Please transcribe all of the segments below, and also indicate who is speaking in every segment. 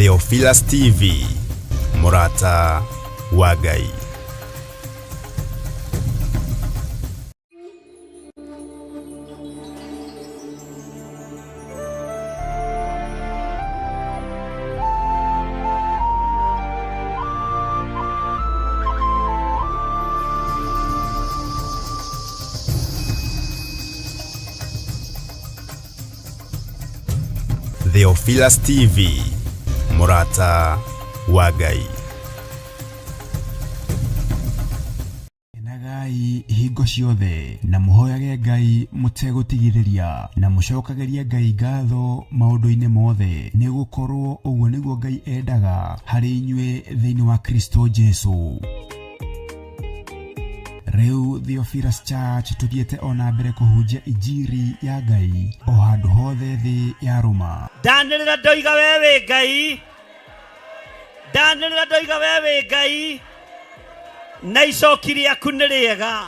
Speaker 1: Theophilus TV, mũrata wa Ngai. Theophilus TV, mũrata wa Ngai.
Speaker 2: Kenagai hingo ciothe na mũhoyage Ngai mũtegũtigithĩria na mũcokagĩrie Ngai ngatho maũndũ-inĩ mothe, nĩ gũkorwo ũguo nĩguo Ngai endaga harĩ inyuĩ thĩinĩ wa Kristo Jesu. Rĩu Theophilus Church tũthiĩte o na mbere kũhunjia injiri ya Ngai o handũ hothe thĩ yarũma.
Speaker 3: Ndanĩrĩra ndoiga we wĩ Ngai, ndanĩrĩra ndoiga we wĩ Ngai, na icoki rĩaku nĩ rĩega.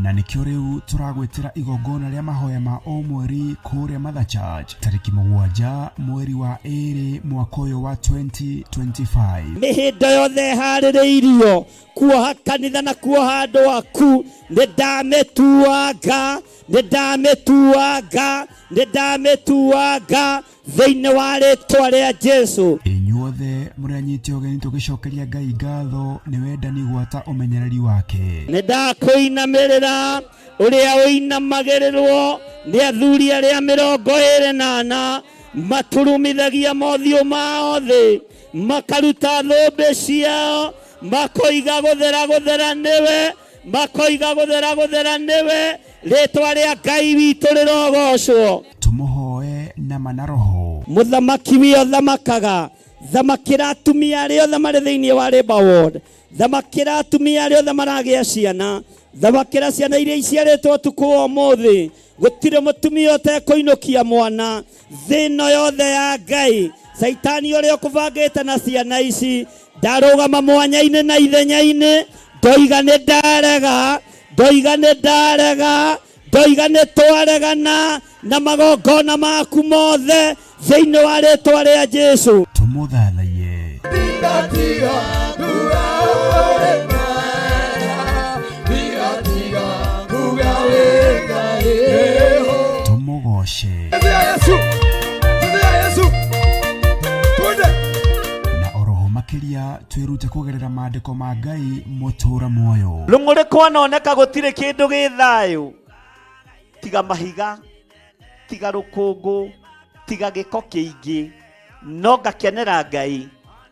Speaker 2: Na nĩkĩo rĩu tũragwĩtĩra igongona rĩa mahoya ma o mweri kũrĩa Mother Church tarĩki 7 mweri wa 2 mwaka ũyũ wa 2025.
Speaker 3: Mĩhĩndo yothe ĩharĩrĩirio kuoha kanitha na kuoha andũ aku, nĩ ndamĩtuanga, nĩ ndamĩtuanga, nĩ ndamĩtuanga thĩinĩ wa rĩtwa rĩa Jesu.
Speaker 2: Inyuothe mũrĩ anyite ũgeni tũgĩcokeria Ngai ngatho nĩ wendani gwata ũmenyereri wake.
Speaker 3: Nĩ ndakũinamĩrĩra ũrĩa ũinamagĩrĩrwo nĩ athuri arĩa 24 maturumithagia mothiũ mao thĩ, makaruta thũmbĩ ciao, makoiga gũthera gũthera nĩwe, makoiga gũthera gũthera nĩwe, rĩtwa rĩa Ngai witũ rĩrogocwo.
Speaker 2: Tũmũhoe na ma na roho.
Speaker 3: Mũthamaki wĩ ũthamakaga, thamakĩra atumia arĩa othe marĩ thĩinĩ wa Labour Ward, thamakĩra atumia arĩa othe maragĩa ciana, thamakĩra ciana iria iciarĩtwo ũtukũ wa ũmũthĩ. Gũtirĩ mũtumia ũtekũinũkia mwana thĩ ĩno yothe ya Ngai. Caitani ũrĩa ũkũbangĩte na ciana ici, ndarũgama mwanya-inĩ na ithenya-inĩ, ndoiga nĩ ndarega, ndoiga nĩ ndarega, ndoiga nĩ twaregana na magongona maku mothe thĩinĩ wa rĩtwa rĩa Jesu.
Speaker 2: Tũmũthathaiye. Tũmũgoce. Na oroho makĩria twĩrute kũgerera maandĩko ma Ngai mũtũra muoyo.
Speaker 3: Rũng'ũrĩ kwanoneka gũtirĩ kĩndũ gĩ thayũ, tiga mahiga, tiga rũkũngũ, tiga gĩko kĩingĩ, no ngakenera Ngai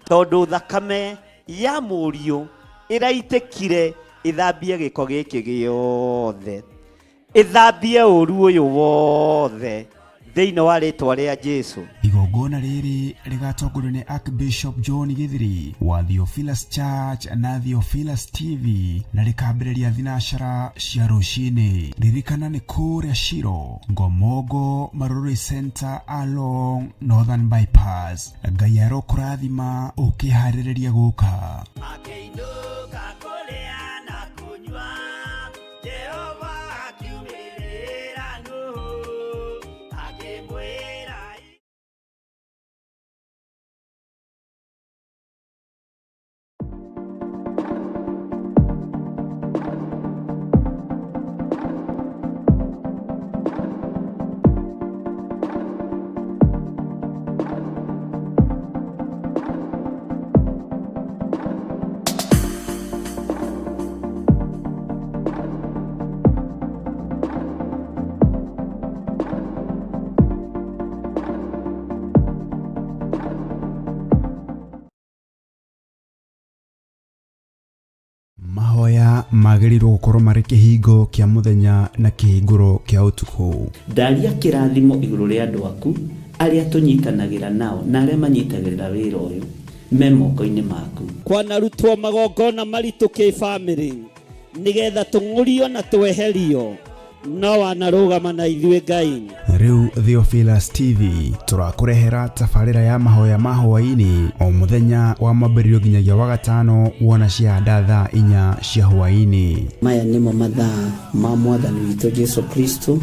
Speaker 3: tondũ thakame ya mũriũ ĩraitĩkire ĩthambie gĩko gĩkĩ gĩothe, ĩthambie ũru ũyũ wothe thĩinĩ wa rĩtwa rĩa Jesu.
Speaker 2: Igongona rĩrĩ rĩgatongorio nĩ Archbishop John Githiri wa Theophilus Church na Theophilus TV na rĩkambĩrĩria thinacara cia rũcinĩ. Ririkana nĩ kũrĩa Shiro, Ngomongo, Marurui Center along Northern Bypass. Ngai arokũrathima ũkĩharĩrĩria gũka.
Speaker 3: Akĩinũka kũrĩa na kũnyua, Jehova akiumĩrĩra Nuhu, akĩmwĩra.
Speaker 2: Mahoya magĩrĩirwo gũkorwo marĩ kĩhingo kĩa mũthenya na kĩhingũro kĩa ũtukũ.
Speaker 4: Ndaria kĩrathimo igũrũ rĩa andũ aku arĩa tũnyitanagĩra nao na arĩa manyitagĩrĩra wĩra ũyũ me moko-inĩ maku.
Speaker 3: Kwanarutwo magongona maritũ kĩbamĩrĩ nĩgetha tũng'ũrio na tweherio, no wanarũgama na ithuĩ Ngai.
Speaker 2: Rĩu Theophilus TV tũrakũrehera tabarĩra ya mahoya ma hwaĩ-inĩ o mũthenya wa mwambĩrĩrio nginyagia wa gatano wona ciahanda thaa 4 cia hwaĩ-inĩ.
Speaker 4: Maya nĩmo mathaa ma Mwathani witũ Jesu Kristo.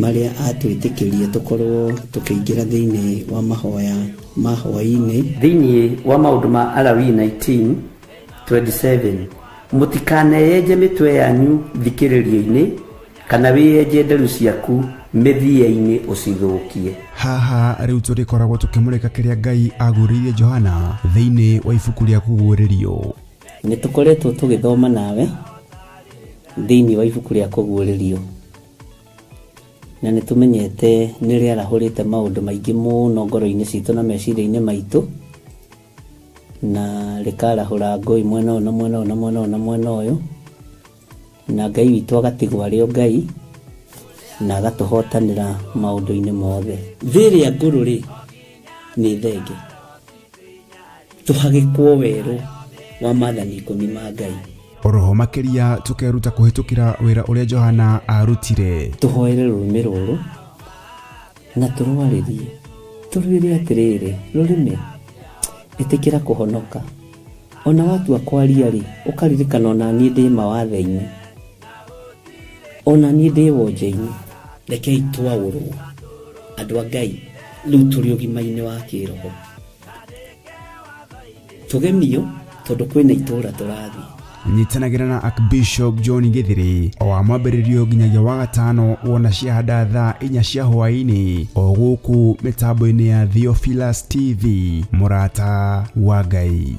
Speaker 4: Marĩa atwĩtĩkĩrie tũkorwo tũkĩingĩra thĩinĩ wa mahoya ma hwaĩ-inĩ. Thĩinĩ wa maũndũ ma Alawii 19:27, mũtikaneyenje mĩtwe yanyu thikĩrĩrio-inĩ kana wĩyenje nderu ciaku mĩthia-inĩ ũcithũkie.
Speaker 2: Haha rĩu tũrĩkoragwo tũkĩmũrĩka kĩrĩa Ngai agũrĩirie Johana thĩinĩ wa ibuku rĩa Kũguũrĩrio.
Speaker 4: Nĩ tũkoretwo tũgĩthoma nawe thĩinĩ wa ibuku rĩa Kũguũrĩrio, na nĩ tũmenyete nĩ rĩarahũrĩte maũndũ maingĩ mũno ngoro-inĩ citũ na meciria-inĩ maitũ, na rĩkarahũra ngũi mwena ũyũ na mwena ũyũ na mwena ũyũ na mwena ũyũ, na Ngai witũ agatigwo arĩ o Ngai na agatũhotanĩra maũndũ-inĩ mothe. Thĩ ĩrĩa ngũrũ rĩ nĩ thenge, tũhagĩkwo werũ wa maathani 10 ma Ngai.
Speaker 2: Oroho makĩria tũkeruta kũhĩtũkĩra wĩra ũrĩa Johana arutire.
Speaker 4: Tũhoere rũrĩmĩ rũrũ na tũrwarĩrie, tũrwĩre atĩrĩrĩ, rũrĩmĩ ĩtĩkĩra kũhonoka. Ona watua kwaria rĩ, ũkaririkana ona niĩ ndĩ mawathe-inĩ, ona niĩ ndĩ wonje-inĩ. Rekei twaũrwo andũ a Ngai rĩu tũrĩ ũgima-inĩ wa kĩroho, tũgemio tondũ kwĩna itũũra tũrathiĩ.
Speaker 2: Nyitanagĩra na Archbishop John Githiri o wa mwambĩrĩrio nginyagia wa gatano wona ciahanda thaa 4 cia hwaĩ-inĩ o gũkũ mĩtambo-inĩ ya Theophilus TV, mũrata wa Ngai.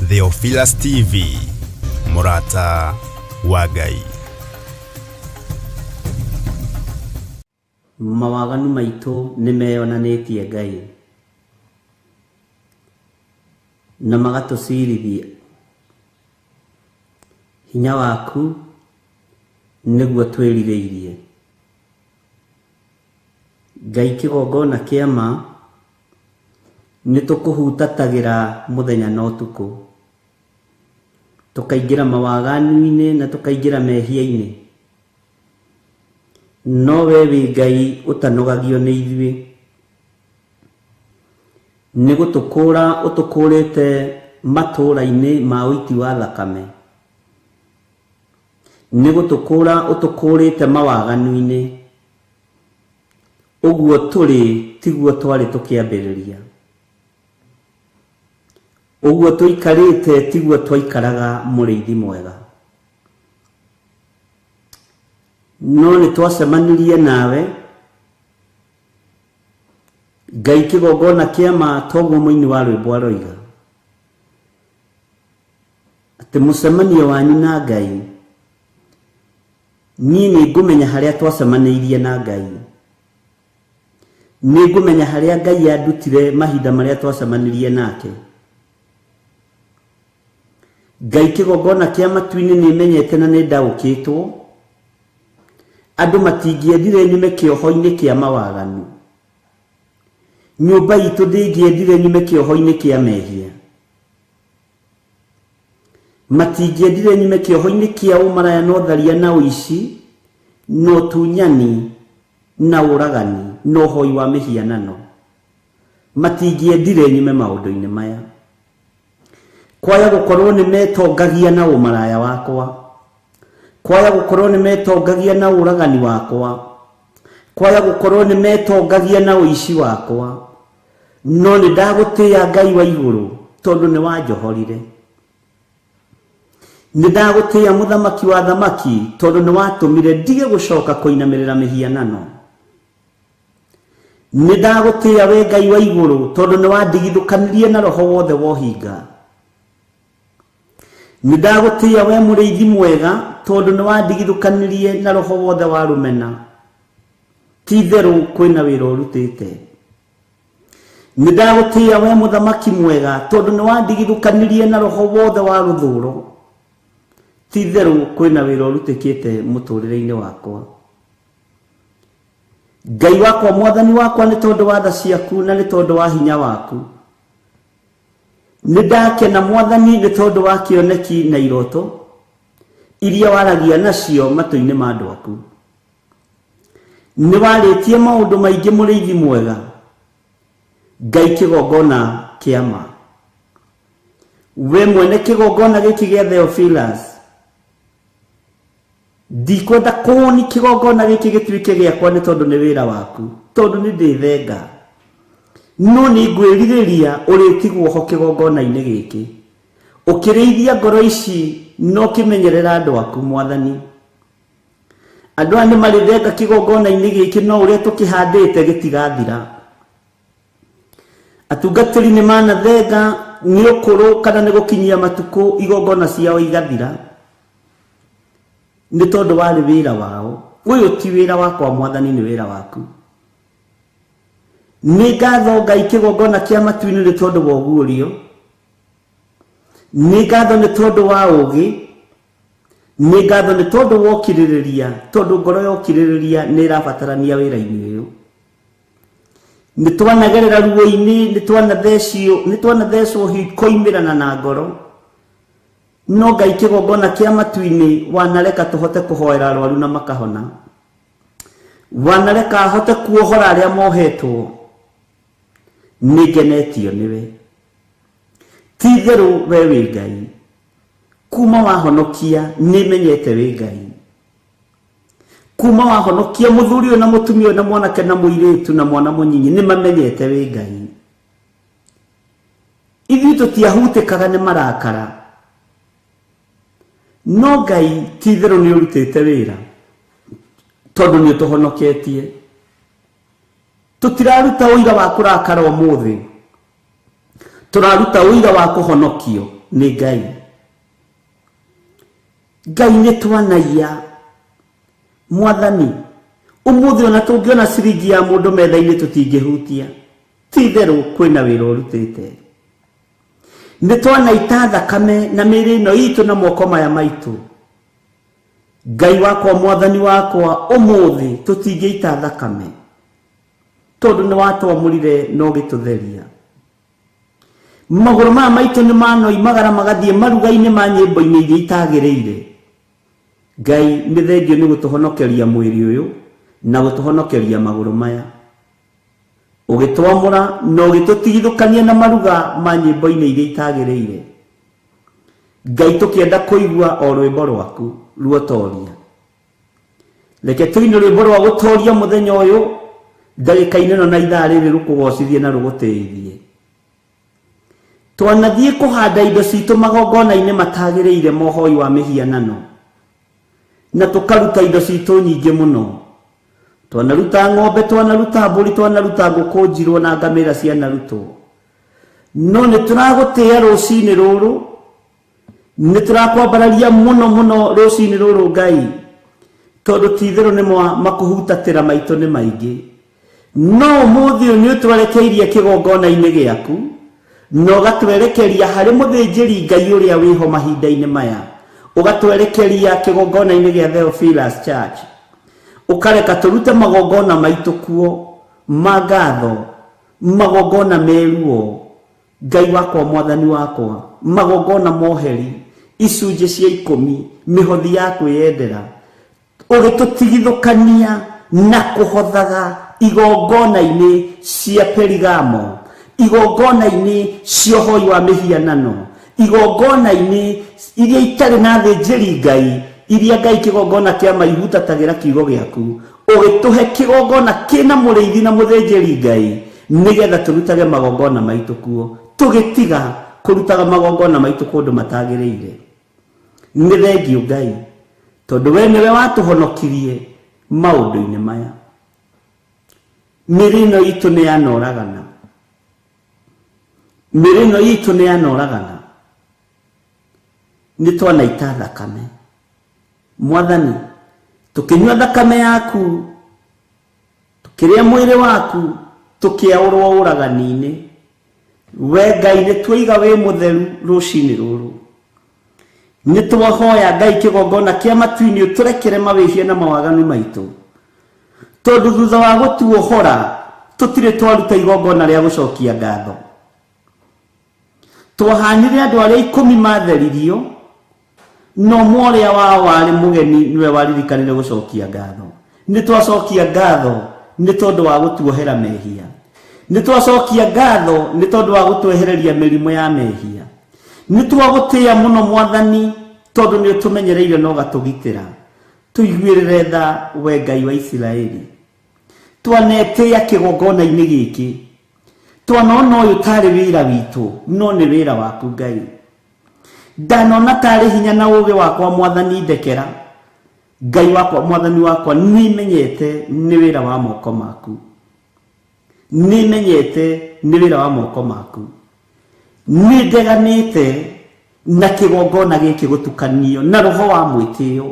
Speaker 1: Theophilus TV, mũrata wa Ngai.
Speaker 4: Mawaganu maitũ nĩ meyonanĩtie Ngai na magatũcirithia. Hinya waku nĩguo twĩrirĩirie. Ngai kĩgongona kĩa ma nĩ tũkũhutatagĩra mũthenya na ũtukũ, tũkaingĩra mawaganu-inĩ na tũkaingĩra mehia-inĩ, no we wĩ Ngai ũtanogagio nĩ ithuĩ. Nĩ gũtũkũra ũtũkũrĩte matũũra-inĩ ma ũiti wa thakame, nĩ gũtũkũra ũtũkũrĩte mawaganu-inĩ. Ũguo tũrĩ tiguo twarĩ tũkĩambĩrĩria, ũguo tũikarĩte tiguo twaikaraga mũrĩithi mwega. No nĩ twacemanirie nawe Ngai kĩgongona kĩa ma, toguo mũini wa rwĩmbo aroiga atĩ mũcemanio wanyu na Ngai, niĩ nĩ ngũmenya harĩa twacemanĩirie na Ngai, nĩ ngũmenya harĩa Ngai andutire mahinda marĩa twacemanirie nake. Ngai kĩgongona kĩa matu-inĩ nĩ menyete na nĩ ndaũkĩtwo, andũ matingĩendire nyume kĩoho-inĩ kĩa mawaganu, nyũmba itũ ndĩngĩendire nyume kĩoho-inĩ kĩa mehia, matingĩendire nyume kĩoho-inĩ kĩa ũmaraya na ũtharia na ũici na ũtunyani na ũragani na ũhoi wa mĩhianano, matingĩendire nyume maũndũ-inĩ maya. Kwaya gũkorwo nĩ metongagia na ũmaraya wakwa, kwaya gũkorwo nĩ metongagia na ũragani wakwa, kwaya gũkorwo nĩ metongagia na ũici wakwa, no nĩ ndagũtĩĩa Ngai wa igũrũ tondũ nĩ wanjohorire. Nĩ ndagũtĩĩa mũthamaki wa thamaki tondũ nĩ watũmire ndige gũcoka kũinamĩrĩra mĩhianano. Nĩ ndagũtĩĩa we Ngai wa igũrũ tondũ nĩ wandigithũkanirie na roho wothe wa ũhinga. Nĩ ndagũtĩĩa we mũrĩithi mwega tondũ nĩ wandigithũkanirie na roho wothe wa rũmena. Ti itherũ kwĩna wĩra ũrutĩte. Nĩ ndagũtĩĩa we mũthamaki mwega tondũ nĩ wandigithũkanirie na roho wothe wa rũthũro. Ti itherũ kwĩna wĩra ũrutĩkĩte mũtũrĩre-inĩ wakwa. Ngai wakwa mwathani wakwa nĩ tondũ wa tha ciaku na nĩ tondũ wa hinya waku. Nĩ ndakena mwathani nĩ tondũ wa kĩoneki na iroto iria waragia nacio matũ-inĩ ma andũ aku. Nĩ warĩtie maũndũ maingĩ mũrĩithi mwega, Ngai kĩgongona kĩa ma. We mwene kĩgongona gĩkĩ gĩa Theophilus, ndikwenda kũni kĩgongona gĩkĩ gĩtuĩke gĩakwa nĩ tondũ nĩ wĩra waku, tondũ nĩ ndĩthenga. No nĩ ngwĩrirĩria ũrĩtigwo ho kĩgongona-inĩ gĩkĩ, ũkĩrĩithia ngoro ici na ũkĩmenyerera andũ aku mwathani. Andũ aya nĩ marĩthenga kĩgongona-inĩ gĩkĩ no ũrĩa tũkĩhandĩte gĩtigathira. Atungatĩri nĩ manathenga nĩ ũkũrũ kana nĩ gũkinyia matukũ igongona ciao igathira, nĩ tondũ warĩ wĩra wao. Ũyũ ti wĩra wakwa mwathani, nĩ wĩra waku. Nĩ ngatho Ngai kĩgongona kĩa matu-inĩ nĩ tondũ wa ũguũrio, nĩ ngatho nĩ tondũ wa ũũgĩ, nĩ ngatho nĩ tondũ wa ũkirĩrĩria, tondũ ngoro ya ũkirĩrĩria nĩ ĩrabatarania wĩra-inĩ ũyũ. Nĩ twanagerera ruo-inĩ, nĩ twanathecwo koimĩrana na ngoro, no Ngai kĩgongona kĩa matu-inĩ wanareka tũhote kũhoera arwaru na makahona, wanareka ahote kuohora arĩa mohetwo. Nĩ ngenetio nĩwe. Ti itherũ we wĩ Ngai, kuma wahonokia nĩ menyete wĩ Ngai. Kuma wahonokia mũthuri ũyũ na mũtumia ũyũ na mwanake na mũirĩtu na mwana mũnyinyi nĩ mamenyete wĩ Ngai. Ithuĩ tũtiahutĩkaga nĩ marakara, no Ngai ti itherũ nĩ ũrutĩte wĩra, tondũ nĩ ũtũhonoketie. Tũtiraruta ũira wa kũrakara ũmũthĩ, tũraruta ũira wa kũhonokio nĩ Ngai. Ngai nĩ twanaiya mwathani, ũmũthĩ ona tũngĩona ciringi ya mũndũ metha-inĩ tũtingĩhutia. Ti itherũ kwĩna wĩra ũrutĩte. Nĩ twanaita thakame na mĩĩrĩ ĩno itũ na moko maya maitũ. Ngai wakwa mwathani wakwa, ũmũthĩ tũtingĩita thakame, tondũ nĩ watwamũrire na ũgĩtũtheria. Magũrũ maya maitũ nĩ manoimagara magathiĩ maruga-inĩ ma nyĩmbo-inĩ iria itagĩrĩire. Ngai nĩ thengio nĩ gũtũhonokeria mwĩrĩ ũyũ na gũtũhonokeria magũrũ maya, ũgĩtwamũra na ũgĩtũtigithũkania na maruga ma nyĩmbo-inĩ iria itagĩrĩire. Ngai tũkĩenda kũigua o rwĩmbo rwaku ruotoria. Reke tũine rwĩmbo rwa gũtoria mũthenya ũyũ, ndagĩka-inĩ ĩno na ithaa rĩrĩ rũkũgocithie na rũgũtĩithie. Twanathiĩ kũhanda indo citũ magongona-inĩ matagĩrĩire mohoi wa mĩhianano, na tũkaruta indo citũ nyingĩ mũno. Twanaruta ng'ombe, twanaruta mbũri, twanaruta ngũkũ njirũ na ngamĩra cianarutwo. No nĩ tũragũtĩĩa rũcinĩ rũrũ, nĩ tũrakwambararia mũno mũno rũcinĩ rũrũ Ngai, tondũ ti itherũ nĩ makũhutatĩra maitũ nĩ maingĩ. No ũmũthĩ ũyũ nĩ ũtwerekeirie kĩgongona-inĩ gĩaku, na ũgatwerekeria harĩ mũthĩnjĩri Ngai ũrĩa wĩho mahinda-inĩ maya, ũgatwerekeria kĩgongona-inĩ gĩa Theophilus Church, ũkareka tũrute magongona maitũ kuo ma ngatho, magongona meruo, Ngai wakwa mwathani wakwa, magongona moheri, icunjĩ cia 10, mĩhothi ya kwĩyendera, ũgĩtũtigithũkania na kũhothaga igongona-inĩ cia Perigamo, igongona-inĩ cia ũhoi wa mĩhianano, igongona-inĩ iria itarĩ na athĩnjĩri Ngai, iria Ngai kĩgongona kĩa maihutatagĩra kiugo gĩaku, ũgĩtũhe kĩgongona kĩna mũrĩithi na mũthĩnjĩri Ngai, nĩgetha tũrutage magongona maitũ kuo, tũgĩtiga kũrutaga magongona maitũ kũndũ matagĩrĩire. Nĩ thengio Ngai, tondũ we nĩwe watũhonokirie maũndũ-inĩ maya. Mĩĩrĩ ĩno itũ nĩ yanoragana, mĩĩrĩ ĩno itũ nĩ yanoragana, nĩ twanaita thakame mwathani, tũkĩnyua thakame yaku, tũkĩrĩa mwĩrĩ waku, tũkĩaũrwo ũragani-inĩ. We Ngai nĩ twaiga wĩ mũtheru rũcinĩ rũrũ. Nĩ twahoya Ngai kĩgongona kĩa matu-inĩ ũtũrekere mawĩhia na mawaganu maitũ.
Speaker 3: Tondũ thutha wa gũtuohora tũtirĩ twaruta igongona rĩa gũcokia ngatho. Twahanire andũ arĩa 10 matheririo, no ũmwe ũrĩa wao warĩ mũgeni nĩwe waririkanire gũcokia ngatho. Nĩ twacokia ngatho nĩ tondũ wa gũtuohera mehia. Nĩ twacokia ngatho nĩ tondũ wa gũtwehereria mĩrimũ ya mehia. Nĩ twagũtĩĩa mũno Mwathani tondũ nĩ ũtũmenyereire na ũgatũgitĩra. Tũiguĩrĩre tha we Ngai wa Isiraeli. Twanetĩĩa kĩgongona-inĩ gĩkĩ. Twanona ũyũ tarĩ wĩra witũ, no nĩ wĩra waku Ngai. Ndanona tarĩ hinya na ũũgĩ wakwa Mwathani ndekera. Ngai wakwa Mwathani wakwa nĩmenyete nĩ wĩra wa moko maku. Nĩmenyete nĩ wĩra wa moko maku. Nĩndeganĩte na kĩgongona gĩkĩ gũtukanio na roho wa mwĩtĩo,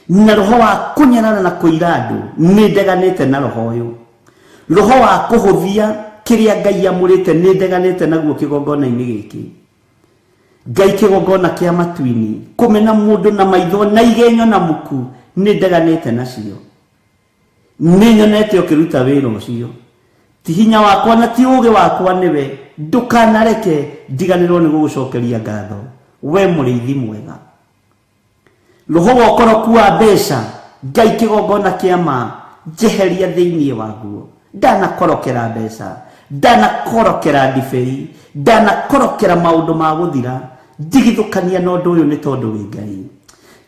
Speaker 3: na roho wa kũnyarara na kũira andũ. Nĩndeganĩte na roho ũyũ, roho wa kũhũthia kĩrĩa Ngai amũrĩte, nĩndeganĩte naguo kĩgongona-inĩ gĩkĩ. Ngai kĩgongona kĩa matu-inĩ, kũmena mũndũ na maitho na igenyo na muku, nĩndeganĩte nacio. Nĩnyonete ũkĩruta wĩra ũcio. Ti hinya wakwa na ti ũũgĩ wakwa nĩwe, ndũkanareke ndiganĩrwo nĩ gũgũcokeria ngatho, we mũrĩithi mwega. Roho wa ũkoroku wa mbeca, Ngai kĩgongona kĩa ma, njeheria thĩinĩ waguo. Ndanakorokera mbeca, ndanakorokera ndibei, ndanakorokera maũndũ ma gũthira. Ndigithũkania na ũndũ ũyũ nĩ tondũ wĩ Ngai.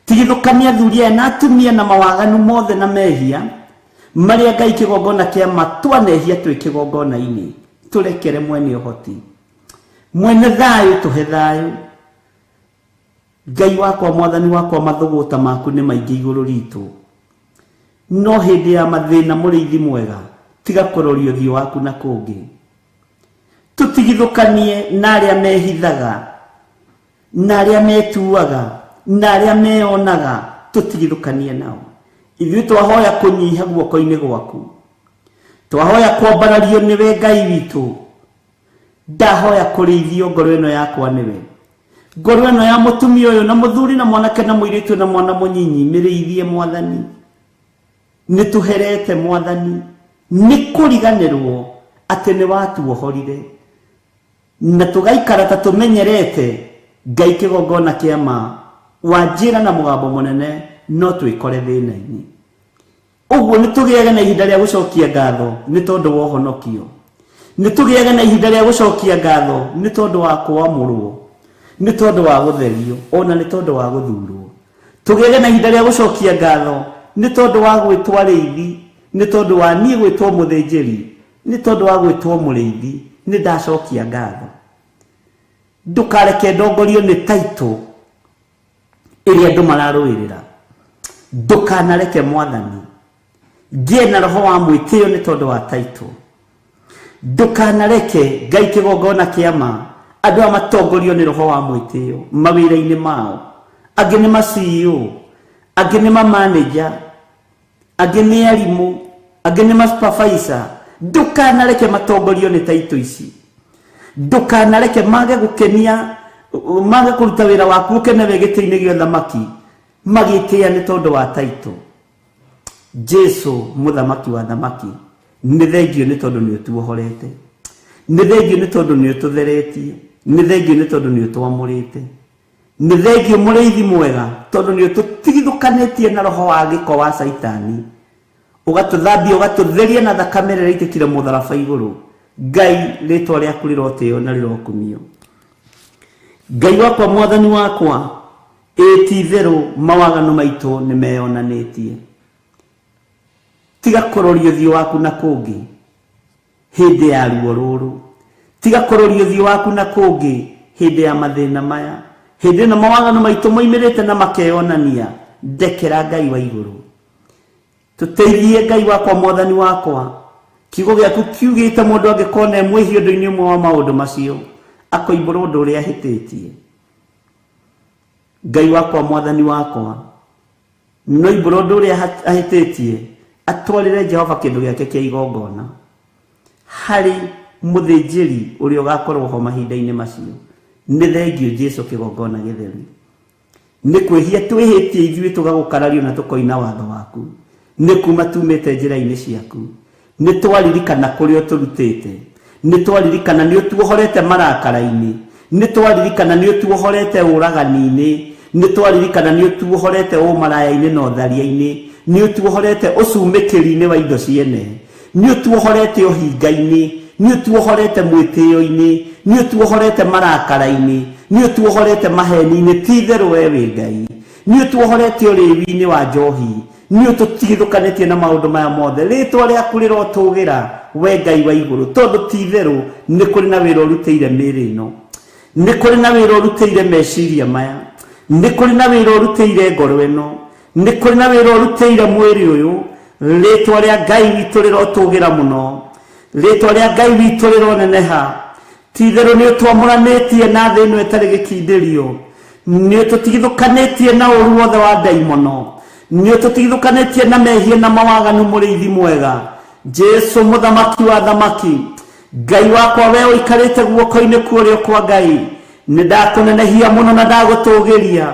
Speaker 3: Tigithũkania athuri aya na atumia na mawaganu mothe na mehia marĩa Ngai kĩgongona kĩa ma twanehia twĩ kĩgongona-inĩ. Tũrekere mwene ũhoti, mwene thayũ, tũhe thayũ. Ngai wakwa Mwathani wakwa, mathũgũta maku nĩ maingĩ igũrũ ritũ, no hĩndĩ ya mathĩna mũrĩithi mwega, tiga kũroria ũthiũ waku na kũngĩ. Tũtigithũkanie na arĩa mehithaga, na arĩa metuaga, na arĩa meonaga, tũtigithũkanie nao. Ithuĩ twahoya kũnyiha guoko-inĩ gwaku, twahoya kwambarario nĩwe Ngai witũ. Ndahoya kũrĩithio ngoro ĩno yakwa nĩwe, ngoro ĩno ya mũtumia ũyũ na mũthuri na mwanake na mũirĩtu na mwana mũnyinyi, mĩrĩithie Mwathani. Nĩ tũherete Mwathani nĩ kũriganĩrwo atĩ nĩ watuohorire, na tũgaikara ta tũmenyerete Ngai kĩgongona kĩa ma, wanjĩra na mũgambo mũnene no twĩkore thĩna-inĩ. Ũguo nĩ tũgĩage na ihinda rĩa gũcokia ngatho nĩ tondũ wa ũhonokio. Nĩ tũgĩage na ihinda rĩa gũcokia ngatho nĩ tondũ wa kũamũrwo, nĩ tondũ wa gũtherio, ona nĩ tondũ wa gũthurwo. Tũgĩage na ihinda rĩa gũcokia ngatho nĩ tondũ wa gwĩtwo arĩithi, nĩ tondũ wa niĩ gwĩtwo mũthĩnjĩri, nĩ tondũ wa gwĩtwo mũrĩithi. Nĩ ndacokia ngatho. Ndũkareke ndongorio nĩ taitũ ĩrĩa andũ mararũĩrĩra. Ndũkanareke Mwathani ngĩe na roho wa mwĩtĩo nĩ tondũ wa taitũ. Ndũkanareke Ngai kĩgongona kĩa ma andũ aya matongorio nĩ roho wa mwĩtĩo mawĩra-inĩ mao. Angĩ nĩ ma CEO, angĩ nĩ ma manager, angĩ nĩ arimũ, angĩ nĩ ma supervisor. Ndũkanareke matongorio nĩ taitũ ici. Ndũkanareke mage gũkenia, mage kũruta wĩra waku ũkene we gĩtĩ-inĩ gĩa ũthamaki, magĩtĩĩa nĩ tondũ wa taitũ. Jesu mũthamaki wa thamaki, nĩ thengio nĩ tondũ nĩ ũtuohorete, nĩ thengio nĩ tondũ nĩ ũtũtheretie, nĩ thengio nĩ tondũ nĩ ũtwamũrĩte, nĩ thengio mũrĩithi mwega tondũ nĩ ũtũtigithũkanĩtie na roho wa gĩko wa Caitani, ũgatũthambia ũgatũtheria na thakame ĩrĩa ĩraitĩkire mũtharaba igũrũ. Ngai, rĩtwa rĩaku rĩrotĩo na rĩrokumio. Ngai wakwa Mwathani wakwa, ĩ ti itherũ mawaganu maitũ nĩ meyonanĩtie. Tiga kũroria ũthiũ waku na kũngĩ hĩndĩ ya ruo rũrũ. Tiga kũroria ũthiũ waku na kũngĩ hĩndĩ ya mathĩna maya. Hĩndĩ ĩno mawaganu maitũ moimĩrĩte na makeyonania, ndekera Ngai wa igũrũ. Tũteithie Ngai wakwa Mwathani wakwa. Kiugo gĩaku kiugĩte mũndũ angĩkorwo e mwĩhia ũndũ-inĩ ũmwe wa maũndũ macio, akoimbũra ũndũ ũrĩa ahĩtĩtie. Ngai wakwa Mwathani wakwa, no imbũra ũndũ ũrĩa ahĩtĩtie, atwarĩre Jehova kĩndũ gĩake kĩa igongona harĩ mũthĩnjĩri ũrĩa ũgakorwo ho mahinda-inĩ macio. Nĩ thengio Jesu kĩgongona gĩtheru. Nĩ kwĩhia twĩhĩtie ithuĩ tũgagũkarario na tũkoina watho waku. Nĩ kuma tumĩte njĩra-inĩ ciaku. Nĩ twaririkana kũrĩa ũtũrutĩte. Nĩ twaririkana nĩ ũtuohorete marakara-inĩ. Nĩ twaririkana nĩ ũtuohorete ũragani-inĩ. Nĩ twaririkana nĩ ũtuohorete ũmaraya-inĩ na ũtharia-inĩ. Nĩ ũtuohorete ũcumĩkĩri-inĩ wa indo ciene. Nĩ ũtuohorete ũhinga-inĩ. Nĩ ũtuohorete mwĩtĩo-inĩ. Nĩ ũtuohorete marakara-inĩ. Nĩ ũtuohorete maheni-inĩ. Ti itherũ we wĩ Ngai. Nĩ ũtuohorete ũrĩwi-inĩ wa njohi. Nĩ ũtũtigithũkanĩtie na maũndũ maya mothe. Rĩtwa rĩaku rĩrotũgĩra we Ngai wa igũrũ, tondũ ti itherũ nĩ kũrĩ na wĩra ũrutĩire mĩĩrĩ ĩno. Nĩ kũrĩ na wĩra ũrutĩire meciria maya. Nĩ kũrĩ na wĩra ũrutĩire ngoro ĩno. Nĩ kũrĩ na wĩra ũrutĩire mwĩrĩ ũyũ. Rĩtwa rĩa Ngai witũ rĩrotũgĩra mũno. Rĩtwa rĩa Ngai witũ rĩroneneha. Ti itherũ nĩ ũtwamũranĩtie na thĩ ĩno ĩtarĩ gĩkindĩrio. Nĩ ũtũtigithũkanĩtie na ũru wothe wa ndaimono. Nĩ ũtũtigithũkanĩtie na mehia na mawaganu mũrĩithi mwega. Jesu mũthamaki wa thamaki. Ngai wakwa we ũikarĩte guoko-inĩ kwa ũrĩo kwa Ngai. Nĩ ndakũnenehia mũno na ndagũtũgĩria.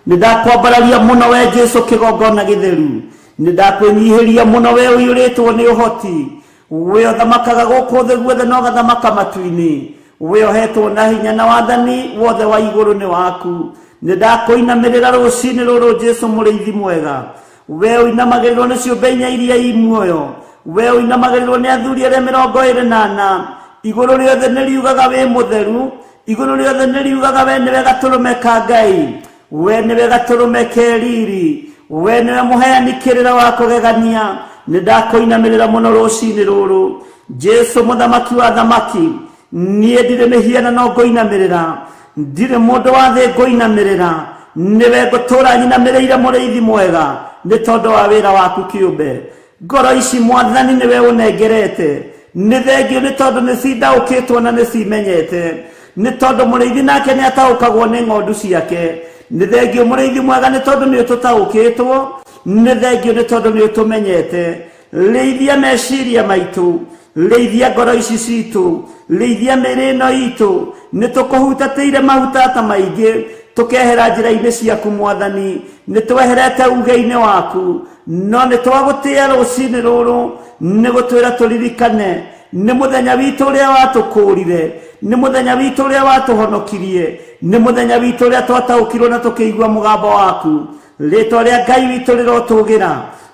Speaker 3: Nĩ ndakwambararia mũno we Jesu kĩgongona gĩtheru. Nĩ ndakwĩnyihĩria mũno we ũiyũrĩtwo nĩ ũhoti. We ũthamakaga gũkũ thĩ guothe na ũgathamaka matu-inĩ. We ũhetwo na hinya na wathani wothe wa igũrũ nĩ waku. Nĩ ndakũinamĩrĩra rũcinĩ rũrũ Jesu mũrĩithi mwega. We ũinamagĩrĩrwo nĩ ciũmbe inya iria i muoyo. We ũinamagĩrĩrwo nĩ athuri arĩa 24. Igũrũ rĩothe nĩ riugaga wĩ mũtheru. Igũrũ rĩothe nĩ riugaga we nĩwe gatũrũme ka Ngai. We nĩwe gatũrũme ke riri. We nĩwe mũheani kĩrĩra wa kũgegania. Nĩ ndakũinamĩrĩra mũno rũcinĩ rũrũ. Jesu mũthamaki wa thamaki. Niĩ ndirĩ mĩhianano ngũinamĩrĩra. Ndirĩ mũndũ wa thĩ ngũinamĩrĩra. Nĩwe ngũtũũra nyinamĩrĩire mũrĩithi mwega. Nĩ tondũ wa wĩra waku kĩũmbe. Ngoro ici mwathani nĩwe ũnengerete. Nĩ thengio nĩ tondũ nĩ cindaũkĩtwo na nĩ cimenyete. Nĩ tondũ mũrĩithi nake nĩ ataũkagwo nĩ ng'ondu ciake. Nĩ thengio mũrĩithi mwega nĩ tondũ nĩ ũtũtaũkĩtwo. Nĩ thengio nĩ tondũ nĩ ũtũmenyete. Rĩithia meciria maitũ. Rĩithia ngoro ici citũ. Rĩithia mĩĩrĩ ĩno itũ. Nĩ tũkũhutatĩire mahutata maingĩ. Tũkehera njĩra-inĩ ciaku mwathani. Nĩ tweherete uge-inĩ waku. No nĩ twagũtĩĩa rũcinĩ rũrũ. Nĩ gũtwĩra tũririkane. Nĩ mũthenya witũ ũrĩa watũkũrire. Nĩ mũthenya witũ ũrĩa watũhonokirie. Nĩ mũthenya witũ ũrĩa twataũkirwo na tũkĩigua mũgambo waku. Rĩtwa rĩa Ngai witũ rĩrotũgĩra.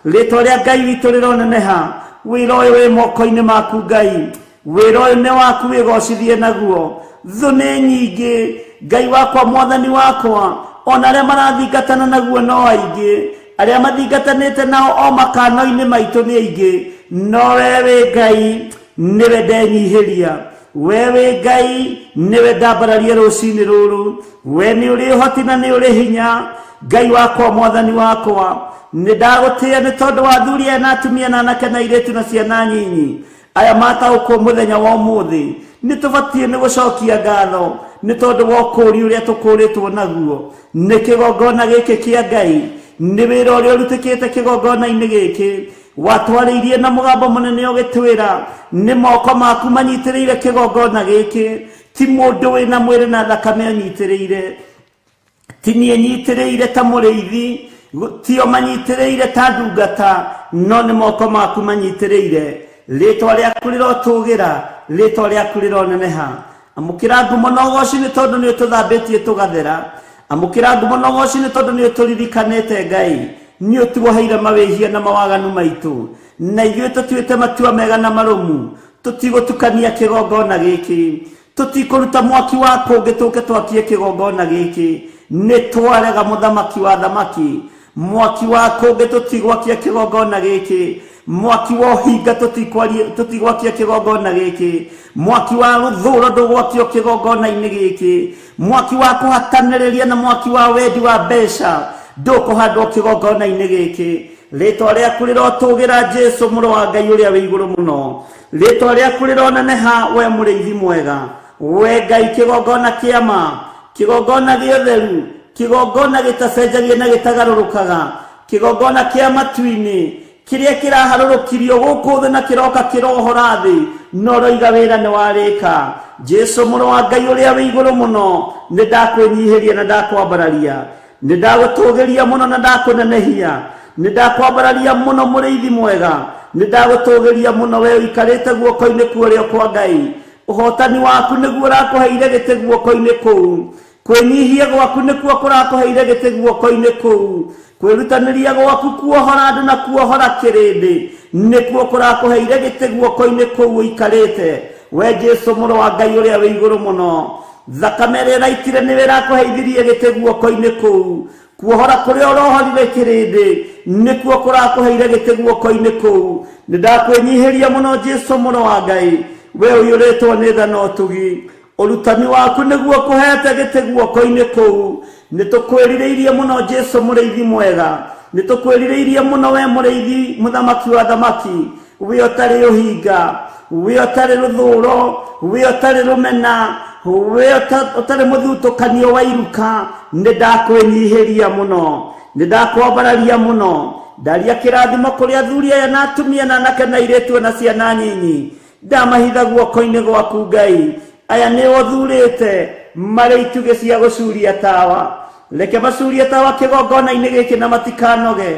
Speaker 3: Rĩtwa rĩa Ngai witũ rĩroneneha. Wĩra ũyũ wĩ moko-inĩ maku Ngai. Wĩra ũyũ nĩ waku wĩgocithie naguo. Thũ nĩ nyingĩ. Ngai wakwa mwathani wakwa. Ona arĩa marathingatana naguo no aingĩ. Arĩa mathingatanĩte nao o makano-inĩ maitũ nĩ aingĩ. No we wĩ Ngai nĩwe ndenyihĩria. We wĩ Ngai nĩwe ndambararia rũcinĩ rũrũ. We nĩ ũrĩ ũhoti na nĩ ũrĩ hinya. Ngai wakwa mwathani wakwa. Nĩ ndagũtĩĩa nĩ tondũ wa athuri aya na atumia na anake na airĩtu na ciana nyinyi. Aya mataũkwo mũthenya wa ũmũthĩ. Nĩ tũbatiĩ nĩ gũcokia ngatho nĩ tondũ wa ũkũũri ũrĩa tũkũũrĩtwo naguo. Nĩ kĩgongona gĩkĩ kĩa Ngai. Nĩ wĩra ũrĩa ũrutĩkĩte kĩgongona-inĩ gĩkĩ. Watwarĩirie na mũgambo mũnene ũgĩtwĩra nĩ moko maku manyitĩrĩire kĩgongona gĩkĩ. Ti mũndũ wĩna mwĩrĩ na thakame anyitĩrĩire. Ti niĩ nyitĩrĩire ta mũrĩithi, tio manyitĩrĩire ta ndungata, no nĩ moko maku manyitĩrĩire. Rĩtwa rĩaku rĩrotũgĩra, rĩtwa rĩaku rĩroneneha. Amũkĩra ngumo na ũgoci nĩ tondũ nĩ ũtũthambĩtie tũgathera. Amũkĩra ngumo na ũgoci nĩ tondũ nĩ ũtũririkanĩte Ngai. Nĩ ũtuoheire mawĩhia na mawaganu maitũ. Na ithuĩ tũtuĩte matua mega na marũmu. Tũtigũtukania kĩgongona gĩkĩ. Tũtikũruta mwaki wa kũngĩ tũke twakie kĩgongona gĩkĩ. Nĩ twarega mũthamaki wa thamaki. Mwaki wa kũngĩ tũtigwakia kĩgongona gĩkĩ. Mwaki wa ũhinga tũtigwakia kĩgongona gĩkĩ. Mwaki wa rũthũro ndũgwakio kĩgongona-inĩ gĩkĩ. Mwaki wa kũhatanĩrĩria na mwaki wa wendi wa mbeca ndũkũhandwo kĩgongona-inĩ gĩkĩ. Rĩtwa rĩaku rĩrotũgĩra Jesu mũrũ wa Ngai ũrĩa wĩ igũrũ mũno. Rĩtwa rĩaku rĩroneneha we mũrĩithi mwega. We Ngai kĩgongona kĩa ma, kĩgongona gĩotheru, kĩgongona gĩtacenjagia na gĩtagarũrũkaga, kĩgongona kĩa matu-inĩ, kĩrĩa kĩraharũrũkirio gũkũ thĩ na kĩroka kĩrohora thĩ, no ũroiga wĩra nĩ warĩka. Jesu mũrũ wa Ngai ũrĩa wĩ igũrũ mũno, nĩ ndakwĩnyihĩria na ndakwambararia. Nĩ ndagũtũgĩria mũno na ndakũnenehia. Nĩ ndakwambararia mũno mũrĩithi mwega, nĩ ndagũtũgĩria mũno we ũikarĩte guoko-inĩ kwa ũrĩo kwa Ngai. Ũhotani waku nĩguo ũrakũheire gĩtĩ guoko-inĩ kũu, kwĩnyihia gwaku nĩkuo kũrakũheire gĩtĩ guoko-inĩ kũu, kwĩrutanĩria gwaku kuohora andũ na kuohora kĩrĩndĩ nĩkuo kũrakũheire gĩtĩ guoko-inĩ kũu ũikarĩte. We Jesu mũrũ wa Ngai ũrĩa wĩ igũrũ mũno, thakame ĩrĩa ĩraitire nĩwe ĩrakũheithirie gĩtĩ guoko-inĩ kũu, kuohora kũrĩa ũrohorire kĩrĩndĩ nĩkuo kũrakũheire gĩtĩ guoko-inĩ kũu. Nĩ ndakwĩnyihĩria mũno Jesu mũrũ wa Ngai, we ũiyũrĩtwo nĩ tha na ũtugi. Ũrutani waku nĩguo kũhete gĩtĩ guoko-inĩ kũu. Nĩ tũkwĩrirĩirie mũno Jesu mũrĩithi mwega, nĩ tũkwĩrirĩirie mũno we mũrĩithi mũthamaki wa thamaki, we ũtarĩ ũhinga, we ũtarĩ rũthũro, we ũtarĩ rũmena, we ũtarĩ mũthutũkanio wa iruka. Nĩ ndakwĩnyihĩria mũno, nĩ ndakwambararia mũno. Ndaria kĩrathimo kũrĩ athuri aya na atumia na anake na airĩtu na ciana nyinyi, ndamahitha guoko-inĩ gwaku Ngai. Aya nĩ ũthurĩte marĩ itugĩ cia gũcuria tawa, reke macurie tawa kĩgongona-inĩ gĩkĩ na matikanoge.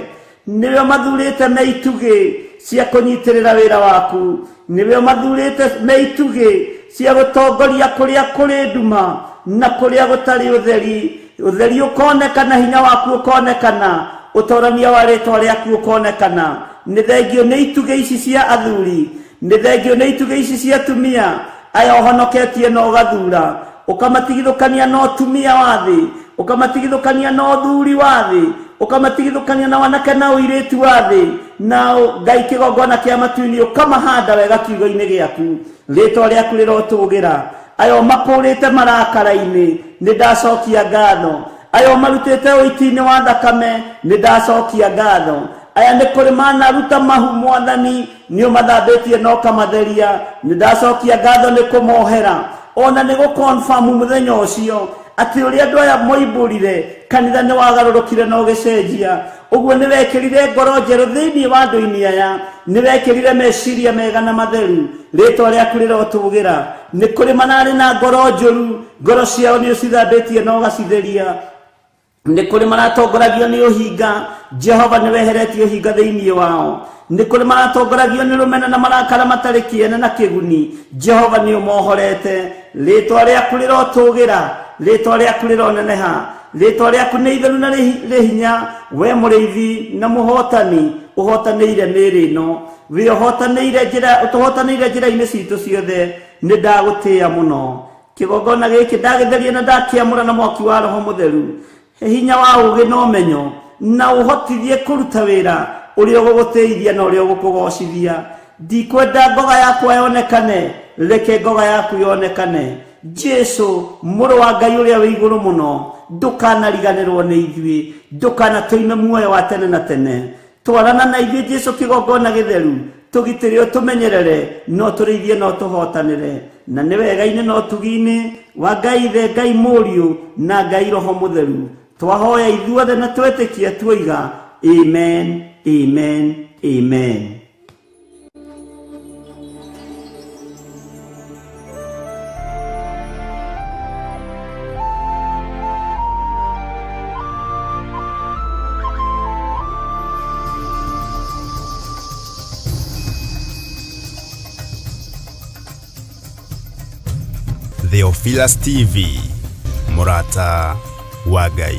Speaker 3: Nĩwe mathurĩte me itugĩ cia kũnyitĩrĩra wĩra waku, nĩwe mathurĩte me itugĩ cia gũtongoria kũrĩa kũrĩ nduma na kũrĩa gũtarĩ ũtheri. Ũtheri ũkonekana, hinya waku ũkonekana, ũtorania wa rĩtwa rĩaku ũkonekana. Nĩ thengio nĩ itugĩ ici cia athuri, nĩ thengio nĩ itugĩ ici cia atumia aya ũhonoketie na ũgathura, ũkamatigithũkania na ũtumia wa thĩ, ũkamatigithũkania na ũthuri wa thĩ, ũkamatigithũkania na wanake na ũirĩtu wa thĩ, na Ngai kĩgongona kĩa matu-inĩ ũkamahanda wega kiugo-inĩ gĩaku. Rĩtwa rĩaku rĩrotũgĩra. Aya ũmakũrĩte marakara-inĩ, nĩ ndacokia ngatho. Aya ũmarutĩte ũiti-inĩ wa thakame, nĩ ndacokia ngatho. Aya nĩ kũrĩ manaruta mahu mwathani, nĩ ũmathambĩtie na ũkamatheria, nĩ ndacokia ngatho nĩ kũmohera. Ona nĩ gũkonfamu mũthenya ũcio atĩ ũrĩa andũ aya moimbũrire kanitha nĩ wagarũrũkire na ũgĩcenjia. Ũguo nĩ wekĩrire ngoro njerũ thĩinĩ wa andũ-inĩ aya, nĩ wekĩrire meciria mega na matheru. Rĩtwa rĩaku rĩrotũgĩra. Nĩ kũrĩ mararĩ na ngoro njũru, ngoro ciao nĩ ũcithambĩtie na ũgacitheria. Nĩ kũrĩ maratongoragio nĩ ũhinga, Jehova nĩ weheretie ũhinga thĩinĩ wao. Nĩ kũrĩ maratongoragio nĩ rũmena na marakara matarĩ kĩene na kĩguni, Jehova nĩ ũmohorete. Rĩtwa rĩaku rĩrotũgĩra, rĩtwa rĩaku rĩroneneha, rĩtwa rĩaku nĩ itheru na rĩ hinya. We mũrĩithi na mũhotani, ũhotanĩire mĩĩrĩ ĩno, we ũhotanĩire njĩra, ũtũhotanĩire njĩra-inĩ citũ ciothe. Nĩ ndagũtĩĩa mũno. Kĩgongona gĩkĩ ndagĩtheria na ndakĩamũra na mwaki wa Roho Mũtheru. He hinya wa ũũgĩ na ũmenyo, na ũhotithie kũruta wĩra ũrĩa ũgũgũtĩithia na ũrĩa ũgũkũgocithia. Ndikwenda ngoga yakwa yonekane, reke ngoga yaku yonekane. Jesu mũrũ wa Ngai ũrĩa wĩ igũrũ mũno, ndũkanariganĩrwo nĩ ithuĩ, ndũkanatũime muoyo wa tene na tene. Twarana na ithuĩ Jesu kĩgongona gĩtheru, tũgitĩre ũtũmenyerere, no tũrĩithie no tũhotanĩre. Na nĩ wega-inĩ na ũtugi-inĩ wa Ngai Ithe, Ngai Mũriũ na Ngai Roho Mũtheru, twahoya ithuothe na twetĩkia tuoiga amen, amen, amen.
Speaker 1: Theophilus TV, mũrata wa Ngai.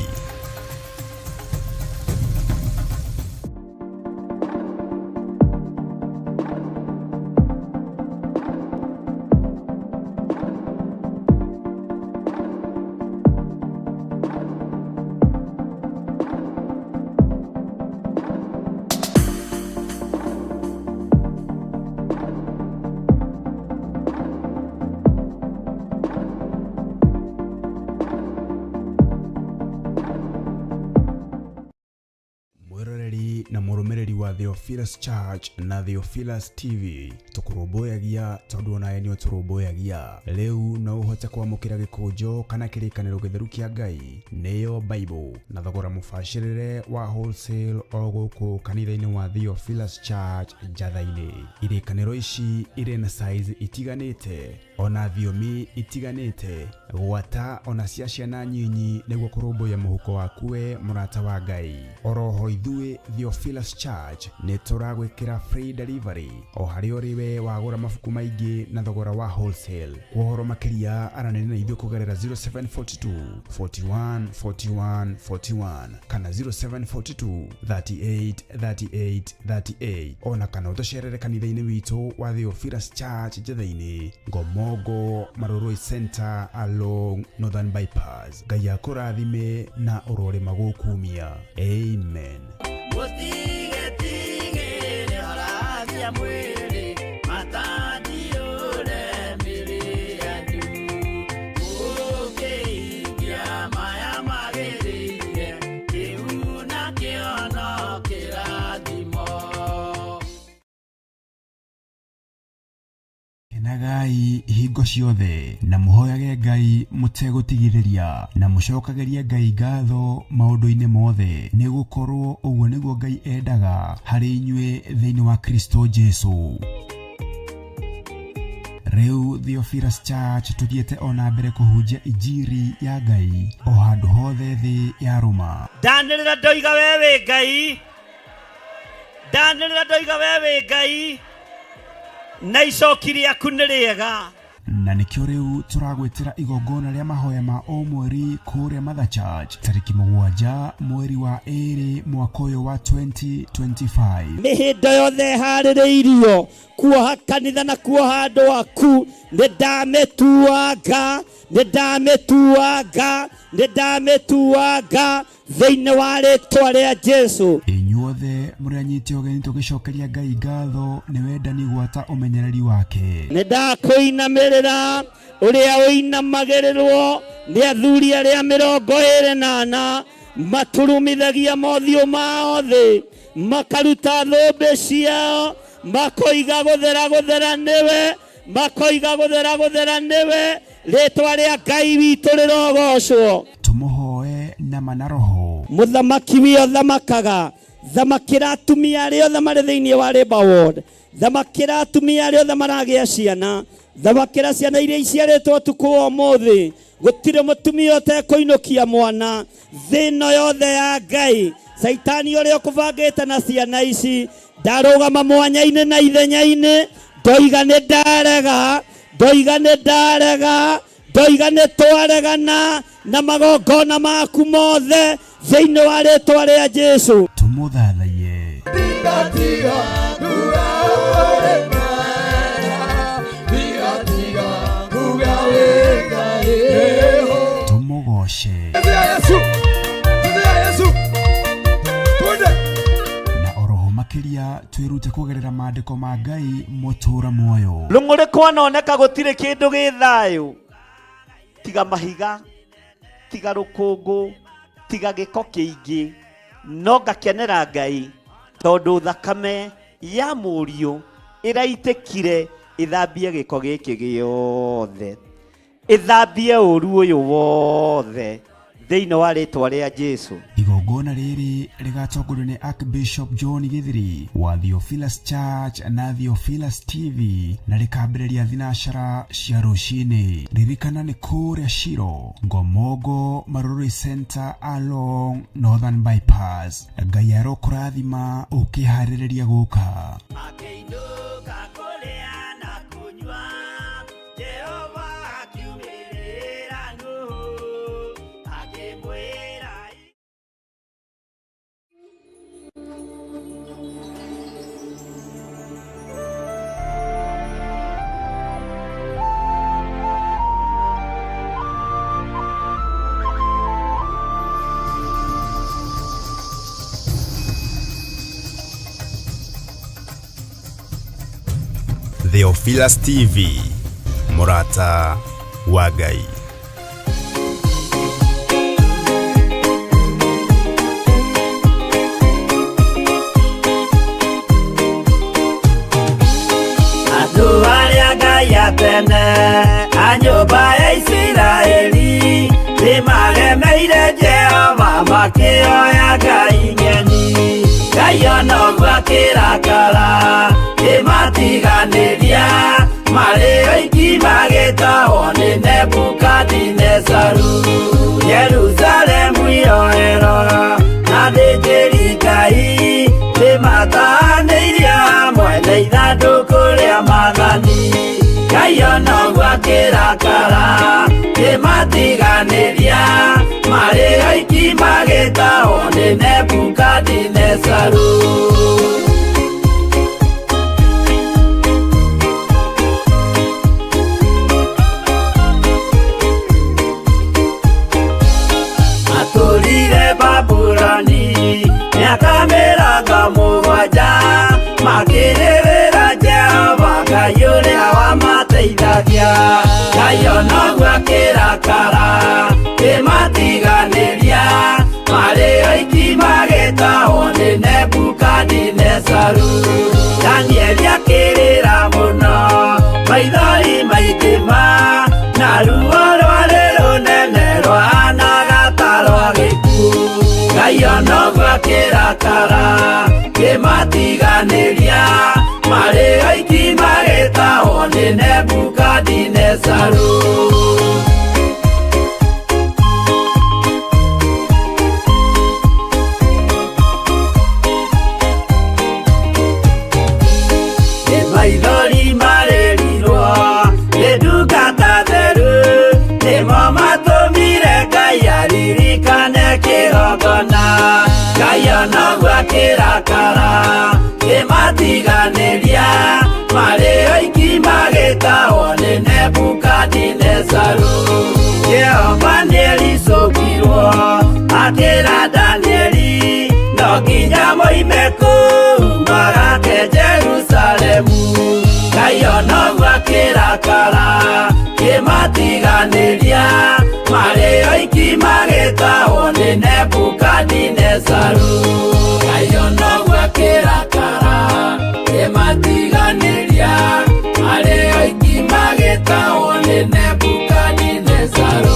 Speaker 2: Theophilus Church na Theophilus TV. Tũkũrũmbũyagia tondũ onawe nĩ ũtũrũmbũyagia. Rĩu no ũhote kwamũkĩra gĩkũnjo kana kĩrĩkanĩro gĩtheru kĩa Ngai nĩyo Bible na thogora mũbacĩrĩre wa wholesale o gũkũ kanitha-inĩ wa Theophilus Church Njatha-inĩ. Irĩkanĩro ici irĩ na size itiganĩte ona thiomi itiganĩte gwata ona cia ciana nyinyi nĩguo kũrũmbũiya mũhuko waku we mũrata wa Ngai. Oroho ithuĩ Theophilus Church nĩ tũragwĩkĩra free delivery o harĩa ũrĩ we wagũra mabuku maingĩ na thogora wa wholesale. Kwa ũhoro makĩria aranĩria na ithuĩ kũgerera 0742 41 41 41 kana 0742 38 38 38 ona kana ũtũcerere kanitha-inĩ witũ wa Theophilus Church Njatha-inĩ, Ngomongo, Marurui Center along Northern Bypass. Ngai akũrathime na ũrorĩma gũkumia. Amen.
Speaker 5: Mũtigetigĩre horagia mwĩrĩ matandiũre mĩrĩ yanyu mũkĩhingia maya magĩrĩire kĩu nakĩo no kĩrathimo.
Speaker 2: Kenagai hingo ciothe na mũhoyage Ngai mũtegũtigithĩria na mũcokagĩrie Ngai ngatho maũndũ-inĩ mothe, nĩ gũkorwo ũguo nĩguo Ngai endaga harĩ inyuĩ thĩinĩ wa Kristo Jesu. Rĩu Theophilus Church tũthiĩte ona mbere kũhunjia injiri ya Ngai o handũ hothe thĩ ya rũma.
Speaker 3: Ndanĩrĩra ndoiga we wĩ Ngai, ndanĩrĩra ndoiga we wĩ Ngai, na icoki rĩaku nĩ rĩega.
Speaker 2: Na nĩkĩo rĩu tũragwĩtĩra igongona rĩa mahoya ma o mweri kũrĩa Mother Church tarĩki 7 mweri wa 2 mwaka ũyũ wa 2025.
Speaker 3: Mĩhĩndo yothe ĩharĩrĩirio kuoha kanitha na kuoha andũ aku, nĩ ndamĩtuanga, nĩ ndamĩtuanga, nĩ ndamĩtuanga thĩinĩ wa rĩtwa rĩa Jesu.
Speaker 2: Inyuothe mũrĩ anyiti ũgeni tũgĩcokeria Ngai ngatho nĩ wendani gwata ũmenyereri wake.
Speaker 3: Nĩ ndakũinamĩrĩra ũrĩa ũinamagĩrĩrwo nĩ athuri arĩa 24 maturumithagia mothiũ mao thĩ, makaruta thũmbĩ ciao, makoiga gũthera gũthera nĩwe, makoiga gũthera gũthera nĩwe, rĩtwa rĩa Ngai witũ rĩrogocwo.
Speaker 2: Tũmũhoe na mana roho.
Speaker 3: Mũthamaki wio thamakaga, thamakĩra atumia arĩa othe marĩ thĩinĩ wa Labour Ward, thamakĩra atumia arĩa othe maragĩa ciana, thamakĩra ciana iria iciarĩtwo ũtukũ wa ũmũthĩ. Gũtirĩ mũtumia ũtekũinũkia mwana thĩ ĩno yothe ya Ngai. Caitani ũrĩa ũkũbangĩte na ciana ici ndarũgama mwanya-inĩ na ithenya-inĩ, ndoiga nĩ ndarega, ndoiga nĩ ndarega, ndoiga nĩ twaregana na magongona maku mothe thĩinĩ wa rĩtwa rĩa Jesu.
Speaker 2: Tũmũthathaiye. Tũmũgoce. Na oroho makĩria twĩrute kũgerera maandĩko ma Ngai mũtũra muoyo.
Speaker 3: Rũng'ũrĩ kwanoneka gũtirĩ kĩndũ gĩ thayũ, tiga mahiga, tiga rũkũngũ, tiga gĩko kĩingĩ, no ngakenera Ngai tondũ thakame ya mũriũ ĩraitĩkire ĩthambie gĩko gĩkĩ gĩothe, ĩthambie ũru ũyũ wothe thĩinĩ wa rĩtwa rĩa Jesu.
Speaker 2: Igongona rĩrĩ rĩgatongorio nĩ Archbishop John Githiri wa Theophilus Church na Theophilus TV na rĩkambĩrĩria thinacara cia rũcinĩ. Ririkana nĩ kũrĩa Shiro, Ngomongo, Marurui Center along Northern Bypass. Ngai arokũrathima ũkĩharĩrĩria gũka.
Speaker 5: Makĩinũka kũrĩa na kũnyua, Jehova akiumĩrĩra Nuhu, akĩmwĩra
Speaker 1: Theophilus TV, mũrata wa Ngai.
Speaker 5: Ngai ya tene a nyũmba ya Isiraeli nĩmaremeire Jehova makĩoya ngai ng'eni. Ngai ona ũguo akĩrakara kĩmatiganĩria marĩ oiki magĩtahwo nĩ Nebukadinezaru. Yerusalemu iroero na thĩnjĩri Ngai nĩmatahanĩirio hamwe na ithandũkũ rĩa maathani. Ngai ona ũguo akĩrakara kĩmatiganĩria marĩ oiki magĩtahwo nĩ Nebukadinezaru. Matũrire Babuloni mĩaka 70 makĩrĩrĩra Jehova Ngai ũrĩa wamateithagia. Ngai ona ũguo akĩrakara kĩmatiganĩria marĩ oiki magĩtahwo nĩ Nebukadinezaru. Danieli akĩrĩra mũno maithori maingĩ ma na ruo rwarĩ rũnene rwahanaga ta rwa gĩkuũ. Ngai ona ũguo akĩrakara kĩmatiganĩria marĩ oiki magĩtahwo nĩ Nebukadinezaru. Nĩ maithori marĩrirwo nĩ ndungata theru nĩmo matũmire Ngai aririkane kĩgongona. Ngai ona ũguo akĩrakara kĩmatiganĩria marĩ oiki magĩtahwo nĩ Nebukadinezaru. Jehova nĩericũkirwo akĩra Danieli no nginya moime kũu magake Jerusalemu. Ngai ona ũguo akĩrakara kĩmatiganĩria marĩ oiki magĩtahwo nĩ Nebukadinezaru. Ngai ona ũguo akĩrakara kĩmatiganĩria marĩ oiki magĩtahwo nĩ Nebukadinezaru.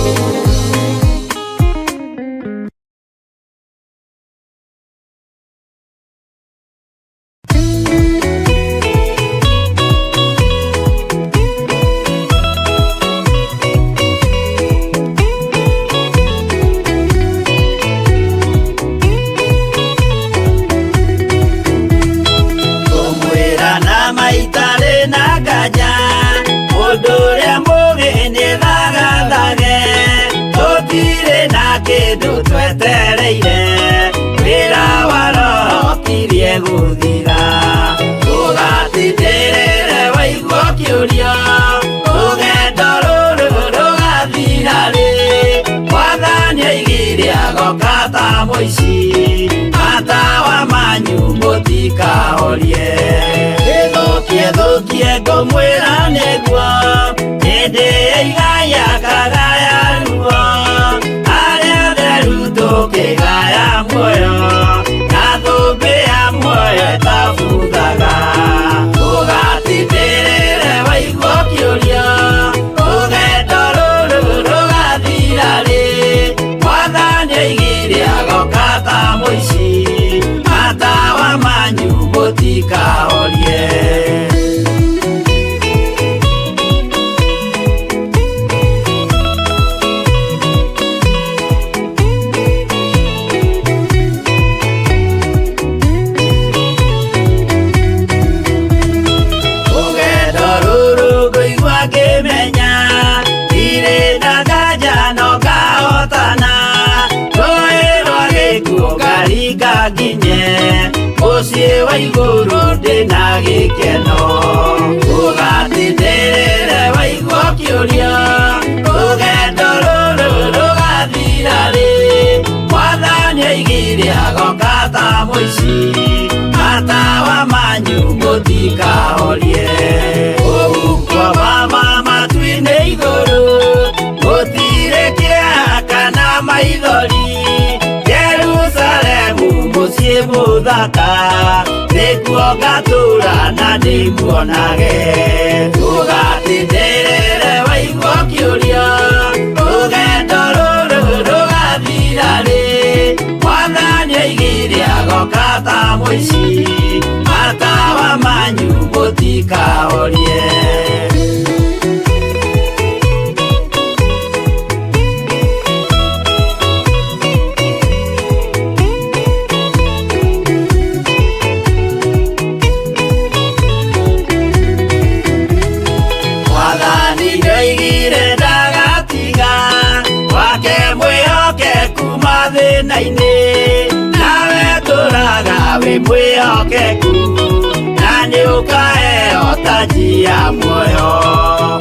Speaker 5: Kũmwĩra na maitarĩ na nganja mũndũ ũrĩa mũũgĩ nĩthagathage tũtirĩ na kĩndũ twetereire wĩra wa Roho ũkirie gũthira. Ũgatindĩrĩre waigua ũkĩũrio rũgendo rũrũ rũgathira rĩ Mwathani oigire agoka ta mũici matawa manyu mũtikahorie. Gĩthũkie thũkie ngũmwĩra nĩguo hĩndĩ ĩigaya kagaya ruo arĩa theru tũkĩgaya muoyo na thũmbĩ ya muoyo ĩtabuthaga. Ũgatindĩrĩre waigua ũkĩũrio rũgendo rũrũ rũgathira rĩ Mwathani oigire agoka ta mũici matawa manyu mũtikahorie. Rũgendo rũrũ ngũigua ngĩmenya ndirĩ na nganja no ngahotana rũĩ rwa gĩkuũ ngaringa nginye mũciĩ wa igũrũ ndĩna gĩkeno. Ũgatindĩrĩre waigua ũkĩũrio rũgendo rũrũ rũgathira rĩ Mwathani oigire agoka ta mũici matawa manyu mũtikahorie. Ũguo mama matu-inĩ igũrũ gũtirĩ kĩeha kana maithori Jerusalemu mũciĩ mũthaka nĩkuo ngatũra na ndĩmuonage. Ũgatindĩrĩre ta mũici, matawa manyu mũtikahorie. Mwathani nĩoigire ndagatiga wake mwĩhokeku mathĩna-inĩ, nawe tũraga wĩ mwĩhokeku, na nĩũkaheo taji ya muoyo.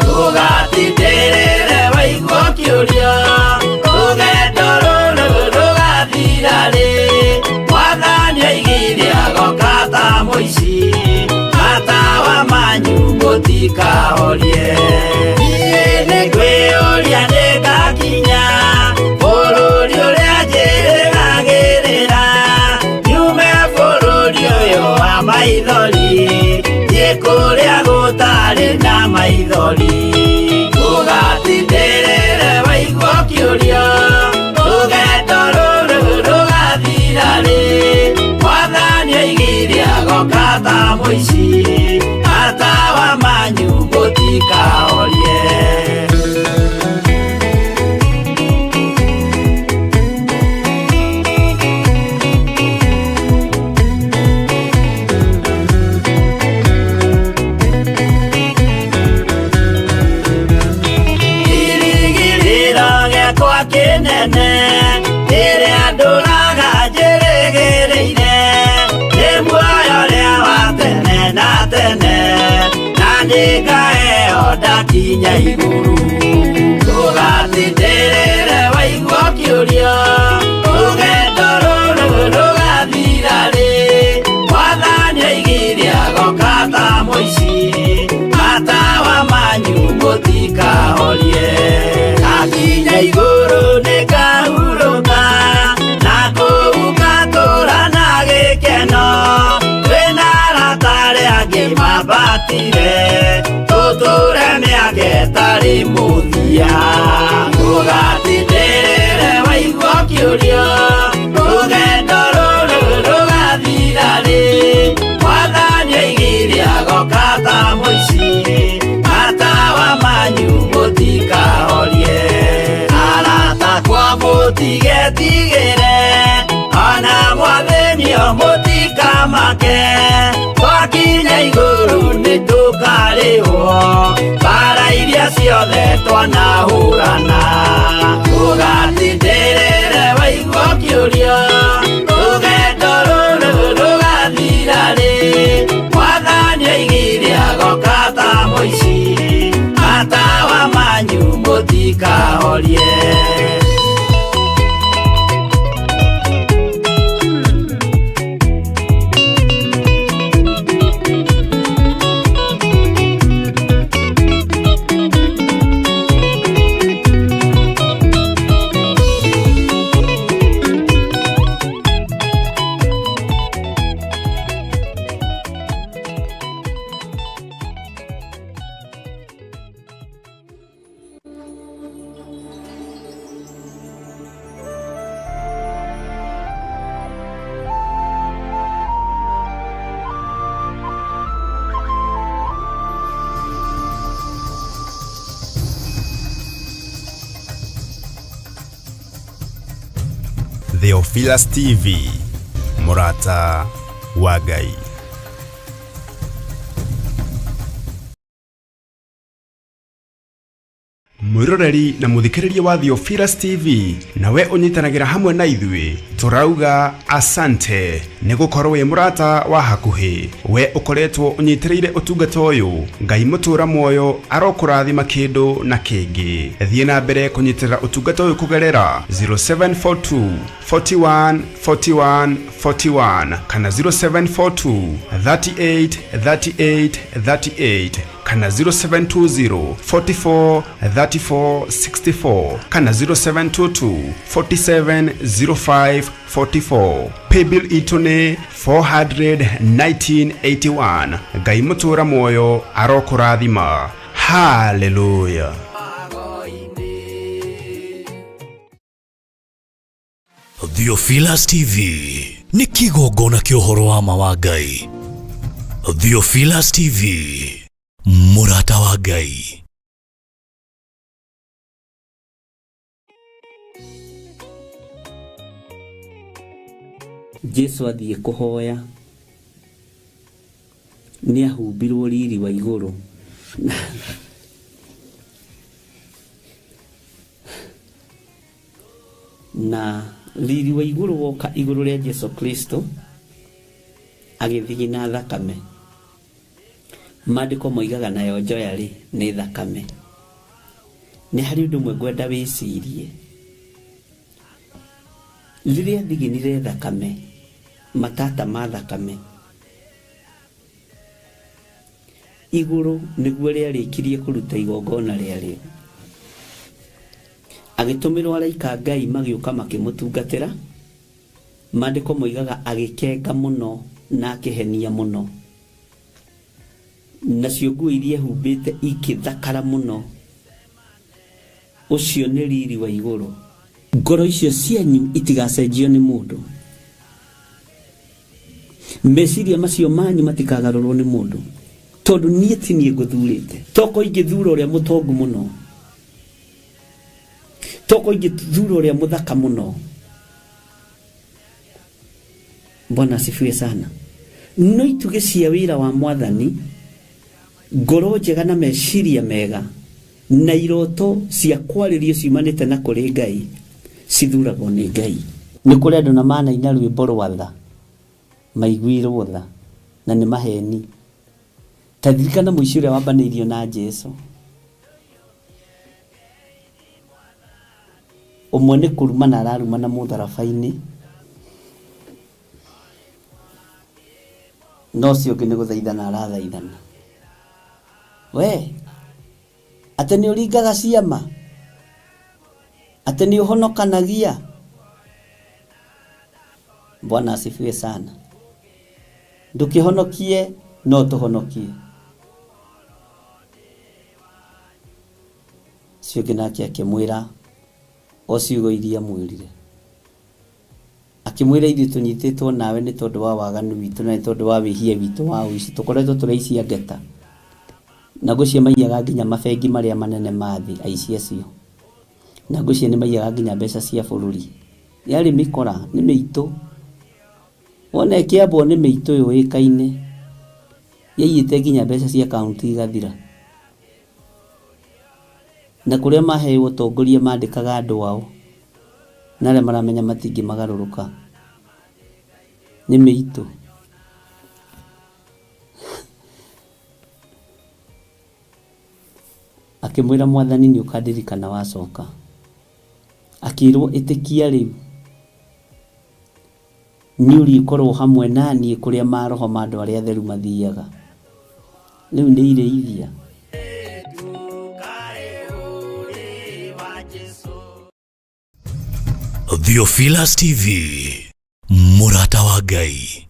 Speaker 5: Ndũgatindĩrĩre waigua ũkĩũria, rũgendo rũrũ rũgathira rĩ? Mwathani oigire agoka ta mũici, matawa manyu mũtikahorie. Niĩ nĩngwĩyũria nĩngakinya bũrũri ũrĩa njĩrĩgagĩrĩra, nyume bũrũri ũyũ wa maithori, thiĩ kũrĩa gũtarĩ na maithori. Ndũgatindĩrĩre waigua ũkĩũria, rũgendo rũrũ rũgathira rĩ? Mwathani oigire agoka ta mũici, matawa manyu mũtikahorie. Kĩrĩgĩrĩro gĩakwa kĩnene rĩrĩa ndũraga njĩrĩgĩrĩire, nĩ muoyo ũrĩa wa tene na tene, na nĩngaheo ndakinya igũrũ. Ndũgatindĩrĩre waigua ũkĩũria, rũgendo rũrũ rũgathira rĩ? Mwathani oigire agoka ta mũici, matawa manyu mũtikahorie. Ndakinya igũrũ nĩngahurũka, na kũu ngatũũra na gĩkeno, twĩna arata arĩa angĩ mambatire, tũtũũre mĩaka ĩtarĩ mũthia. Ndũgatindĩrĩre waigua ũkĩũria, rũgendo rũrũ rũgathira rĩ? Mwathani oigire agoka ta mũici, matawa manyu mũtikahorie. Arata akwa mũtigetigĩre, ona mwathĩnio mũtikamake, twakinya igũrũ nĩtũkarĩhwo mbara iria ciothe twanahũrana. Ndũgatindĩrĩre waigua ũkĩũria, rũgendo rũrũ rũgathira rĩ? Mwathani oigire agoka ta mũici, matawa manyu mũtikahorie.
Speaker 1: Theophilus TV, mũrata wa Ngai. Mwĩroreri na mũthikĩrĩria wa Theophilus TV, nawe ũnyitanagĩra hamwe na ithuĩ, tũrauga asante nĩ gũkorwo wĩ mũrata wa hakuhĩ. We ũkoretwo ũnyitĩrĩire ũtungata ũyũ, Ngai mũtũra muoyo arokũrathima kĩndũ na kĩngĩ. Thiĩ na mbere kũnyitĩrĩra ũtungata ũyũ kũgerera 0742 41 41 41 kana 0742 38 38 38 kana 0720 44 34 64 kana 0722 47 05 44. Paybill itũ nĩ 41981. Ngai mũtũra muoyo arokũrathima. Haleluya.
Speaker 6: Theophilus TV nĩ kĩgongona kĩa ũhoro wa ma wa Ngai. Theophilus TV, mũrata wa Ngai.
Speaker 4: Jesu athiĩ kũhoya nĩ ahumbirwo riri wa igũrũ. Na riri wa igũrũ woka igũrũ rĩa Jesu Kristo agĩthiĩ na thakame. Maandĩko moigaga nayo njoya rĩ nĩ thakame. Nĩ harĩ ũndũ ũmwe ngwenda wĩcirie. Rĩrĩa thiginire thakame, matata ma thakame, igũrũ nĩguo rĩarĩkirie kũruta igongona rĩarĩo. Agĩtũmĩrwo araika Ngai magĩũka makĩmũtungatĩra. Maandĩko moigaga agĩkenga mũno na akĩhenia mũno. Nacio nguo iria ehumbĩte ikĩthakara mũno. Ũcio nĩ riri wa igũrũ. Ngoro icio cianyu itigacenjio nĩ mũndũ. Meciria macio manyu matikagarũrwo nĩ mũndũ. Tondũ niĩ ti niĩ ngũthurĩte. Toko ingĩthura ũrĩa mũtongu mũno. Toko ingĩthura ũrĩa mũthaka mũno. Bwana asifiwe sana. No itugĩ cia wĩra wa mwathani, ngoro njega na meciria mega na iroto cia kwarĩrio ciumanĩte na kũrĩ Ngai cithuragwo nĩ Ngai. Nĩ kũrĩ andũ na manaina rwĩmbo rwa tha maiguirwo tha na nĩ maheni. Ta ririkana mũici ũrĩa wambanĩirio na Jesu. Ũmwe nĩ kũrumana ararumana mũtharaba-inĩ, no ũcio ũngĩ nĩ gũthaithana arathaithana. We, atĩ nĩ ũringaga ciama? Atĩ nĩ ũhonokanagia? Bwana asifiwe sana. Ndũkĩhonokie no tũhonokie. Ũcio ũngĩ nake akĩmwĩra o ciugo iria amwĩrire. Akĩmwĩra ithuĩ tũnyitĩtwo nawe nĩ tondũ wa waganu witũ na nĩ tondũ wa wĩhia witũ wa ũici. Tũkoretwo tũrĩ aici a ngeta. Na ngwĩciria maiyaga nginya mabengi marĩa manene ma thĩ, aici acio. Na ngwĩciria nĩ maiyaga nginya mbeca cia bũrũri. Yarĩ mĩkora, nĩ mĩitũ. Wona ĩkĩambwo nĩ mĩitũ yũĩkaine. Yaiyĩte nginya mbeca cia kaunti igathira. Na kũrĩa maheo ũtongoria mandĩkaga andũ ao. Na arĩa maramenya matingĩmagarũrũka. Nĩ mĩitũ. Akĩmwĩra mwathani nĩ ũkandirikana wacoka. Akĩrwo ĩtĩkia rĩu. Nĩ ũrĩkorwo hamwe na niĩ kũrĩa maroho ma andũ arĩa atheru mathiaga. Rĩu nĩ irĩithia.
Speaker 6: Theophilus TV, mũrata wa Ngai.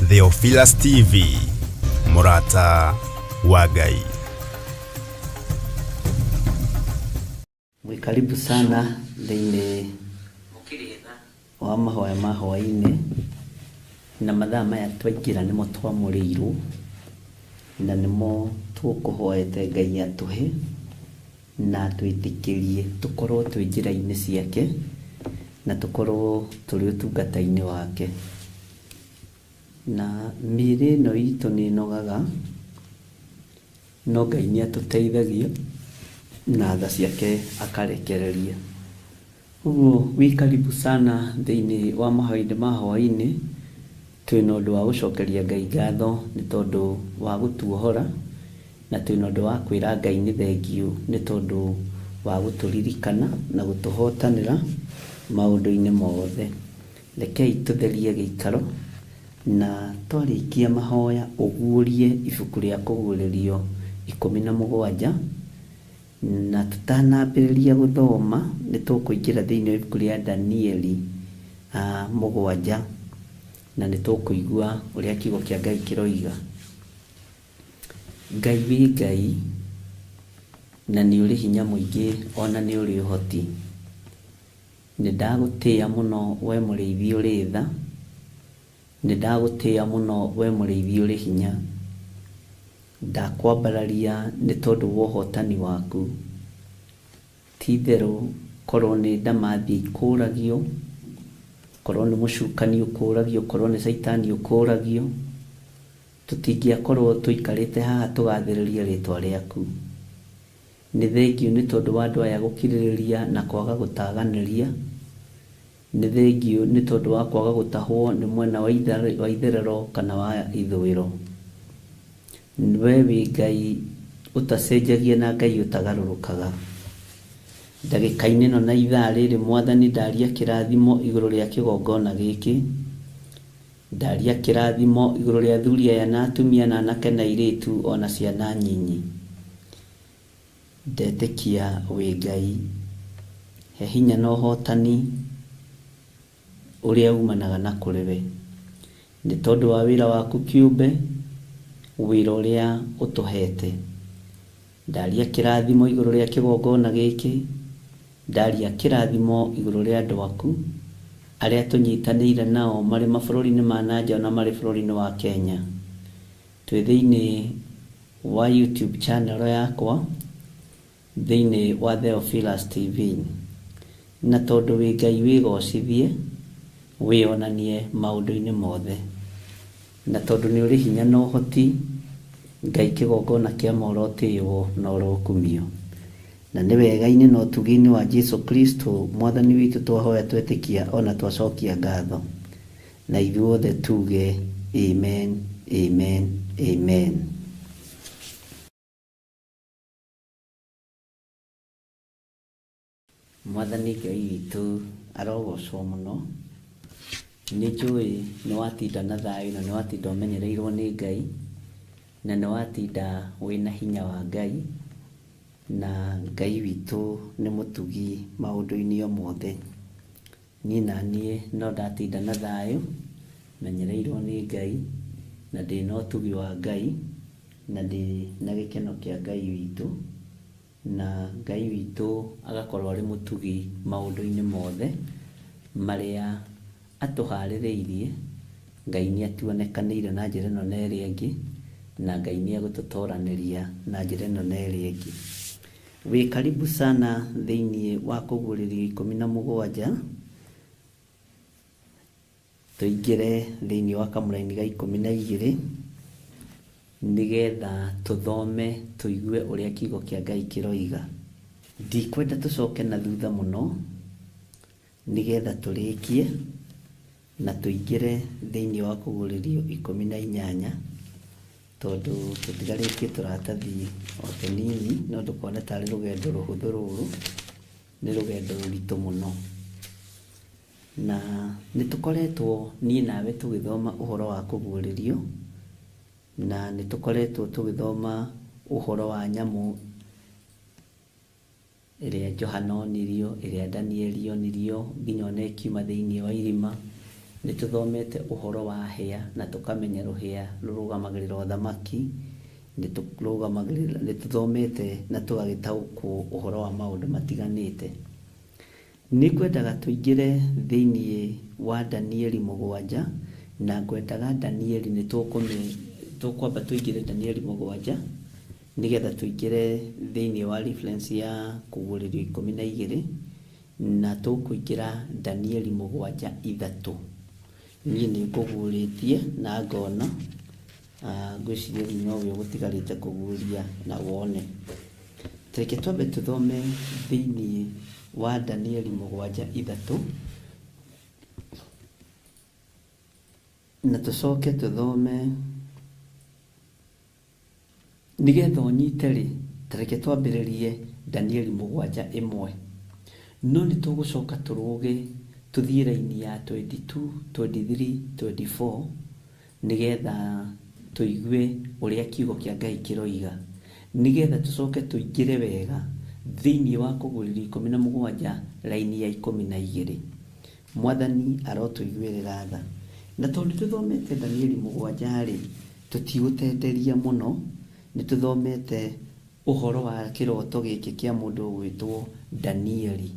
Speaker 1: Theophilus TV, mũrata wa Ngai.
Speaker 4: Mwĩ karibu sana thĩinĩ wa mahoya ma hwaĩ-inĩ na mathaa maya twaingĩra nĩmo twamũrĩirwo na nĩmo tũkũhoete Ngai atũhe na atwĩtĩkĩrie tũkorwo twĩ njĩra-inĩ ciake na tũkorwo tũrĩ ũtungata-inĩ wake. Na mĩĩrĩ ĩno itũ nĩ ĩnogaga no Ngai nĩ atũteithagia na tha ciake akarekereria. Ũguo wĩ karibu sana thĩinĩ wa mahoya ma hwaĩ-inĩ twĩna ũndũ wa gũcokeria Ngai ngatho nĩ tondũ wa gũtuohora na twĩna ũndũ wa kwĩra Ngai nĩ thengiũ nĩ tondũ wa gũtũririkana na gũtũhotanĩra maũndũ-inĩ mothe. Rekei tũtherie gĩikaro na twarĩkia mahoya ũguũrie ibuku rĩa kũguũrĩrio 17. Na tũtanambĩrĩria gũthoma nĩ tũkũingĩra thĩinĩ wa ibuku rĩa Danieli 7, na nĩ tũkũigua ũrĩa kiugo kĩa Ngai kĩroiga. Ngai wĩ Ngai, na nĩ ũrĩ hinya mũingĩ ona nĩ ũrĩ ũhoti. Nĩ ndagũtĩĩa mũno we mũrĩithi ũrĩ tha, nĩ ndagũtĩĩa mũno we mũrĩithi ũrĩ hinya. Ndakwambararia nĩ tondũ wa ũhotani waku. Ti itherũ korwo nĩ ndamathia ikũragio, korwo nĩ mũcukani ũkũragio, korwo nĩ caitani ũkũragio, tũtingĩakorwo tũikarĩte haha tũgathĩrĩria rĩtwa rĩaku. Nĩ thengiũ nĩ tondũ wa andũ aya gũkirĩrĩria na kwaga gũtaganĩria. Nĩ thengiũ nĩ tondũ wa kwaga gũtahwo nĩ mwena wa itherero kana wa ithũĩro. We wĩ Ngai ũtacenjagia na Ngai ũtagarũrũkaga. Ndagĩka-inĩ ĩno na ithaa rĩrĩ Mwathani ndaria kĩrathimo igũrũ rĩa kĩgongona gĩkĩ. Ndaria kĩrathimo igũrũ rĩa athuri aya na atumia na anake na airĩtu ona ciana nyinyi. Ndetĩkia wĩ Ngai. He hinya na ũhotani ũrĩa umanaga na kũrĩ we. Nĩ tondũ wa wĩra waku kĩũmbe, wĩra ũrĩa ũtũhete. Ndaria kĩrathimo igũrũ rĩa kĩgongona gĩkĩ, ndaria kĩrathimo igũrũ rĩa andũ aku arĩa tũnyitanĩire nao marĩ mabũrũri-inĩ ma na nja na marĩ bũrũri-inĩ wa Kenya. Twĩ thĩinĩ wa YouTube channel yakwa, thĩinĩ wa Theophilus TV. Na tondũ wĩ Ngai wĩgocithie, wĩonanie maũndũ-inĩ mothe. Na tondũ nĩ ũrĩ hinya na ũhoti, Ngai kĩgongona kĩa ma ũrotĩĩwo na ũrokumio. Na nĩ wega-inĩ na ũtugi-inĩ wa Jesu Kristo Mwathani witũ twahoya twetĩkia ona twacokia ngatho. Na ithuothe tuge amen, amen, amen. Mwathani Ngai witũ arogocwo mũno. Nĩ njũĩ nĩ watinda na thayũ na nĩ watinda ũmenyereirwo nĩ Ngai, na nĩ watinda wĩna hinya wa Ngai, na Ngai witũ nĩ mũtugi maũndũ-inĩ o mothe. Niĩ na niĩ no ndatinda na thayũ, menyereirwo nĩ Ngai, na ndĩna ũtugi wa Ngai, na ndĩ na gĩkeno kĩa Ngai witũ, na Ngai witũ agakorwo arĩ mũtugi maũndũ-inĩ mothe marĩa atũharĩrĩirie. Ngai nĩ atuonekanĩire na njĩra ĩno na ĩrĩa ĩngĩ, na Ngai nĩ egũtũtoranĩria na njĩra ĩno na ĩrĩa ĩngĩ. Wĩ karibu sana thĩinĩ wa kũguũrĩrio 17, tũingĩre thĩinĩ wa kamũraini ga 12 nĩgetha tũthome tũigue ũrĩa kiugo kĩa Ngai kĩroiga. Ndikwenda tũcoke na thutha mũno nĩgetha tũrĩkie na tũingĩre thĩinĩ wa kũguũrĩrio 18, tondũ tũtigarĩtie tũratathi o tũnini, no ndũkone tarĩ rũgendo rũhũthũ rũrũ, nĩ rũgendo rũritũ mũno. Na nĩ tũkoretwo niĩ nawe tũgĩthoma ũhoro wa kũguũrĩrio, na nĩ tũkoretwo tũgĩthoma ũhoro wa nyamũ ĩrĩa Johana onirio, ĩrĩa Danieli onirio, nginya ona ĩkiuma thĩinĩ wa irima. Nĩ tũthomete ũhoro wa hĩa na tũkamenya rũhĩa rũrũgamagĩrĩra ũthamaki. Nĩ tũthomete na tũgagĩtaũkwo ũhoro wa maũndũ matiganĩte. Nĩ ngwendaga tũingĩre thĩinĩ wa Danieli 7, na ngwendaga Danieli nĩ tũkwamba tũingĩre Danieli 7 nĩgetha tũingĩre thĩinĩ wa reference ya kũguũrĩrio 12, na tũkũingĩra Danieli 7:3. Niĩ nĩ ngũguũrĩtie na ngona, ngwĩciria rĩu nowe ũgũtigarĩte kũguũria na wone. Reke twambe tũthome thĩinĩ wa Danieli 7:3, na tũcoke tũthome nĩgetha ũnyite rĩ. Reke twambĩrĩrie Danieli 7:1, no nĩ tũgũcoka tũrũge tũthiĩ raini ya 22, 23, 24 nĩgetha tũigue ũrĩa kiugo kĩa Ngai kĩroiga, nĩgetha tũcoke tũingĩre wega Thĩinĩ wa Kũguũrĩrio 17 raini ya 12. Mwathani arotũiguĩrĩra tha. Na tondũ nĩtũthomete Danieli 7-rĩ, tũtigũtenderia mũno, nĩtũthomete ũhoro wa kĩroto gĩkĩ kĩa mũndũ ũgwĩtwo Danieli.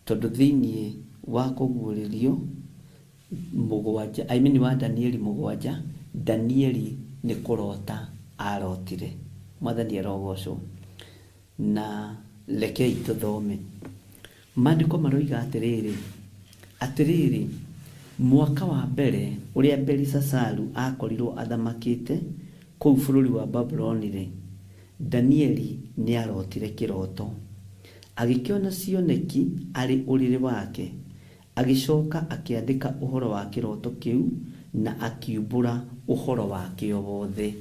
Speaker 4: Tondũ thĩinĩ wa Kũguũrĩrio 7, I mean wa Danieli 7, Danieli nĩ kũrota arotire. Mwathani arogocwo. Na rekei tũthome. Maandĩko maroiga atĩrĩrĩ, atĩrĩrĩ, mwaka wa mbere ũrĩa Belishazaru akorirwo athamakĩte kũu bũrũri wa Babuloni-rĩ, Danieli nĩarotire kĩroto. Agĩkĩona cioneki arĩ ũrĩrĩ wake, agĩcoka akĩandĩka ũhoro wa kĩroto kĩu na akiumbũra ũhoro wakĩo wothe.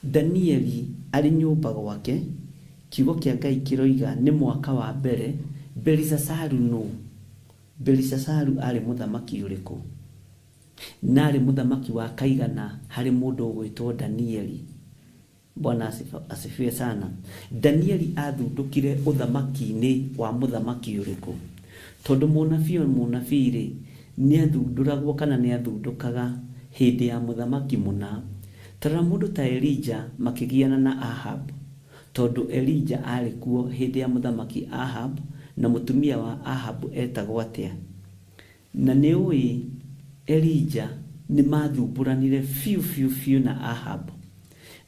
Speaker 4: Danieli arĩ nyũmba gwake, kiugo kĩa Ngai kĩroiga nĩ mwaka wa mbere Belishazaru nũ? Belishazaru arĩ mũthamaki ũrĩkũ? Na arĩ mũthamaki wa kaigana harĩ mũndũ ũgwĩtwo Danieli. Bwana asifiwe sana. Danieli athundũkire ũthamaki-inĩ wa mũthamaki ũrĩkũ? Tondũ mũnabii o mũnabii rĩ, nĩathundũragwo kana nĩathundũkaga hĩndĩ ya mũthamaki mũna. Tarora mũndũ ta Elija makĩgiana na Ahab. Tondũ Elija arĩ kuo hĩndĩ ya mũthamaki Ahab, na mũtumia wa Ahab etagwo atĩa? Na nĩũĩ Elija nĩmathumbũranire biũ biũ biũ na Ahab.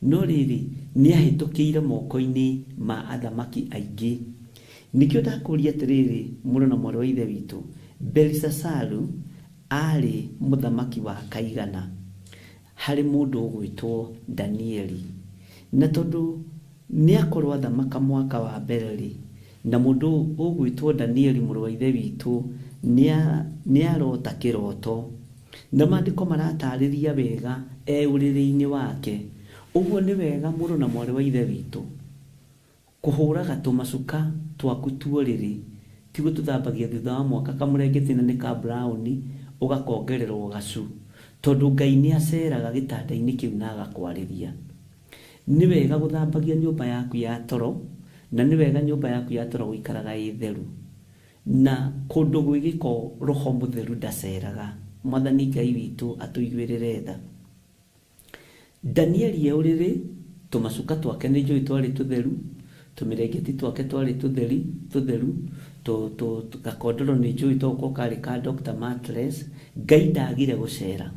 Speaker 4: No rĩrĩ, nĩahĩtũkĩire moko-inĩ ma athamaki aingĩ. Nĩkĩo ndakũria atĩrĩrĩ, mũrũ na mwarĩ wa Ithe witũ, Belishazaru arĩ mũthamaki wa kaigana harĩ mũndũ ũgwĩtwo Danieli. Na tondũ nĩakorwo athamaka mwaka wa mbere rĩ, na mũndũ ũgwĩtwo Danieli mũrũ wa Ithe witũ nĩarota kĩroto. Na maandĩko maratarĩria wega e ũrĩrĩ-inĩ wake. Ũguo nĩ wega mũrũ na mwarĩ wa Ithe witũ kũhũraga tũmacuka twaku tuorĩrĩ, ti gũtũthambagia thutha wa mwaka kamũrengeti na nĩ ka brown ũgakongererwo gacu, tondũ Ngai nĩaceraga gĩtanda-inĩ kĩu na agakwarĩria. Nĩ wega gũthambagia nyũmba yaku ya toro, na nĩ wega nyũmba yaku ya toro gũikaraga ĩ theru. Na kũndũ gwĩ gĩko roho mũtheru ndaceraga. Mwathani Ngai witũ atũiguĩrĩre tha. Danieli e ũrĩrĩ, tũmacuka twake nĩ njũĩ twarĩ tũtheru, tũmĩrengeti twake twarĩ tũtheru, gakondoro nĩ njũĩ togũkorwo karĩ ka Dr. Mattress. Ngai ndagire gũcera.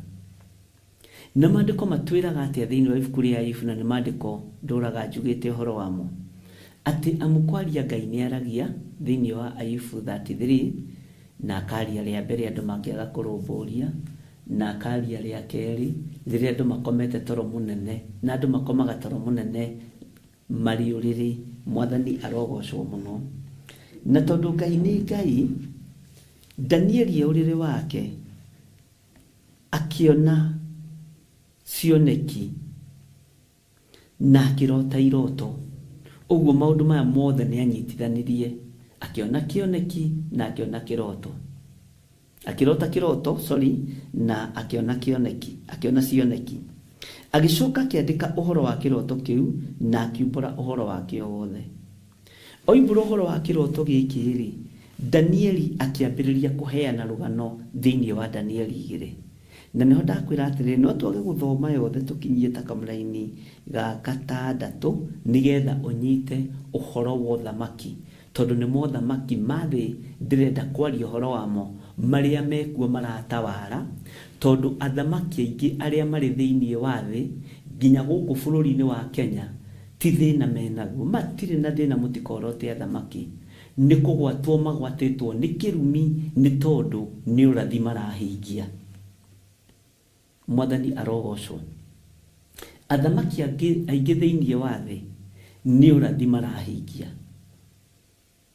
Speaker 4: Na maandĩko matwĩraga atĩa thĩinĩ wa ibuku rĩa Ayubu, na nĩ maandĩko ndũraga njugĩte ũhoro wamo, atĩ amu kwaria Ngai nĩaragia thĩinĩ wa Ayubu 33, na akaria rĩa mbere andũ mangĩaga kũrũmbũria, na akaria rĩa kerĩ rĩrĩa andũ makomete toro mũnene, na andũ makomaga toro mũnene marĩ ũrĩrĩ. Mwathani arogocwo mũno. Na tondũ Ngai nĩ Ngai, Danieli e ũrĩrĩ wake akĩona cioneki na akĩrota iroto. Ũguo maũndũ maya mothe nĩanyitithanirie, akĩona kĩoneki na akĩona kĩroto. Akĩrota kĩroto, sorry, na akĩona kĩoneki, akĩona cioneki. Agĩcoka akĩandĩka ũhoro wa kĩroto kĩu na akiumbũra ũhoro wakĩo wothe. Oimbũra ũhoro wa kĩroto gĩkĩ rĩ, Danieli akĩambĩrĩria kũheana rũgano thĩinĩ wa Danieli 2. Na nĩho ndakwĩra atĩrĩrĩ, no twage gũthoma yothe tũkinyie ta kamũraini ga gatandatũ nĩgetha ũnyite ũhoro wa ũthamaki, tondũ nĩ mothamaki ma thĩ ndĩrenda kwaria ũhoro wamo marĩa mekuo maratawara, tondũ athamaki aingĩ arĩa marĩ thĩinĩ wa thĩ nginya gũkũ bũrũri-inĩ wa Kenya ti thĩna menaguo, matirĩ na thĩna, mũtikorote athamaki, nĩ kũgwatwo magwatĩtwo nĩ kĩrumi nĩ tondũ nĩ ũrathi marahingia. Mwathani arogocwo. Athamaki aingĩ thĩinĩ wa thĩ nĩ ũrathi marahingia,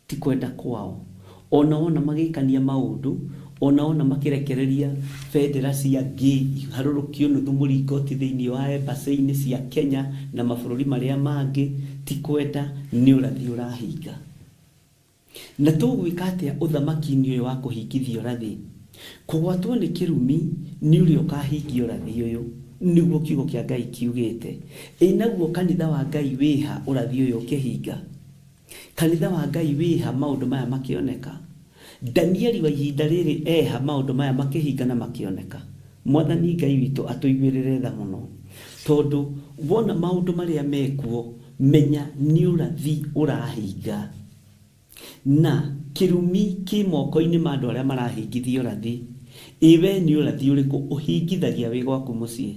Speaker 4: ti kwenda kwao. Ona wona magĩkania maũndũ, ona wona makĩrekereria bendera cia ngĩ iharũrũkio nuthu mũringoti thĩinĩ wa embassy-inĩ cia Kenya na mabũrũri marĩa mangĩ, ti kwenda, nĩ ũrathi ũrahinga. Na tũgwĩka atĩa ũthamaki-inĩ ũyũ wa kũhingithia ũrathi? Kũgwatwo nĩ kĩrumi nĩ ũrĩa ũkahingia ũrathi ũyũ, nĩguo kiugo kĩa Ngai kiugĩte. Ĩ naguo kanitha wa Ngai wĩha ũrathi ũyũ ũkĩhinga? Kanitha wa Ngai wĩha maũndũ maya makĩoneka? Danieli wa ihinda rĩrĩ eha maũndũ maya makĩhinga na makĩoneka? Mwathani Ngai witũ atũiguĩrĩre tha mũno, tondũ wona maũndũ marĩa mekuo, menya nĩ ũrathi ũrahinga. Na kĩrumi kĩ moko-inĩ ma andũ arĩa marahingithia ũrathi. Ĩ we nĩ ũrathi ũrĩkũ ũhingithagia wĩ gwaku mũciĩ?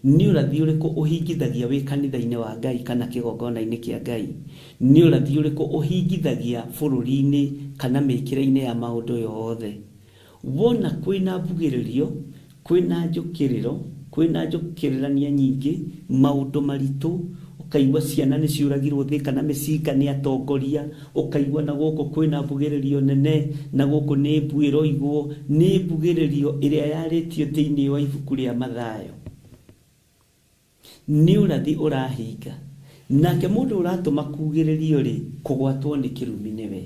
Speaker 4: Nĩ ũrathi ũrĩkũ ũhingithagia wĩ kanitha-inĩ wa Ngai kana kĩgongona-inĩ kĩa Ngai? Nĩ ũrathi ũrĩkũ ũhingithagia bũrũri-inĩ kana mĩkĩre-inĩ ya maũndũ yothe? Wona kwĩna mbugĩrĩrio, kwĩna njũkĩrĩro, kwĩna njũkĩrĩrania nyingĩ, maũndũ maritũ, ũkaigua ciana nĩ ciũragirwo thĩ kana mĩcinga nĩ atongoria, ũkaigua na gũkũ kwĩna mbugĩrĩrio nene, na gũkũ nĩ mbu ĩroigwo, nĩ mbugĩrĩrio ĩrĩa yarĩtio thĩinĩ wa ibuku rĩa Mathayo. Nĩ ũrathi ũrahinga. Nake mũndũ ũratũma kugĩrĩrio rĩ, kũgwatwo nĩ kĩrumi nĩwe.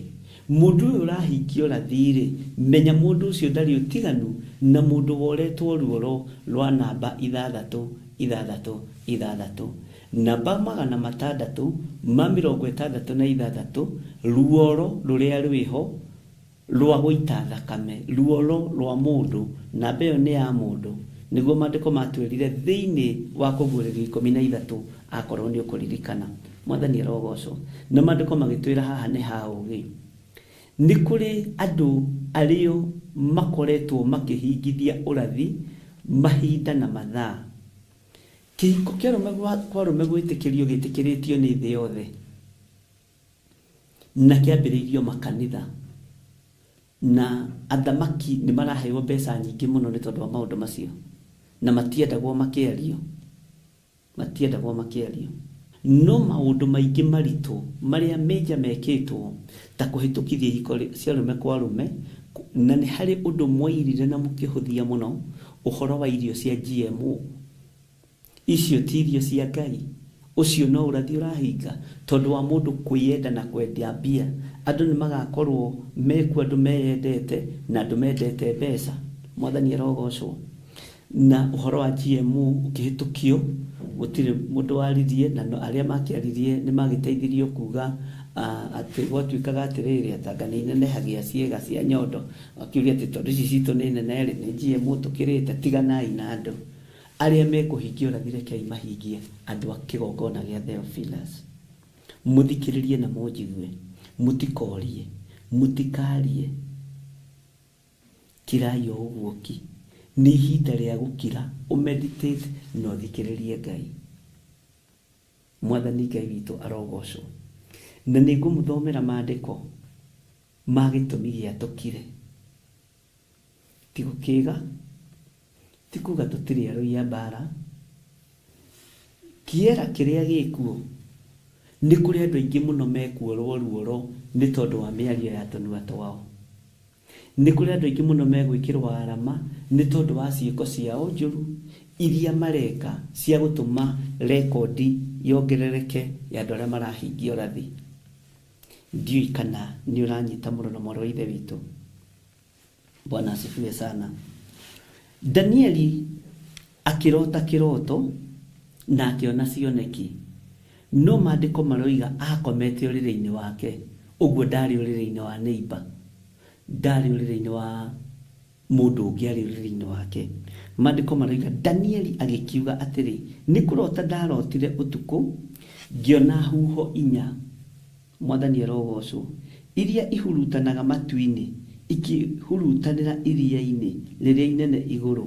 Speaker 4: Mũndũ ũyũ ũrahingia ũrathi rĩ, menya mũndũ ũcio ndarĩ ũtiganu na mũndũ woretwo ruoro rwa namba ithathatũ, ithathatũ, ithathatũ. Namba magana matandatũ ma mĩrongo ĩtandatũ na ithathatũ, ruoro rũrĩa rwĩho rwa gũita thakame, ruoro rwa mũndũ, namba ĩyo nĩ ya mũndũ. Nĩguo maandĩko matwĩrire thĩinĩ wa kũguũrĩrio ikũmi na ithatũ, akorwo nĩ ũkũririkana. Mwathani arogocwo. Na maandĩko magĩtwĩra haha nĩ ha ũũgĩ. Nĩ kũrĩ andũ arĩo makoretwo makĩhingithia ũrathi mahinda na mathaa. Kĩhiko kĩa arũme kwa arũme gwĩtĩkĩrio gĩtĩkĩrĩtio nĩ thĩ yothe, na kĩambĩrĩirio makanitha, na athamaki nĩ maraheo mbeca nyingĩ mũno nĩ tondũ wa maũndũ macio, na matiendagwo makĩario, matiendagwo makĩario. No maũndũ maingĩ maritũ marĩa menja mekĩtwo ta kũhĩtũkithia ihiko cia arũme kwa arũme, na nĩ harĩ ũndũ mwairire na mũkĩhũthia mũno, ũhoro wa irio cia GMO. Icio ti irio cia Ngai. Ũcio no ũrathi ũrahinga tondũ wa mũndũ kwĩyenda na kwenda mbia. Andũ nĩ magakorwo mekuo, andũ meyendete na andũ mendete mbeca. Mwathani arogocwo. Na ũhoro wa GMO ũkĩhĩtũkio, gũtirĩ mũndũ waririe, na arĩa makĩaririe nĩ magĩteithirio kuga atĩ gwatuĩkaga atĩrĩrĩ, atanga nĩ inenehagia ciĩga cia nyondo. Akiuria atĩ tondũ ici citũ nĩ nene rĩ, nĩ GMO tũkĩrĩte, tiganai na andũ. Arĩa mekũhingia ũrathi rekei mahingie, andũ a kĩgongona gĩa Theophilus. Mũthikĩrĩrie na mũnjigue, mũtikorie, mũtikarie, kirai o ũguo ki. Nĩ ihinda rĩa gũkira, ũmeditate na ũthikĩrĩrie Ngai. Mwathani Ngai witũ arogocwo. Na nĩ ngũmũthomera maandĩko ma gĩtũmi gĩa tũkire. Ti gũkĩga, ti kuga tũtirĩ arũi a mbara. Kĩera kĩrĩa gĩkuo, nĩ kũrĩ andũ aingĩ mũno mekuorwo ruoro nĩ tondũ wa mĩario ya tũnua twao. Nĩ kũrĩ andũ aingĩ mũno megwĩkĩrwo arama nĩ tondũ wa ciĩko ciao njũru iria mareka cia gũtũma rekondi yongerereke ya andũ arĩa marahingia ũrathi. Ndiũĩ kana nĩ ũranyita mũno na mwarĩ wa Ithe witũ. Bwana asifiwe sana. Danieli akĩrota kĩroto na akĩona cioneki, no maandĩko maroiga akomete ũrĩrĩ-inĩ wake, ũguo ndarĩ ũrĩrĩ-inĩ wa neighbor, ndarĩ ũrĩrĩ-inĩ wa mũndũ ũngĩ, arĩ ũrĩrĩ-inĩ wake. Maandĩko maroiga Danieli agĩkiuga atĩrĩ, nĩ kũrota ndarotire ũtukũ ngĩona huho inya, Mwathani arogocwo, iria ihurutanaga matu-inĩ, ikihurutanĩra iria-inĩ rĩrĩa inene igũrũ.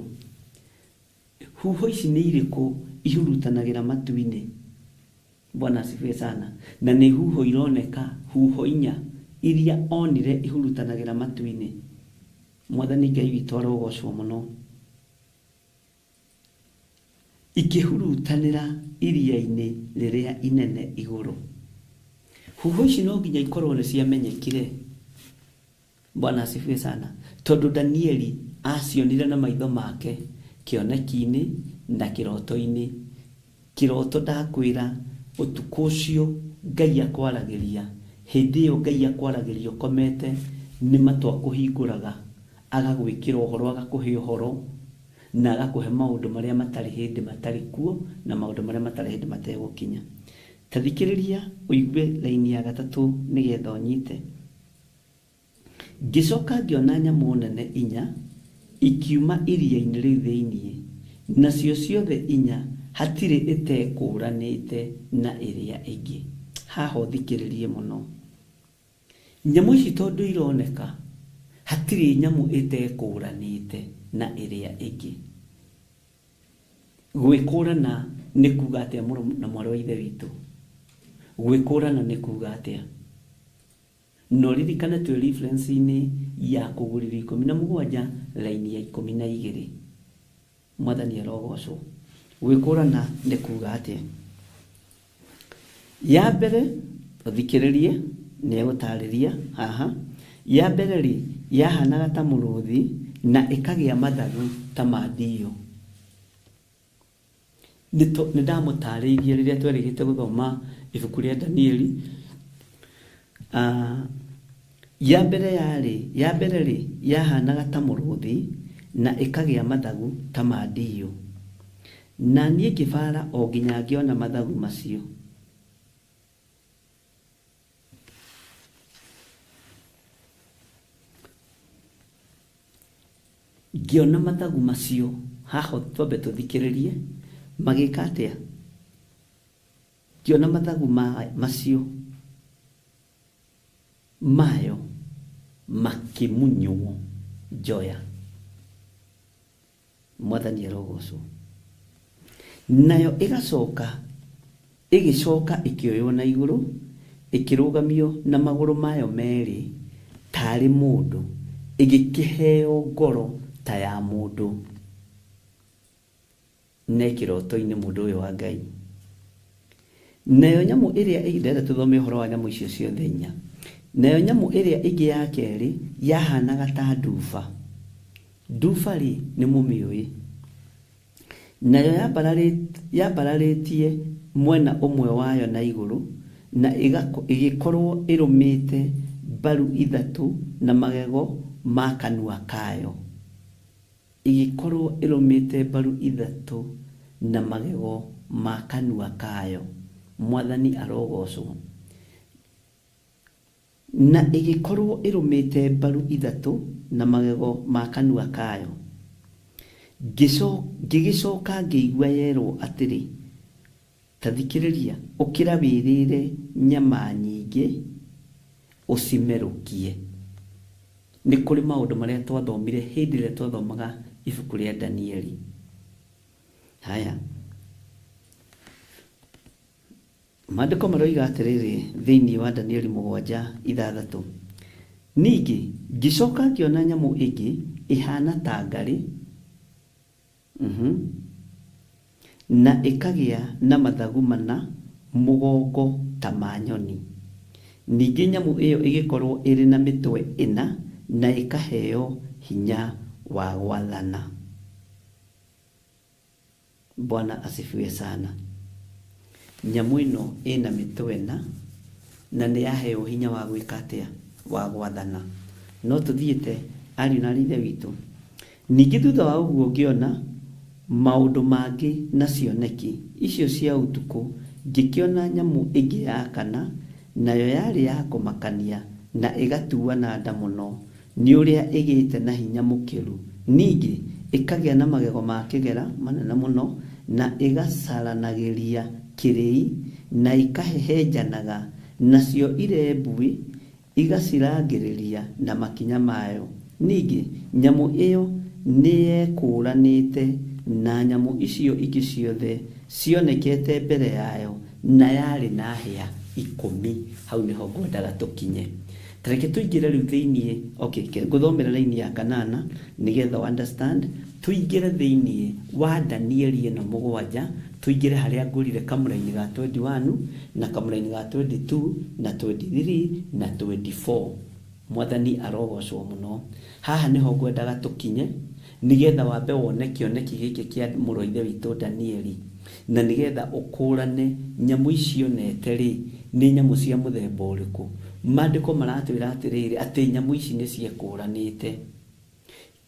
Speaker 4: Huho ici nĩ irĩkũ ihurutanagĩra matu-inĩ? Bwana asifiwe sana. Na nĩ huho ironeka, huho inya iria onire ihurutanagĩra matu-inĩ. Mwathani Ngai witũ arogocwo mũno. Ikĩhurutanĩra iria-inĩ rĩrĩa inene igũrũ. Huho ici no nginya ikorwo nĩ ciamenyekire. Bwana asifiwe sana. Tondũ Danieli acionire na maitho make kĩoneki-inĩ na kĩroto-inĩ. Kĩroto ndakwĩra ũtukũ ũcio Ngai akwaragĩria, hĩndĩ ĩyo Ngai akwaragĩria ũkomete, nĩ matũ akũhingũraga, agagwĩkĩra ũhoro, agakũhe ũhoro, na agakũhe maũndũ marĩa matarĩ hĩndĩ matarĩ kuo, na maũndũ marĩa matarĩ hĩndĩ mategũkinya. Ta thikĩrĩria ũigue raini ya gatatũ nĩgetha ũnyite. Ngĩcoka ngĩona nyamũ nene inya ikiuma iria-inĩ rĩu thĩinĩ, nacio ciothe inya hatirĩ ĩtekũũranĩte na ĩrĩa ĩngĩ. Haha ũthikĩrĩrie mũno. Nyamũ ici tondũ ironeka hatirĩ nyamũ ĩtekũũranĩte na ĩrĩa ĩngĩ. Gwĩkũrana nĩ kuga atĩa mũrũ na mwarĩ wa ithe witũ? Gwĩkũrana nĩ kuga atĩa? Na ũririkane twĩ reference-inĩ ya Kũguũrĩrio 17 raini ya 12. Mwathani arogocwo. Gwĩkũrana nĩ kuga atĩa? Ya mbere ũthikĩrĩrie nĩ egũtarĩria haha. Ya mbere rĩ, yahanaga ta mũrũthi na ĩkagĩa mathagu ta ma ndiyo. Nĩ ndamũtarĩirie rĩrĩa twerĩgĩte gũthoma ibuku rĩa Danieli. Ya mbere yarĩ, ya mbere rĩ, yahanaga ta mũrũthi na ĩkagĩa mathagu ta ma ndiyo. Na niĩ ngĩbara o nginya ngĩona mathagu macio. Ngĩona mathagu macio, haha twambe tũthikĩrĩrie, magĩka atĩa? Ngĩona mathagu macio mayo makĩmunywo njoya. Mwathani arogocwo. Nayo ĩgacoka ĩgĩcoka ĩkĩoywo na igũrũ, ĩkĩrũgamio na magũrũ mayo merĩ tarĩ mũndũ, ĩgĩkĩheo ngoro ta ya mũndũ. Ne kĩroto-inĩ mũndũ ũyũ wa Ngai. Nayo nyamũ ĩrĩa ndĩrenda tũthome ũhoro wa nyamũ icio ciothe inya. Nayo nyamũ ĩrĩa ĩngĩ ya kerĩ yahanaga ta nduba. Nduba rĩ nĩ mũmĩũĩ. Nayo yambararĩtie mwena ũmwe wayo na igũrũ, na ĩgĩkorwo ĩrũmĩte mbaru ithatũ na magego ma kanua kayo. Ĩgĩkorwo ĩrũmĩte mbaru ithatũ na magego ma kanua kayo. Mwathani arogocwo. Na ĩgĩkorwo ĩrũmĩte mbaru ithatũ na magego ma kanua kayo. Ngĩgĩcoka ngĩigua yerwo atĩrĩ, ta thikĩrĩria, ũkĩra wĩrĩre nyama nyingĩ ũcimerũkie. Nĩ kũrĩ maũndũ marĩa twathomire hĩndĩ ĩrĩa twathomaga ibuku rĩa Danieli. Haya. Maandĩko maroiga atĩrĩrĩ thĩinĩ wa Danieli 7:6. Ningĩ ngĩcoka ngĩona nyamũ ĩngĩ ĩhana ta ngarĩ, na ĩkagĩa na mathagu mana mũgongo ta ma nyoni. Ningĩ nyamũ ĩyo ĩgĩkorwo ĩrĩ na mĩtwe ĩna na ĩkaheo hinya wa gwathana. Bwana asifiwe sana. Nyamũ ĩno ĩna mĩtwe ĩna na nĩ yaheo hinya wa gwĩka atĩa? Wa gwathana. No tũthiĩte ariũ na ithe witũ. Ningĩ thutha wa ũguo ngĩona maũndũ mangĩ na cioneki icio cia ũtukũ, ngĩkĩona nyamũ ĩngĩ ya kana, nayo yarĩ ya kũmakania na ĩgatuana nda mũno nĩ ũrĩa ĩgĩte na hinya mũkĩru. Ningĩ ĩkagĩa na magego ma kĩgera manene mũno na ĩgacaranagĩria kĩrĩi na ĩkahehenjanaga, nacio irembuĩ igacirangĩrĩria na makinya mayo. Ningĩ nyamũ ĩyo nĩyekũũranĩte na nyamũ icio ingĩ ciothe cionekete mbere yayo, na yarĩ na hĩa 10. Hau nĩho ngwendaga tũkinye. Tareke tũingĩre rĩu thĩinĩ, okay, ngũthomera raini ya kanana nĩgetha understand. Tũingĩre thĩinĩ wa Danieli ĩno 7, tũingĩre harĩa ngũrire kamũraini ga 21 na kamũraini ga 22 na 23 na 24. Mwathani arogocwo mũno. Haha nĩho ngwendaga tũkinye nĩgetha wambe wone kĩoneki gĩkĩ kĩa mũrũ wa ithe witũ Danieli, na nĩgetha ũkũrane nyamũ icio onete rĩ nĩ nyamũ cia mũthemba ũrĩkũ. Maandĩko maratwĩra atĩrĩrĩ atĩ nyamũ ici nĩ ciekũranĩte.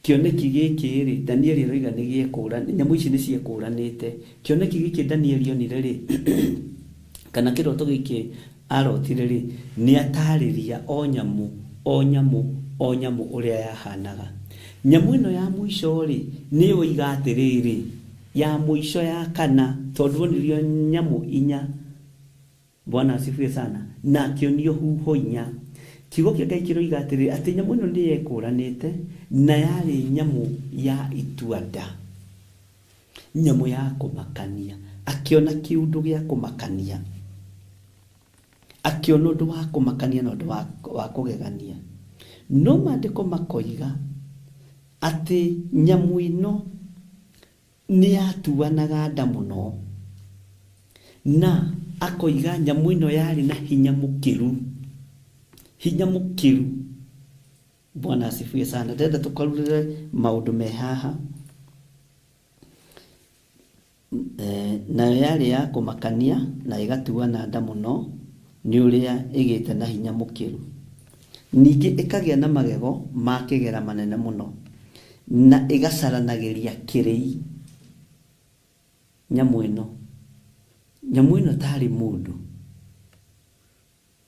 Speaker 4: Kĩoneki gĩkĩ rĩ, Danieli aroiga nĩ gĩekũranĩte, nyamũ ici nĩ ciekũranĩte. Kĩoneki gĩkĩ Danieli onire rĩ, Kana kĩroto gĩkĩ arotire rĩ, nĩ atarĩria o nyamũ o nyamũ o nyamũ ũrĩa yahanaga. Nyamũ ĩno ya mũico rĩ, nĩyo iga atĩrĩrĩ, ya mũico ya kana, tondũ onirio nyamũ inya. Bwana asifiwe sana. Na akĩonio huho inya. Kiugo kĩa Ngai kĩroiga atĩrĩrĩ, atĩ nyamũ ĩno nĩ yekũranĩte na yarĩ nyamũ ya ituanda, nyamũ ya kũmakania. Akĩona kĩũndũ gĩa kũmakania, akĩona ũndũ wa kũmakania na ũndũ wa kũgegania. No maandĩko makoiga atĩ nyamũ ĩno nĩ yatuanaga nda mũno, na akoiga nyamũ ĩno yarĩ na hinya mũkĩru, hinya mũkĩru. Bwana asifiwe sana. Ndĩrenda tũkarurĩre maũndũ me haha. Nayo yarĩ ya kũmakania na ĩgatuana nda mũno nĩ ũrĩa ĩgĩte na hinya mũkĩru. Ningĩ ĩkagĩa na magego ma kĩgera manene mũno na ĩgacaranagĩria kĩrĩi. Nyamũ ĩno, nyamũ ĩno tarĩ mũndũ,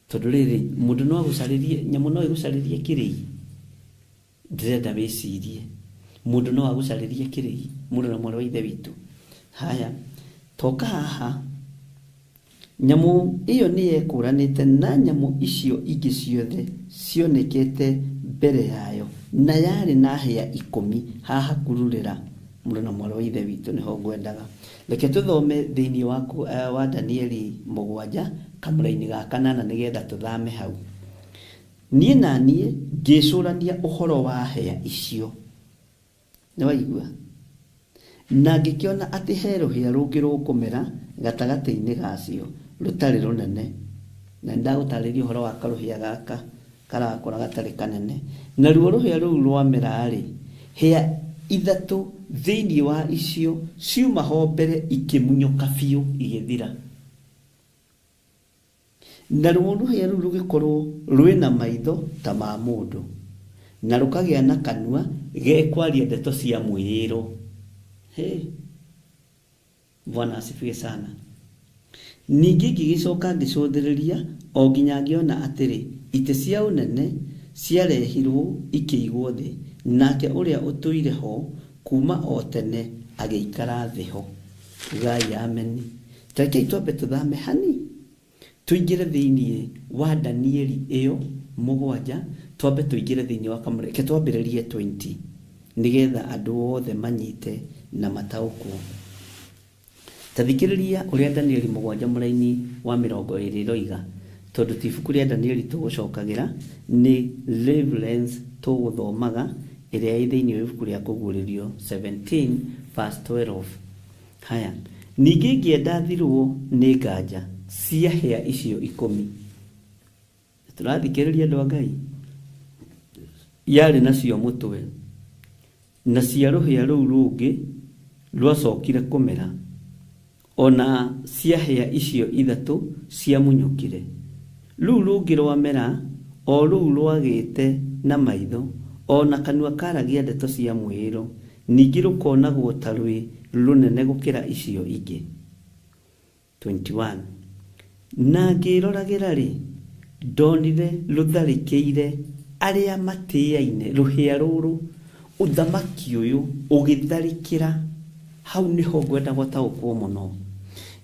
Speaker 4: tondũ rĩrĩ mũndũ no agũcarĩrie, nyamũ no ĩgũcarĩrie kĩrĩi. Ndĩrenda wĩcirie, mũndũ no agũcarĩrie kĩrĩi, mũndũ na mwarĩ wa ithe witũ. Haya, toka haha. Nyamũ ĩyo nĩ yekũranĩte na nyamũ icio ingĩ ciothe cionekete mbere yayo, na yarĩ na hĩa 10. Haha kururĩra mũndũ na mwarĩ wa ithe witũ nĩho ngwendaga. Reke tũthome thĩinĩ wa Danieli 7 kamũraini ga 8 nĩgetha tũthame hau. Niĩ na niĩ ngĩcũrania ũhoro wa hĩa icio. Nĩ waigua? Na ngĩkĩona atĩ he rũhĩa rũngĩ rũkũmera gatagatĩ-inĩ gacio rũtarĩ rũnene. Na nĩndagũtarĩria ũhoro wa karũhĩa gaka karakũra gatarĩ kanene. Naruo rũhĩa rũu rwamera-rĩ, hĩa 3 thĩinĩ wa icio ciuma ho mbere ikĩmunyũka biũ igĩthira. Naruo rũhĩa rũu rũgĩkorwo rwĩna maitho ta ma mũndũ, na rũkagĩa na kanua gekwaria ndeto cia mwĩĩro. Hey, Bwana asifiwe sana. Ningĩ ngĩgĩcoka ngĩcũthĩrĩria o nginya ngĩona atĩrĩ, itĩ cia ũnene ciarehirwo ikĩigwo thĩ, nake ũrĩa ũtũire ho kuma o tene agĩikara thĩ ho. Ugai ameni. Rekei twambe tũthame hani, tũingĩre thĩinĩ wa Danieli ĩyo 7, twambe tũingĩre thĩinĩ wa kamũra. Reke twambĩrĩrie 20 nĩgetha andũ othe manyite na mataũkwo. Ta thikĩrĩria ũrĩa Danieli 7 mũraini wa 20 ĩroiga, tondũ ti ibuku rĩa Danieli tũgũcokagĩra, nĩ reference tũgũthomaga ĩrĩa ĩ thĩinĩ wa ibuku rĩa Kũguũrĩrio 17 verse 12. Haya, ningĩ ngĩenda thirwo nĩ nganja cia hĩa icio 10. Tũrathikĩrĩria andũ a Ngai. Yarĩ nacio mũtwe, na cia rũhĩa rũu rũngĩ rwacokire kũmera, ona cia hĩa icio 3 ciamunyũkire. Rũu rũngĩ rwamera, o rũu rwagĩte na maitho, ona kanua karagia ndeto cia mwĩĩro, ningĩ rũkonagwo ta rwĩ rũnene gũkĩra icio ingĩ. 21. Na ngĩroragĩra rĩ, ndonire rũtharĩkĩire arĩa matĩaine, rũhĩa rũrũ, ũthamaki ũyũ ũgĩtharĩkĩra. Hau nĩho ngwenda gũtaũkwo mũno.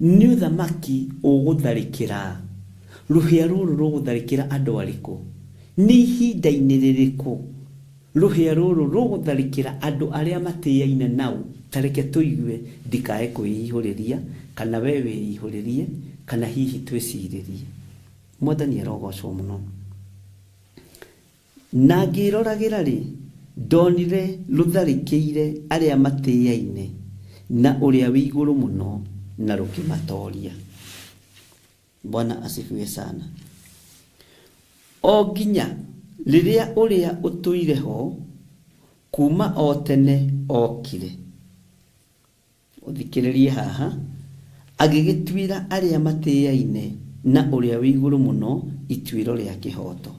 Speaker 4: Nĩ ũthamaki ũgũtharĩkĩra. Rũhĩa rũrũ rũgũtharĩkĩra andũ arĩkũ? Nĩ ihinda-inĩ rĩrĩkũ rũhĩa rũrũ rũgũtharĩkĩra andũ arĩa matĩaine nao? Ta reke tũigue, ndikae kwĩihũrĩria, kana we wĩihũrĩrie, kana hihi twĩcirĩrie. Mwathani arogocwo mũno. Na ngĩroragĩra rĩ, ndonire rũtharĩkĩire arĩa matĩaine na ũrĩa wĩ igũrũ mũno, na rũkĩmatoria. Bwana asifiwe sana. O nginya rĩrĩa ũrĩa ũtũire ho kuma o tene okire. Ũthikĩrĩrie haha, agĩgĩtuĩra arĩa matĩaine na ũrĩa wĩ igũrũ mũno ituĩro rĩa kĩhooto.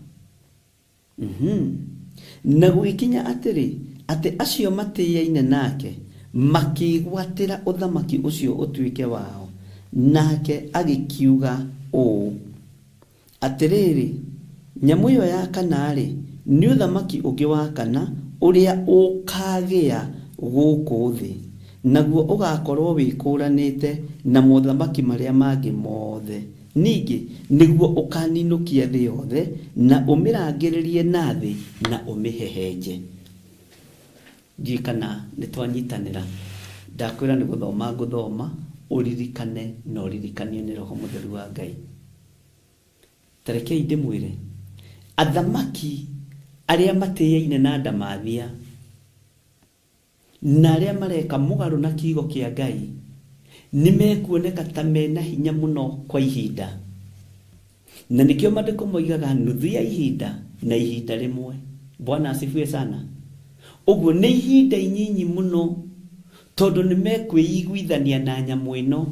Speaker 4: Na gũgĩkinya atĩrĩ, atĩ acio matĩaine nake makĩgwatĩra ũthamaki ũcio ũtuĩke wao, Nake agĩkiuga ũũ, atĩrĩrĩ, nyamũ ĩyo ya kana-rĩ, nĩ ũthamaki ũngĩ wa kana ũrĩa ũkaagĩa gũkũ thĩ, naguo ũgaakorwo wĩkũũranĩte na mothamaki marĩa mangĩ mothe. Ningĩ nĩguo ũkaaninũkia thĩ yothe, na ũmĩrangĩrĩrie na thĩ, na ũmĩhehenje. Ndiũĩ kana nĩ twanyitanĩra. Ndakwĩra nĩ gũthoma ngũthoma, ũririkane na ũririkanio nĩ Roho Mũtheru wa Ngai. Ta rekei ndĩmwĩre, athamaki arĩa matĩaine na ndamathia na arĩa mareka mũgarũ na kiugo kĩa Ngai nĩ mekuoneka ta mena hinya mũno kwa ihinda. Na nĩkĩo maandĩko moigaga nuthu ya ihinda na ihinda rĩmwe. Bwana asifiwe sana. Ũguo nĩ ihinda inyinyi mũno, tondũ nĩ mekwĩiguithania na nyamũ ĩno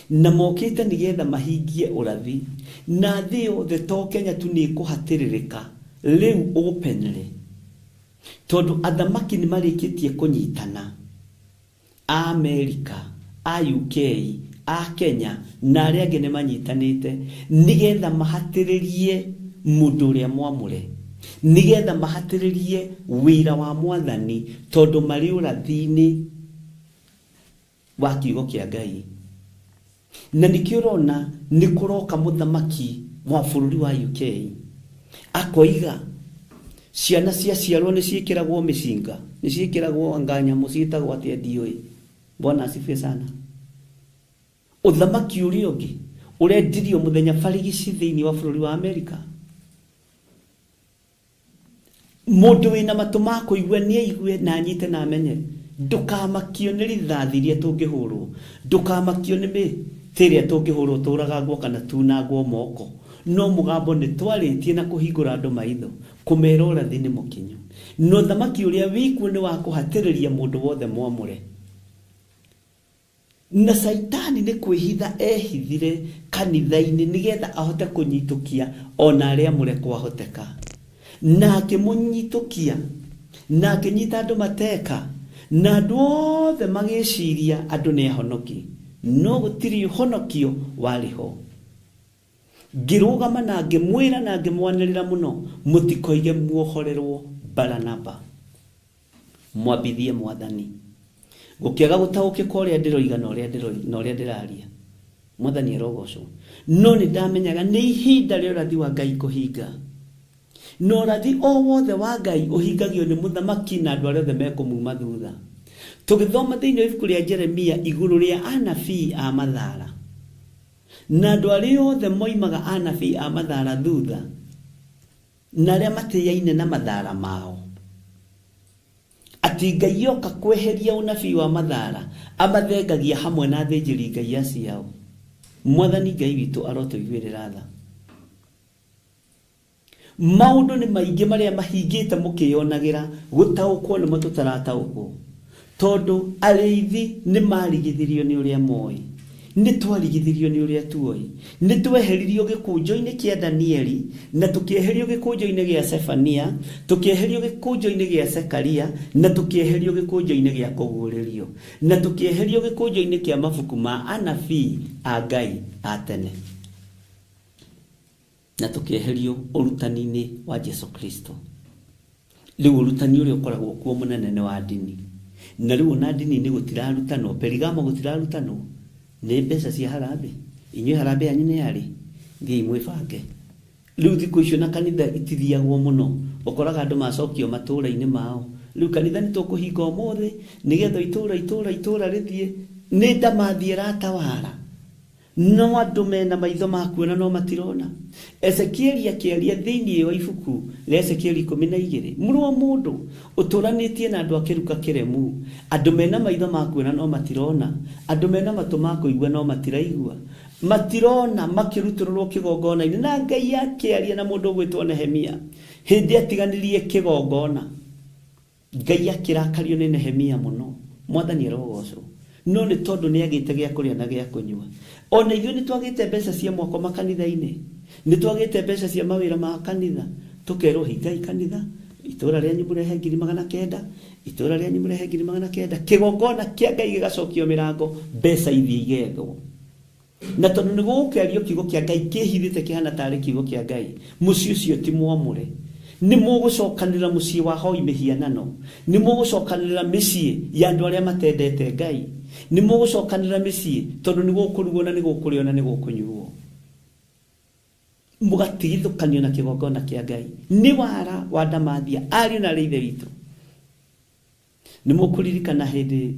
Speaker 4: na mokĩte nĩgetha mahingie ũrathi, na thĩ yothe to Kenya tu nĩ ĩkũhatĩrĩrĩka rĩu openly, tondũ athamaki nĩ marĩkĩtie kũnyitana, a Amerika, a UK, a Kenya na arĩa angĩ nĩ manyitanĩte nĩgetha mahatĩrĩrie mũndũ ũrĩa mwamũre, nĩgetha mahatĩrĩrie wĩra wa mwathani, tondũ marĩ ũrathi-inĩ wa kiugo kĩa Ngai. Na nĩkĩo ũrona nĩ kũroka mũthamaki wa bũrũri wa UK akoiga ciana ciaciarwo nĩ ciĩkĩragwo mĩcinga, nĩ ciĩkĩragwo anga nyamũ ciĩtagwo atĩa ndiũĩ. Bwana asifiwe sana. Ũthamaki ũrĩa ũngĩ ũrendirio mũthenya barigici thĩinĩ wa bũrũri wa Amerika. Mũndũ wĩna matũ ma kũigua nĩ aigue na anyite na amenye. Ndũkamakio nĩ rithathi iria tũngĩhũrwo, ndũkamakio nĩ mĩtĩ ĩrĩa tũngĩhũrwo tũragangwo kana tunangwo moko. No mũgambo nĩ twarĩtie na kũhingũra andũ maitho, kũmera ũrathi nĩ mũkinyu. Na ũthamaki ũrĩa wĩkuo nĩ wa kũhatĩrĩria mũndũ wothe mwamũre. Na Caitani nĩ kwĩhitha ehithire kanitha-inĩ nĩgetha ahote kũnyitũkia ona arĩa amũre kwahoteka. Na akĩmũnyitũkia, na akĩnyita andũ mateka, na andũ othe magĩciria andũ nĩ ahonoki, no gũtirĩ ũhonokio warĩ ho. Ngĩrũgama na ngĩmwĩra na ngĩmwanĩrĩra mũno, mũtikoige muohorerwo Baranaba, mwambithie mwathani. Gũkĩaga gũtaũkĩka ũrĩa ndĩroiga na ũrĩa ndĩraria. Mwathani arogocwo. No nĩ ndamenyaga nĩ ihinda rĩa ũrathi wa Ngai kũhinga. Na ũrathi o wothe wa Ngai ũhingagio nĩ mũthamaki na andũ arĩa othe mekũmuma thutha. Tũgĩthoma thĩinĩ wa ibuku rĩa Jeremia igũrũ rĩa anabii a Mathara, na andũ arĩa othe moimaga anabii a Mathara thutha, na arĩa matĩaine na mathara mao, atĩ Ngai oka kweheria ũnabii wa Mathara amathengagia hamwe na athĩnjĩri Ngai aciao. Mwathani Ngai witũ arotũiguĩrĩra tha. Maũndũ nĩ maingĩ marĩa mahingĩte mũkĩyonagĩra, gũtaũkwo nĩmo tũtarataũkwo, tondũ arĩithi nĩ marigithirio nĩ ũrĩa moĩ, nĩ twarigithirio nĩ ũrĩa tuoĩ, nĩ tweheririo gĩkũnjo-inĩ kĩa Danieli, na tũkĩeherio gĩkũnjo-inĩ gĩa Sefania, tũkĩeherio gĩkũnjo-inĩ gĩa Sekaria, na tũkĩeherio gĩkũnjo-inĩ gĩa Kũguũrĩrio, na tũkĩeherio gĩkũnjo-inĩ kĩa mabuku ma anabii a Ngai a tene, na tũkĩeherio ũrutani-inĩ wa Jesu Kristo. Rĩu ũrutani ũrĩa ũkoragwo kuo mũnene nĩ wa ndini, na rĩu ona ndini-inĩ gũtirarutanwo, Perigamo gũtirarutanwo, nĩ mbeca cia harambee. Inyuĩ harambee yanyu nĩ yarĩ, thiĩi mwĩbange. Rĩu thikũ icio na kanitha itithiagwo mũno, ũkoraga andũ macokio matũũra-inĩ mao. Rĩu kanitha nĩ tũkũhinga ũmũthĩ nĩgetha itũũra itũũra itũũra rĩthiĩ, nĩ ndamathie ratawara. No andũ mena maitho ma kuona no matirona. Ezekieli akĩaria thĩinĩ wa ibuku rĩa Ezekieli 12, mũrũ wa mũndũ ũtũranĩtie na andũ a kĩruka kĩremu, andũ mena maitho ma kuona no matirona, andũ mena matũ ma kũigua no matiraigua, matirona makĩrutũrũrwo kĩgongona-inĩ. Na Ngai akĩaria na mũndũ ũgwĩtwo Nehemia hĩndĩ atiganirie kĩgongona, Ngai akĩrakario nĩ Nehemia mũno. Mwathani arogocwo. No nĩ tondũ nĩ agĩte gĩa kũrĩa na gĩa kũnyua. Ona ithuĩ nĩ twagĩte mbeca cia mwako makanitha-inĩ, nĩ twagĩte mbeca cia mawĩra ma kanitha, tũkerwo hingai kanitha, itũũra rĩanyu mũrehe 900,000, itũũra rĩanyu mũrehe 900,000, kĩgongona kĩa Ngai gĩgacokio mĩrango, mbeca ithiĩ igethwo. Na tondũ nĩ gũgũkĩario kiugo kĩa Ngai kĩhithĩte kĩhana tarĩ kiugo kĩa Ngai, mũciĩ ũcio ti mwamũre. Nĩ mũgũcokanĩrĩra mũciĩ wa hoi mĩhianano, nĩ mũgũcokanĩrĩra mĩciĩ ya andũ arĩa matendete Ngai, nĩ mũgũcokanĩrĩra mĩciĩ tondũ nĩ gũkũrugwo na nĩ gũkũrĩo na nĩ gũkũnyuo. Mũgatigithũkanio na kĩgongona kĩa Ngai. Nĩ wara wa ndamathia, ariũ na arĩ ithe witũ. Nĩ mũkũririkana hĩndĩ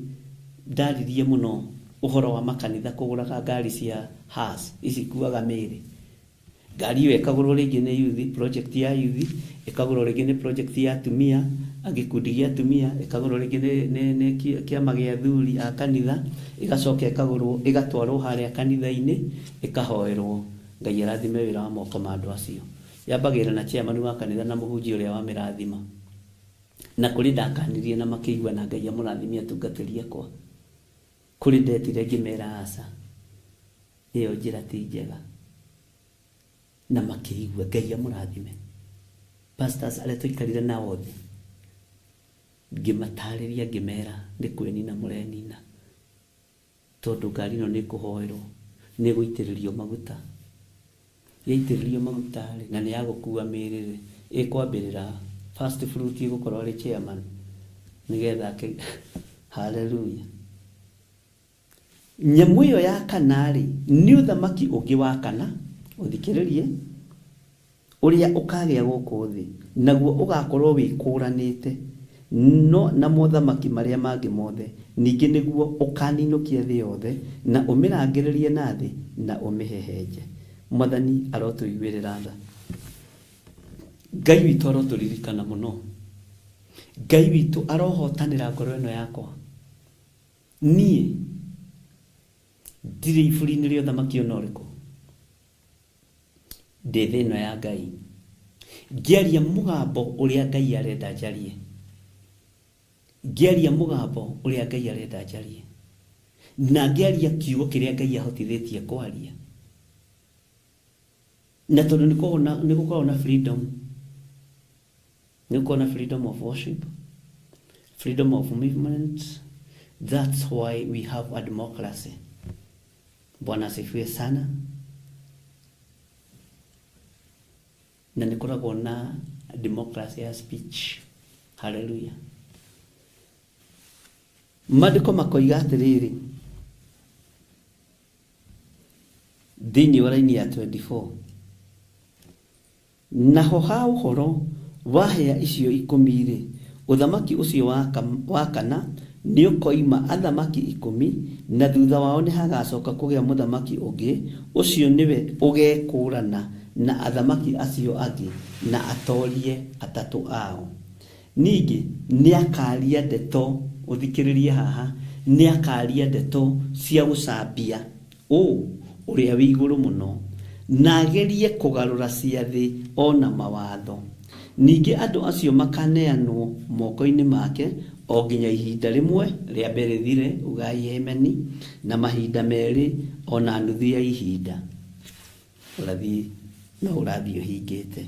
Speaker 4: ndaririe mũno ũhoro wa makanitha kũgũraga ngari cia hearse ici ikuaga mĩĩrĩ. Ngari ĩyo ĩkagũrwo rĩngĩ nĩ youth, project ya youth, ĩkagũrwo rĩngĩ nĩ project ya atumia, gĩkundi gĩa atumia, ĩkagũrwo rĩngĩ nĩ kĩama gĩa athuri a kanitha, ĩgacoka ĩkagũrwo ĩgatwarwo harĩa kanitha-inĩ, ĩkahoerwo. Ngai arathime wĩra wa moko ma andũ acio. Yambagĩrĩra na chairman wa kanitha na mũhunjia ũrĩa wamĩrathima. Na kũrĩ ndakanirie na makĩigua na Ngai amũrathimie atungatĩri akwa. Kũrĩ ndetire ngĩmera aca, ĩyo njĩra ti njega. Na makĩigua Ngai amũrathime. Pastors arĩa tũikarire nao thĩ, ngĩmatarĩria ngĩmera nĩ kwĩnina mũrenina. Tondũ ngari ĩno nĩ ĩkũhoerwo, nĩ ĩgũitĩrĩrio maguta. Yaitĩrĩrio maguta rĩ, na nĩ ya gũkua mĩĩrĩ rĩ, ĩkwambĩrĩra first fruit ĩgũkorwo arĩ chairman nĩgetha ake hallelujah. Nyamũ ĩyo ya kana rĩ, nĩ ũthamaki ũngĩ wa kana, ũthikĩrĩrie, ũrĩa ũkagĩa gũkũ thĩ, naguo ũgakorwo wĩkũranĩte no na mothamaki marĩa mangĩ mothe, ningĩ nĩguo ũkaninũkia thĩ yothe na ũmĩrangĩrĩrie na thĩ na ũmĩhehenje. Mwathani arotũiguĩrĩra tha. Ngai witũ arotũririkana mũno. Ngai witũ arohotanĩra ngoro ĩno yakwa. Niĩ ndirĩ iburi-inĩ rĩa ũthamaki ona ũrĩkũ. Ndĩ thĩ ĩno ya Ngai. Ngĩaria mũgambo ũrĩa Ngai arenda njarie. Ngĩaria mũgambo ũrĩa Ngai arenda njarie. Na ngĩaria kiugo kĩrĩa Ngai ahotithĩtie kwaria. Na tondũ nĩ gũkoragwo na freedom. Nĩ gũkoragwo na freedom of worship, freedom of movement. That's why we have a democracy. Bwana asifiwe sana. Na nĩ koragwo na democracy ya speech. Hallelujah. Maandĩko makoiga atĩrĩrĩ, thĩinĩ wa raini ya 24, naho ha ũhoro wa hĩa icio ikũmi rĩ, ũthamaki ũcio wa kana nĩũkoima athamaki ikũmi, na thutha wao nĩhagacoka kũgĩa mũthamaki ũngĩ, ũcio nĩwe ũgekũrana na athamaki acio angĩ na atorie atatũ ao. Ningĩ nĩakaria ndeto, ũthikĩrĩrie haha, nĩakaria ndeto cia gũcambia ũrĩa wĩ igũrũ mũno, na agerie kũgarũra ciathĩ ona mawatho. Ningĩ andũ acio makaneanwo moko-inĩ make o nginya ihinda rĩmwe rĩa mbere rĩthire, ugai ameni, na mahinda merĩ ona nuthu ya ihinda. Ũrathi no ũrathiĩ ũhingĩte.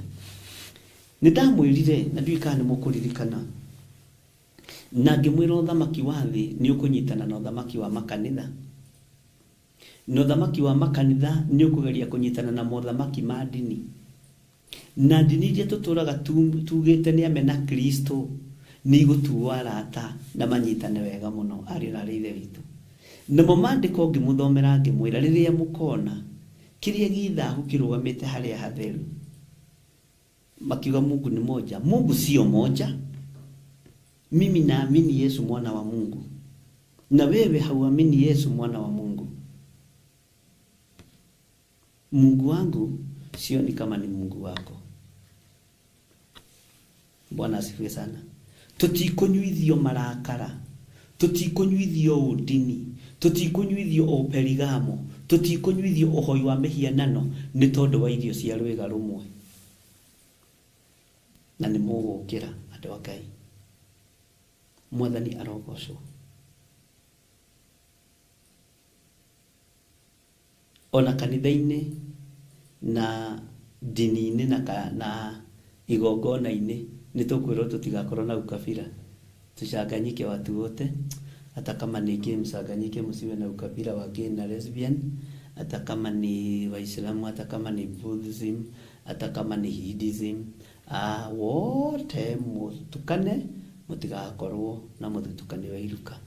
Speaker 4: Nĩ ndamwĩrire na ndiũĩ kana nĩ mũkũririkana, na ngĩmwĩra ũthamaki wa thĩ nĩ ũkũnyitana na ũthamaki wa makanitha. Na ũthamaki wa makanitha nĩ ũkũgeria kũnyitana na mothamaki ma ndini. Na ndini iria tũtũraga tugĩte nĩ amena Kristo nĩ igũtuo arata na manyitane wega mũno, ariũ na arĩ ithe witũ. Namo maandĩko ngĩmũthomera ngĩmwĩra rĩrĩa mũkona kĩrĩa gĩ thahu kĩrũgamĩte harĩa hatheru, makiuga Mungu ni moja. Mungu sio moja. Mimi naamini Yesu mwana wa Mungu, na wewe hauamini Yesu mwana wa Mungu. Mungu wangu sioni kama ni Mungu wako. Bwana asifiwe sana. Tutikũnyuithio marakara, tutikũnyuithio ũndini, tutikũnyuithio ũperigamo, tutikũnyuithio ũhoi wa mĩhianano nĩ tondũ wa irio cia rwĩga rũmwe. Na nĩ mũgũkĩra andũ a Ngai. Mwathani arogocwo. Ona kanitha-inĩ na ndini-inĩ na igongona-inĩ nĩ tũkwĩrwo tũtigakorwo na ukabila, tuchanganyike watu wote, hata kama ni gay mchanganyike, msiwe na ukabila wa gay na lesbian. Hata kama ni Waislamu, hata kama ni Buddhism, hata kama ni Hinduism, wote mutukane mutigakorwo na muthutũkanio wa iruka.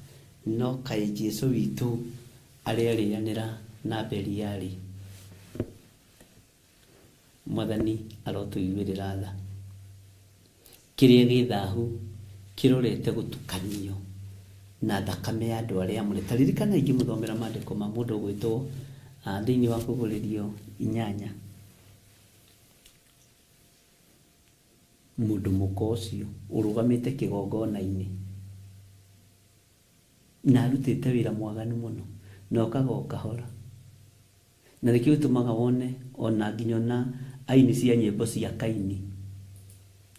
Speaker 4: No kaĩ Jesu witũ arerĩanĩra na Beliali. Mwathani arotũiguĩrĩra tha. Kĩrĩa gĩ thahu kĩrorete gũtukanio na thakame ya andũ arĩa amũre. Ta ririkana ingĩmũthomera maandĩko ma mũndũ ũgwĩtwo thĩinĩ wa Kũguũrĩrio 8. Mũndũ mũka ũcio ũrũgamĩte kĩgongona-inĩ na arutĩte wĩra mwaganu mũno na okaga o kahora. Na nĩkĩo gĩtũmaga wone ona nginya ona aini cia nyĩmbo cia Kaini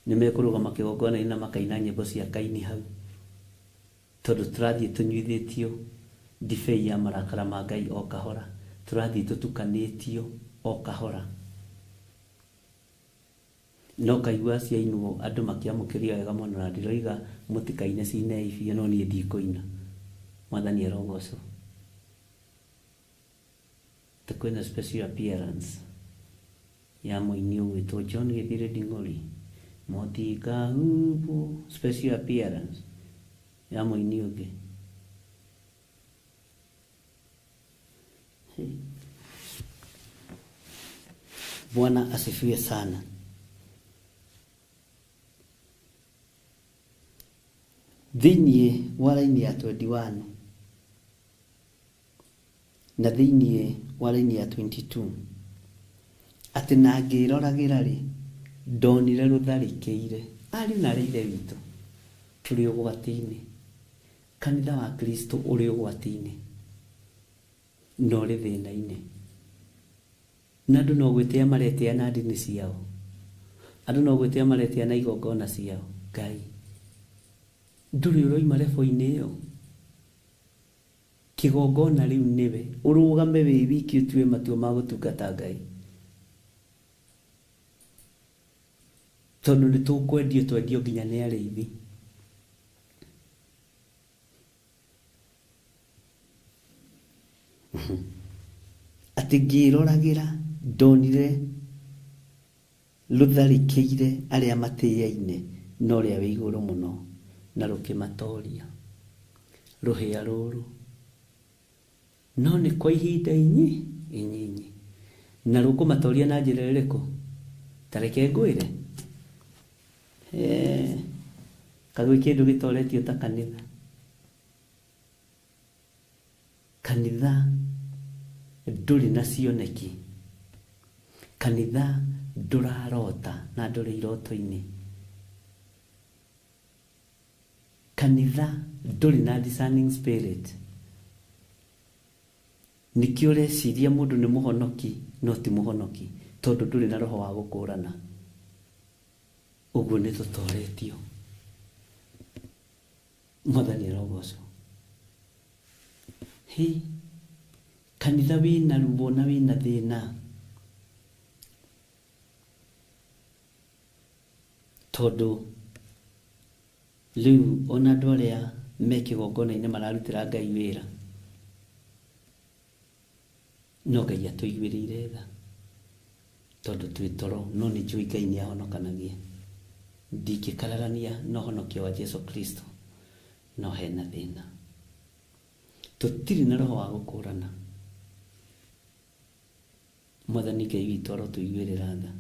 Speaker 4: nĩ mekũrũgama kĩgongona-inĩ na makaina nyĩmbo cia Kaini hau, tondũ tũrathiĩ tũnyuithĩtio ndibei ya marakara ma Ngai o kahora, tũrathiĩ tũtukanĩtio o kahora. No kaigua ciainwo andũ makĩamũkĩria wega mũno, na ndiroiga mũtikaine cinei biũ, no niĩ ndikũina. Mwathani arogocwo. Ta kwĩna special appearance ya mũini ũgwĩtwo John Gĩthiri Nding'ũri, mũtikahumbwo, special appearance ya mũini ũngĩ. Bwana asifiwe sana. Thĩinĩ wa raini ya 21 na thĩinĩ wa raini ya 22, atĩ na ngĩroragĩra rĩ, ndonire rũtharĩkĩire ariũ na arĩa ithe witũ tũrĩ ũgwati-inĩ. Kanitha wa Kristo ũrĩ ũgwati-inĩ na ũrĩ thĩna-inĩ, na andũ no gwĩtĩa maretĩa na ndini ciao, andũ no gwĩtĩa maretĩa na igongona ciao. Ngai, ndũrĩ ũroima rebo-inĩ ĩyo. Kĩgongona rĩu nĩwe ũrũgame wĩ wiki ũtue matua ma gũtungata Ngai, tondũ nĩ tũkwendio twendio nginya nĩ arĩithi. Atĩ ngĩroragĩra ndonire rũtharĩkĩire arĩa matĩaine na ũrĩa wĩ igũrũ mũno, na rũkĩmatoria rũhĩa rũrũ, no nĩ kwa ihinda inyinyi. Na rũkũmatoria na njĩra ĩrĩkũ? Ta reke ngwĩre, kagwĩ kĩndũ gĩtoretio ta kanitha. Kanitha ndũrĩ na cioneki, kanitha ndũrarota na ndũrĩ iroto-inĩ, kanitha ndũrĩ na discerning spirit. Nĩkĩo ũreciria mũndũ nĩ mũhonoki no ti mũhonoki, tondũ ndũrĩ na roho wa gũkũrana. Ũguo nĩ tũtoretio. Mwathani arogocwo. Hĩ, kanitha wĩna ruo na wĩna thĩna, tondũ rĩu ona andũ arĩa me kĩgongona-inĩ mararutĩra Ngai wĩra, no Ngai atũiguĩrĩire tha tondũ twĩ toro, no nĩ njũĩ Ngai nĩ ahonokanagia. Ndingĩkararania na ũhonokio wa Jesu Kristo, no hena thĩna. Tũtirĩ na roho wa gũkũrana. Mwathani Ngai witũ arotũiguĩrĩra tha.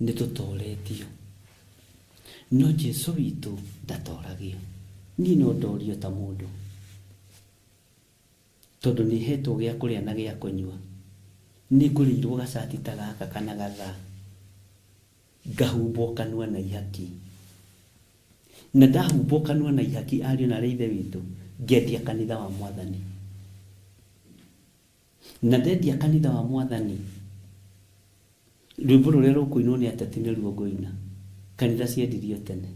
Speaker 4: Nĩ tũtoretio, no Jesu witũ ndatoragio. Niĩ no ndorio ta mũndũ, tondũ nĩ hetwo gĩa kũrĩa na gĩa kũnyua. Nĩ ngũrĩirwo gacati ta gaka kana gathaa, ngahumbwo kanua na ihaki. Na ndahumbwo kanua na ihaki, ariũ na arĩa ithe witũ, ngendia kanitha wa Mwathani. Na ndendia kanitha wa Mwathani, rwĩmbo rũrĩa rũkũinwo nĩ ateti nĩruo ngũina. Kanitha ciendirio tene,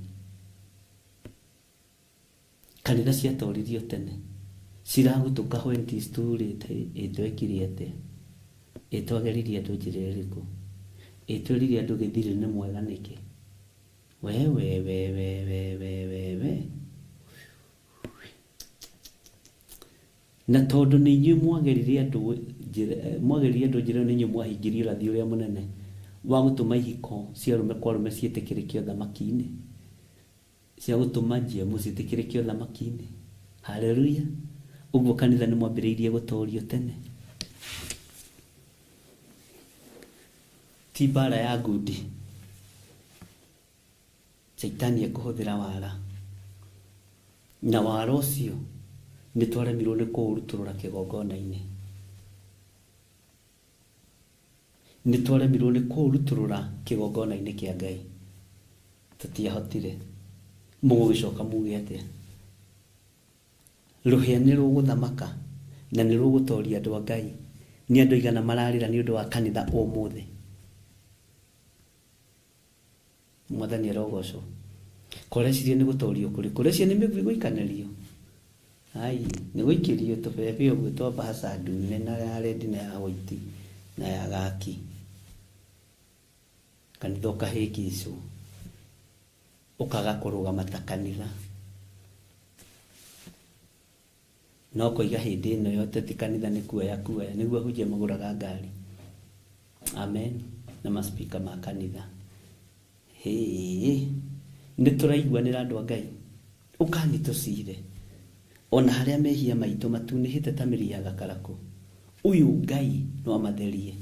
Speaker 4: kanitha ciatoririo tene, ciragũtũka when it is too late. Ĩtwekire atĩa? Ĩtwageririe andũ njĩra ĩrĩkũ? Ĩtwĩrire andũ Gĩthiri nĩ mwega nĩkĩ? We we we we we we we we. Na tondũ nĩ inyuĩ mwageririe andũ njĩra, mwageririe andũ njĩra ĩyo, nĩ inyuĩ mwahingirie ũrathi ũrĩa mũnene wa gũtũma ihiko cia arũme kwa arũme ciĩtĩkĩrĩke ũthamaki-inĩ, cia gũtũma GMO ciĩtĩkĩrĩke ũthamaki-inĩ. Haleluya! Ũguo kanitha nĩ mwambĩrĩirie gũtorio tene. Ti mbara ya ngundi, Shaitani ekũhũthĩra wara, na wara ũcio nĩ twaremirwo nĩ kũũrutũrũra kĩgongona-inĩ. Nĩ twaremirwo nĩ kũũrutũrũra kĩgongona-inĩ kĩa Ngai. Tũtiahotire. Mũgũgĩcoka muge atĩa? Rũhĩa nĩ rũgũthamaka na nĩ rũgũtoria andũ a Ngai. Nĩ andũ aigana mararĩra nĩ ũndũ wa kanitha ũmũthĩ? Mwathani arogocwo. Koreciria nĩ gũtorio kũrĩkũ? Ũreciria nĩ mĩguĩ gũikanĩrio? Ai, nĩ gũikĩrio tũbebe ũguo twa mbahaca ndune na ya rendi na ya white na ya gaki. Kanitha ũkahĩngĩcwo, ũkaga kũrũgama ta kanitha. No koiga hĩndĩ ĩno ya ũteti kanitha nĩ kuoya kuoya, nĩguo ahunjia magũraga ngari. Amen. Na maspika ma kanitha. Hĩĩ, nĩ tũraiguanĩra andũ a Ngai? Ũkani tũcire. Ona harĩa mehia maitũ matunĩhĩte ta mĩri ya gakarakũ, ũyũ Ngai no amatherie.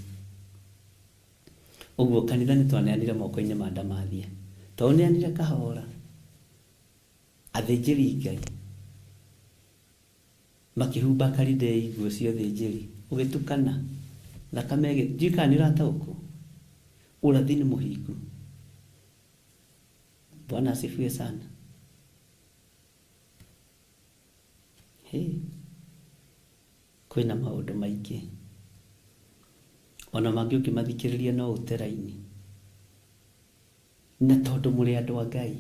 Speaker 4: Ũguo kanitha nĩ twaneanire moko-inĩ ma ndamathia. Twaũneanire kahora. Athĩnjĩri Ngai makĩhumba Akalidei nguo cia ũthĩnjĩri, ũgĩtukana, thakame ĩgĩ, ndiũĩ kana nĩ ũrataũkwo? Ũrathi nĩ mũhingu. Bwana asifiwe sana. Hey. Kwĩna maũndũ maingĩ ona mangĩ ũngĩmathikĩrĩria no ũte raini. Na tondũ mũrĩ andũ a Ngai,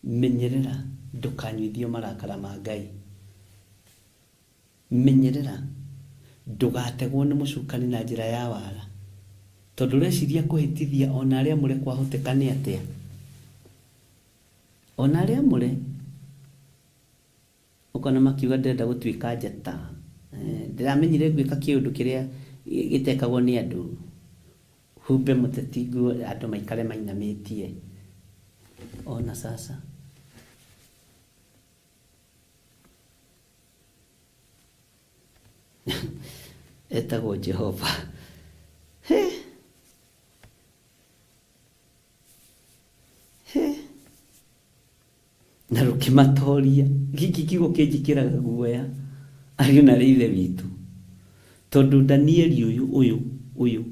Speaker 4: menyerera ndũkanyuithio marakara ma Ngai. Menyerera ndũgategwo nĩ mũcukani na njĩra ya wara, tondũ ũreciria kũhĩtithia ona arĩa amũre kwahoteka nĩ atĩa? Ona arĩa amũre Ũkona makiuga ndĩrenda gũtuĩka njata. Ndĩramenyire ngwĩka kĩũndũ kĩrĩa gĩtekagwo nĩ andũ. Humbe mũteti nguo andũ maikare mainamĩtie. Ona sasa. Etagwo Jehova. He. He. Na rũkĩmatoria. Gĩkĩ kiugo kĩnjĩkĩraga guoya ariũ na arĩ ithe witũ, tondũ Danieli ũyũ, ũyũ, ũyũ,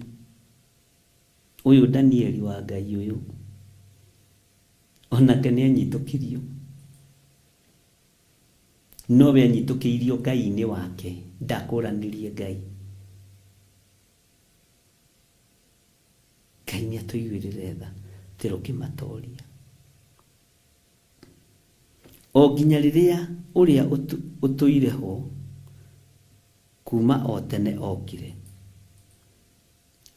Speaker 4: ũyũ Danieli wa Ngai ũyũ, onake nĩ anyitũkirio, nowe anyitũkĩirio Ngai-inĩ wake, ndakũranirie Ngai. Ngai nĩ atũiguĩrĩre tha, atĩ rũkĩmatoria. O nginya rĩrĩa ũrĩa ũtũire ho kuuma o tene okire,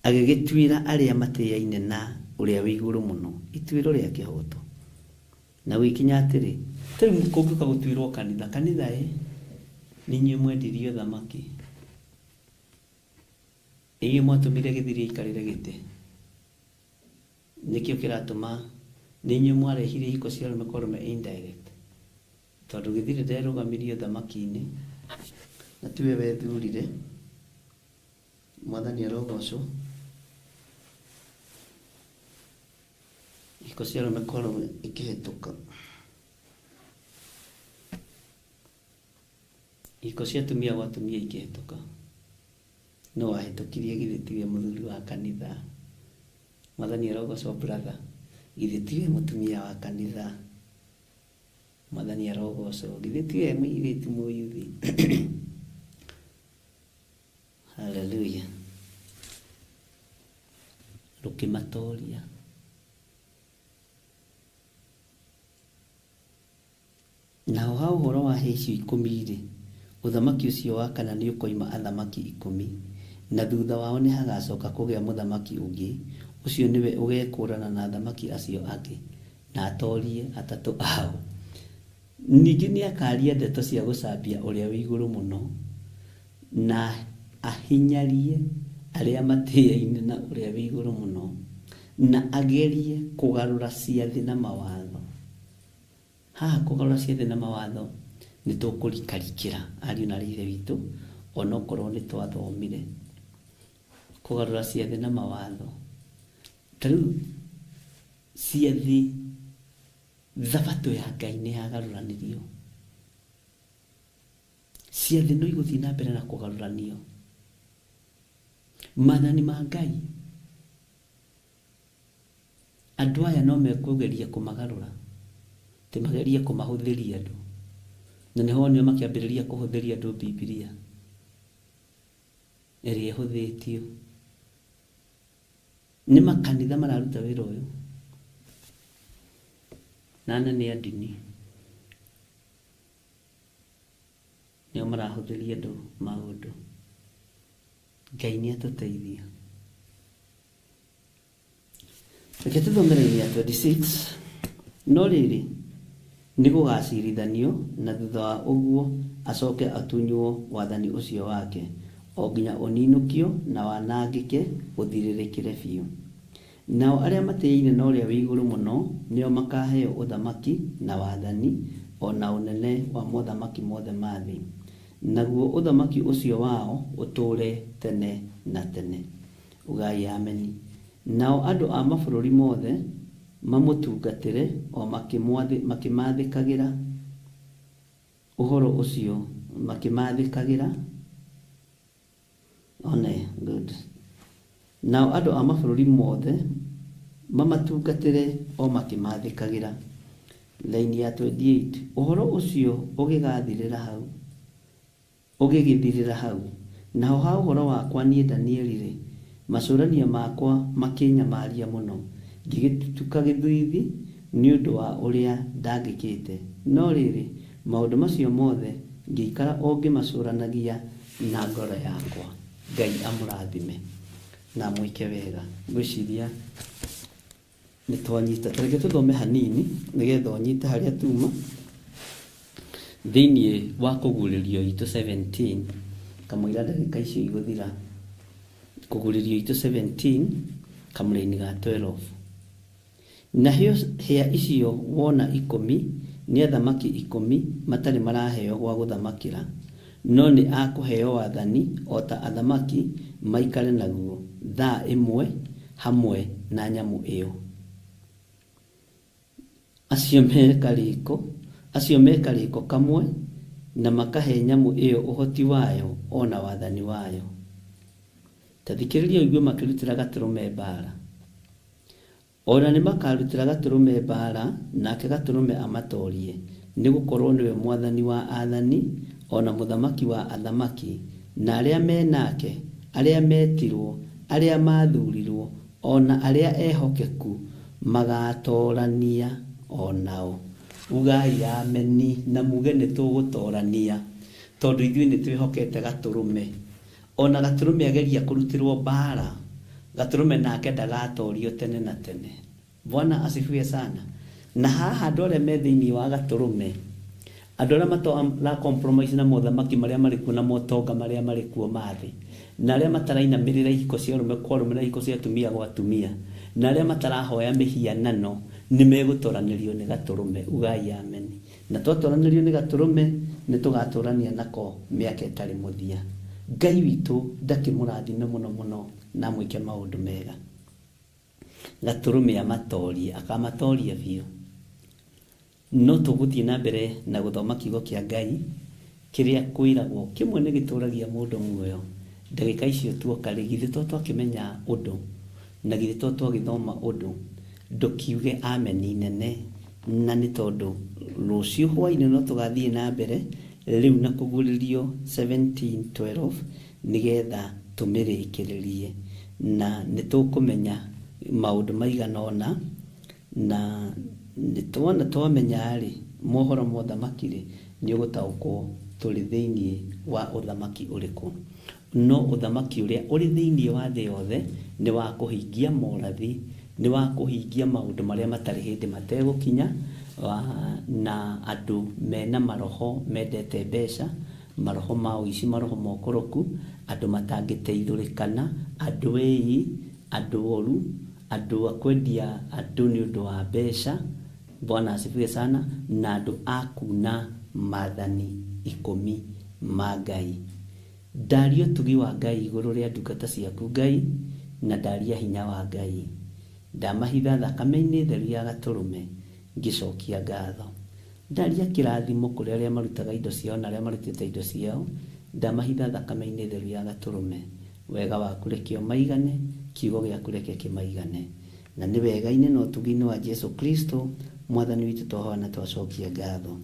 Speaker 4: agĩgĩtuĩra arĩa matĩaine na Ũrĩa-wĩ-Igũrũ-Mũno ituĩro rĩa kĩhooto. Na gũgĩkinya atĩrĩ. Ta rĩu kũngĩũka gũtuĩrũo kanitha, kanitha ĩ, nĩ inyuĩ mwendirie ũthamaki, nĩ inyuĩ mwatũmire Gĩthiri aikarĩre gĩtĩ. Nĩkĩo kĩratũma nĩ inyuĩ mwarehire ihiko cia arũme kwa arũme indirect. Tondũ Gĩthirĩ nderũgamirie ũthamaki-inĩ na tiwe wethurire. Mwathani arogocwo. Ihiko cia arũme kwa arũme ikĩhĩtũka. Ihiko cia atumia gwa atumia ikĩhĩtũka. Nũ wahĩtũkirie githĩ tiwe mũthuri wa kanitha? Mwathani arogocwo brother. Githĩ tiwe mũtumia wa kanitha? Mwathani arogocwo. Githĩ tiwe mũirĩtu mũyuthi? Hallelujah. Rũkĩmatoria. Naho ha ũhoro wa hĩa icio ikũmi-rĩ, ũthamaki ũcio wa kana nĩũkoima athamaki ikũmi, na thutha wao nĩhagacoka kũgĩa mũthamaki ũngĩ, ũcio nĩwe ũgekũũrana na athamaki acio angĩ, na atorie atatũ ao. Ningĩ nĩ akaria ndeto cia gũcambia ũrĩa wĩ igũrũ mũno, na ahinyarie arĩa matĩaine na ũrĩa wĩ igũrũ mũno, na agerie kũgarũra ciathĩ na mawatho. Haha kũgarũra ciathĩ na mawatho nĩ tũkũrikarikĩra ariũ na aarĩ a Ithe witũ, onokorwo nĩ twathomire kũgarũra ciathĩ na mawatho. Ta rĩu ciathĩ, thabatũ ya Ngai nĩ yagarũranirio. Ciathĩ no igũthiĩ na mbere na kũgarũranio. Maathani ma Ngai andũ aya no mekũgeria kũmagarũra, ti magerie kũmahũthĩria andũ. Na nĩho wonire makĩambĩrĩria kũhũthĩria andũ Bibilia ĩrĩa ĩhũthĩtio. Nĩ makanitha mararuta wĩra ũyũ na anene a ndini nĩo marahũthĩria andũ maũndũ. Ngai nĩ atũteithia. Reke tũthome raini ya 26. No rĩrĩ, nĩ gũgacirithanio, na thutha wa ũguo acoke atunywo wathani ũcio wake, o nginya ũninũkio na wanangĩke ũthirĩrĩkĩre biũ. Nao arĩa matĩĩine na ũrĩa wĩ igũrũ mũno nĩo makaheo ũthamaki na wathani o na ũnene wa mothamaki mothe ma thĩ, naguo ũthamaki ũcio wao ũtũũre tene na tene. Ugai ameni. Nao andũ a mabũrũri mothe mamũtungatĩre o makĩmathĩkagĩra ũhoro ũcio, makĩmathĩkagĩra one good. Nao andũ a mabũrũri mothe mamatungatĩre o makĩmathĩkagĩra. Laini ya 28. Ũhoro ũcio ũgĩgathirĩra hau, ũgĩgĩthirĩra hau. Naho ha ũhoro wakwa niĩ Danieli-rĩ, macũrania makwa makĩnyamaria mũno, ngĩgĩtutuka gĩthiithi nĩ ũndũ wa ũrĩa ndangĩkĩte. No rĩrĩ, maũndũ macio mothe ngĩikara o ngĩmacũranagia na ngoro yakwa. Ngai amũrathime na amwĩke wega. Ngwĩciria nĩ twanyita. Ta reke tũthome hanini nĩgetha ũnyite harĩa tuma thĩinĩ wa kũguũrĩrio itũ 17, kamũira ndagĩka icio igũthira. Kũguũrĩrio itũ 17 kamũraini ga 12. Na hĩa icio wona 10 nĩ athamaki 10 matarĩ maraheo gwa gũthamakĩra, no nĩ akũheo wathani o ta athamaki maikare naguo thaa ĩmwe hamwe na nyamũ ĩyo. Acio me karĩko kamwe na makahe nyamũ ĩyo ũhoti wayo ona wathani wayo. Ta thikĩrĩria ũigue makĩrutĩra gatũrũme mbaara. Ona nĩ makarutĩra gatũrũme mbaara, nake gatũrũme amatorie, nĩ gũkorwo nĩwe mwathani wa athani ona mũthamaki wa athamaki, na arĩa me nake, arĩa metirwo, arĩa mathurirwo, ona arĩa ehokeku magatorania o nao. Ugai ameni na muge nĩ tũgũtorania, tondũ ithuĩ nĩ twĩhokete gatũrũme. Ona gatũrũme ageria kũrutĩrwo mbaara, gatũrũme nake ndagatorio tene na tene. Bwana asifiwe sana. Na haha andũ arĩa me thĩinĩ wa gatũrũme, andũ arĩa matara compromise na mothamaki marĩa marĩ kuo na motonga marĩa marĩ kuo ma thĩ, na arĩa matarainamĩrĩra ihiko cia arũme kwa arũme na ihiko cia atumia gwa atumia, na arĩa matarahoya mĩhianano, nĩ megũtoranĩrio nĩ gatũrũme. Ugai ameni. Na twatoranĩrio nĩ gatũrũme, nĩ tũgatũrania nako mĩaka ĩtarĩ mũthia. Ngai witũ ndakĩmũrathime mũno mũno na amwĩke maũndũ mega. Gatũrũme amatorie, akamatoria biũ. No tũgũthiĩ na mbere na gũthoma kiugo kĩa Ngai kĩrĩa kwĩragwo kĩmwe nĩ gĩtũragia mũndũ muoyo. Ndagĩka icio tuoka rĩ, githĩ to twakĩmenya ũndũ, na githĩ to twagĩthoma ũndũ, ndũkiuge ameni nene. Na nĩ tondũ rũciũ hwaĩ-inĩ no tũgathiĩ na mbere rĩu na kũguũrĩrio 17:12 nĩgetha tũmĩrĩkĩrĩrie, na nĩ tũkũmenya maũndũ maigana ũna, na nĩ tuona twamenya rĩ mohoro ma ũthamaki rĩ, nĩ ũgũtaũkwo tũrĩ thĩinĩ wa ũthamaki ũrĩkũ. No ũthamaki ũrĩa ũrĩ thĩinĩ wa thĩ yothe nĩ wa kũhingia morathi, nĩ wa kũhingia maũndũ marĩa matarĩ hĩndĩ mategũkinya, Na andũ mena maroho mendete mbeca, maroho ma ũici, maroho ma ũkoroku, andũ matangĩteithũrĩkana, andũ ĩi, andũ oru, andũ a kwendia andũ nĩ ũndũ wa mbeca. Bwana asifiwe sana. Na andũ a kuna maathani 10 ma Ngai. Ndaria ũtugi wa Ngai igũrũ rĩa ndungata ciaku Ngai, na ndaria hinya wa Ngai. Ndamahitha thakame-inĩ theru ya gatũrũme, ngĩcokia ngatho. Ndaria kĩrathimo kũrĩ arĩa marutaga indo ciao na arĩa marutĩte indo ciao, ndamahitha thakame-inĩ theru ya gatũrũme. Wega waku reke ũmaigane, kiugo gĩaku reke kĩmaigane. Na nĩ wega-inĩ na ũtugi-inĩ wa Jesu Kristo mwathani witũ twahoya na twacokia ngatho.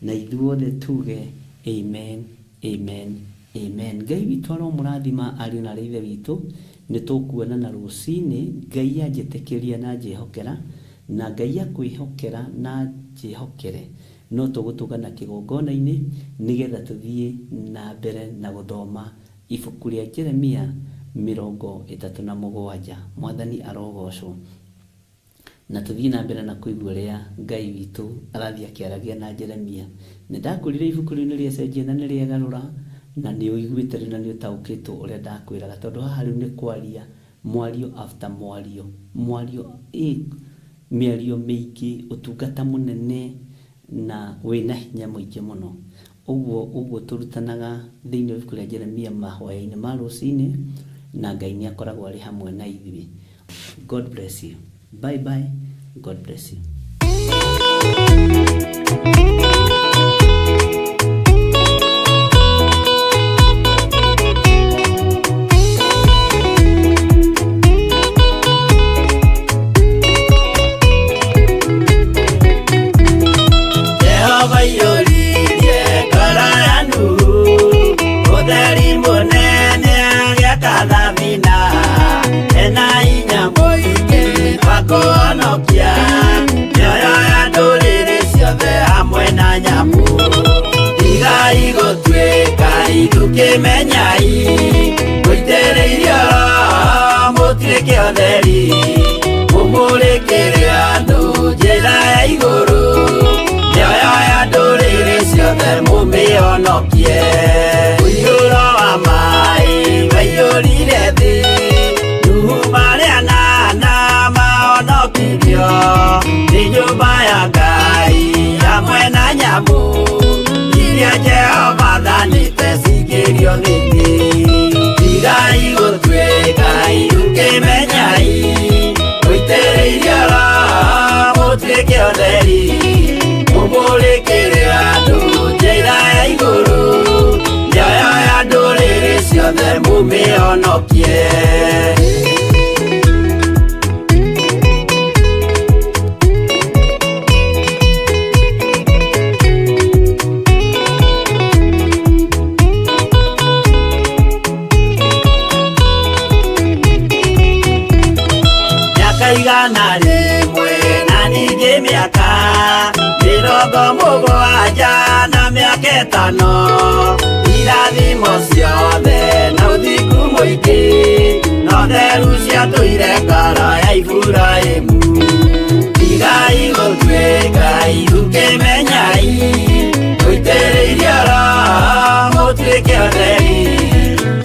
Speaker 4: Na ithuothe tuge amen, amen, amen. Ngai witũ aromũrathima ariũ na arĩ ithe witũ. Nĩ tũkuonana rũcinĩ. Ngai anjĩtĩkĩria na anjĩhokera, na Ngai akwĩhokera na anjĩhokere, no tũgũtũngana kĩgongona-inĩ nĩgetha tũthiĩ na mbere na gũthoma ibuku rĩa Jeremia 37. Mwathani arogocwo. Na tũthiĩ na mbere na kũigua ũrĩa Ngai witũ arathiĩ akĩaragia na Jeremia. Nĩ ndakwĩrire ibuku rĩu nĩ rĩacenjia na nĩ rĩagarũra, na nĩ ũiguĩte rĩu na nĩ ũtaũkĩtwo ũrĩa ndakwĩraga, tondũ haha rĩu nĩ kwaria mwario after mwario, mwario mĩario mĩingĩ, ũtungata mũnene na wĩna hinya mũingĩ mũno. Ũguo ũguo tũrutanaga thĩinĩ wa ibuku rĩa Jeremia mahoya-inĩ ma rũcinĩ, na Ngai nĩ akoragwo arĩ hamwe na ithuĩ. God bless you. Bye bye. God bless you.
Speaker 5: Jehova iyũririe ngoro ya Nuhu, ũtheri mũnene agĩaka thabina, ena hinya mũingĩ wa kũhonokia mĩoyo ya ndũrĩrĩ ciothe hamwe na nyamũ. Tigai gũtuĩka ithukĩmenyai, mũitĩrĩirio Roho mũtuĩke ũtheri, mũmũrĩkĩre andũ njĩra ya igũrũ, mĩoyo ya ndũrĩrĩ ciothe mũmĩhonokie. Mũiyũro wa maĩ waiyũrire thĩ, Nuhu marĩ anana mahonokirio nĩ nyũmba ya Ngai hamwe na nyamũ iria Jehova athanĩte cingĩrio thĩinĩ. Tigai gũtuĩka ithukĩmenyai, mũitĩrĩirio Roho mũtuĩke ũtheri, mũmũrĩkĩre andũ njĩra ya igũrũ, mĩoyo ya ndũrĩrĩ ciothe mũmĩhonokie. Mĩaka 100 na ningĩ mĩaka 70 na mĩaka 5, irathimo ciothe na ũthingu mũingĩ, no theru ciatũire ngoro ya Iburahĩmu. Tigai gũtuĩka ithukĩmenyai, mũitĩrĩirio Roho mũtuĩke ũtheri,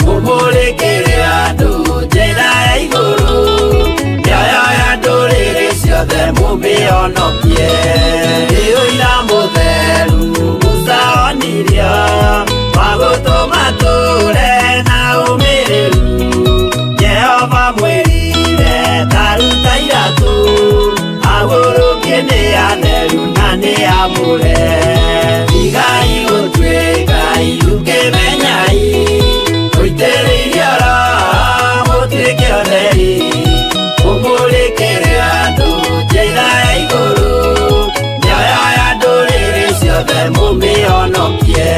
Speaker 5: mũmũrĩkĩre andũ njĩra ya igũrũ, mĩoyo ya ndũrĩrĩ ciothe mũmĩhonokie. Nĩ ũira mũtheru Musa onirio, wa gũtũma tũre na ũmĩrĩru. Jehova mwĩrire ta ruta iratũ, agũrũkie nĩ atheru na nĩ amũre. Tigai gũtuĩka ithukĩmenyai, mũitĩrĩirio Roho mũtuĩke ũtheri, mũmũrĩkĩre andũ njĩra ya igũrũ, mĩoyo ya ndũrĩrĩ ciothe mũmĩhonokie.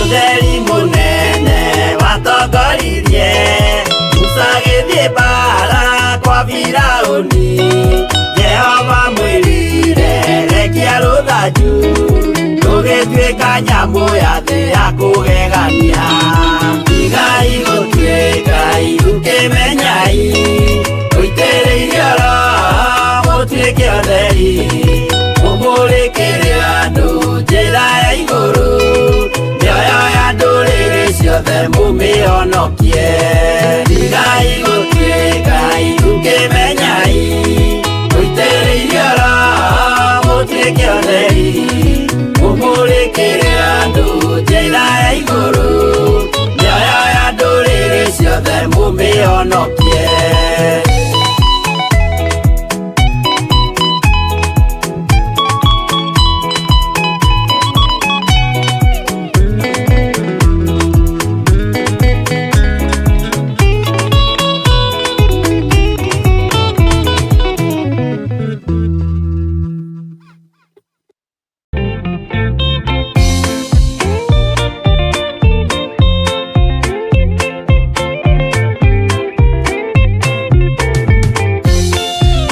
Speaker 5: Ũtheri mũnene watongoririe Musa agĩthiĩ mbaara kwa Firaũni. Jehova Nyamũ ya thĩ ya kũgegania. Tigai gũtuĩka irukĩmenyai, mũitĩrĩirio Roho mũtuĩke atheri, mũmũrĩkĩre andũ njĩra ya igũrũ, mĩoyo ya ndũrĩrĩ ciothe mũmĩhonokie. Tigai gũtuĩka irukĩmenyai, mũitĩrĩirio Roho mũtuĩke atheri, mũmũrĩkĩre andũ njĩra ya igũrũ, mĩoyo ya ndũrĩrĩ ciothe mũmĩhonokie.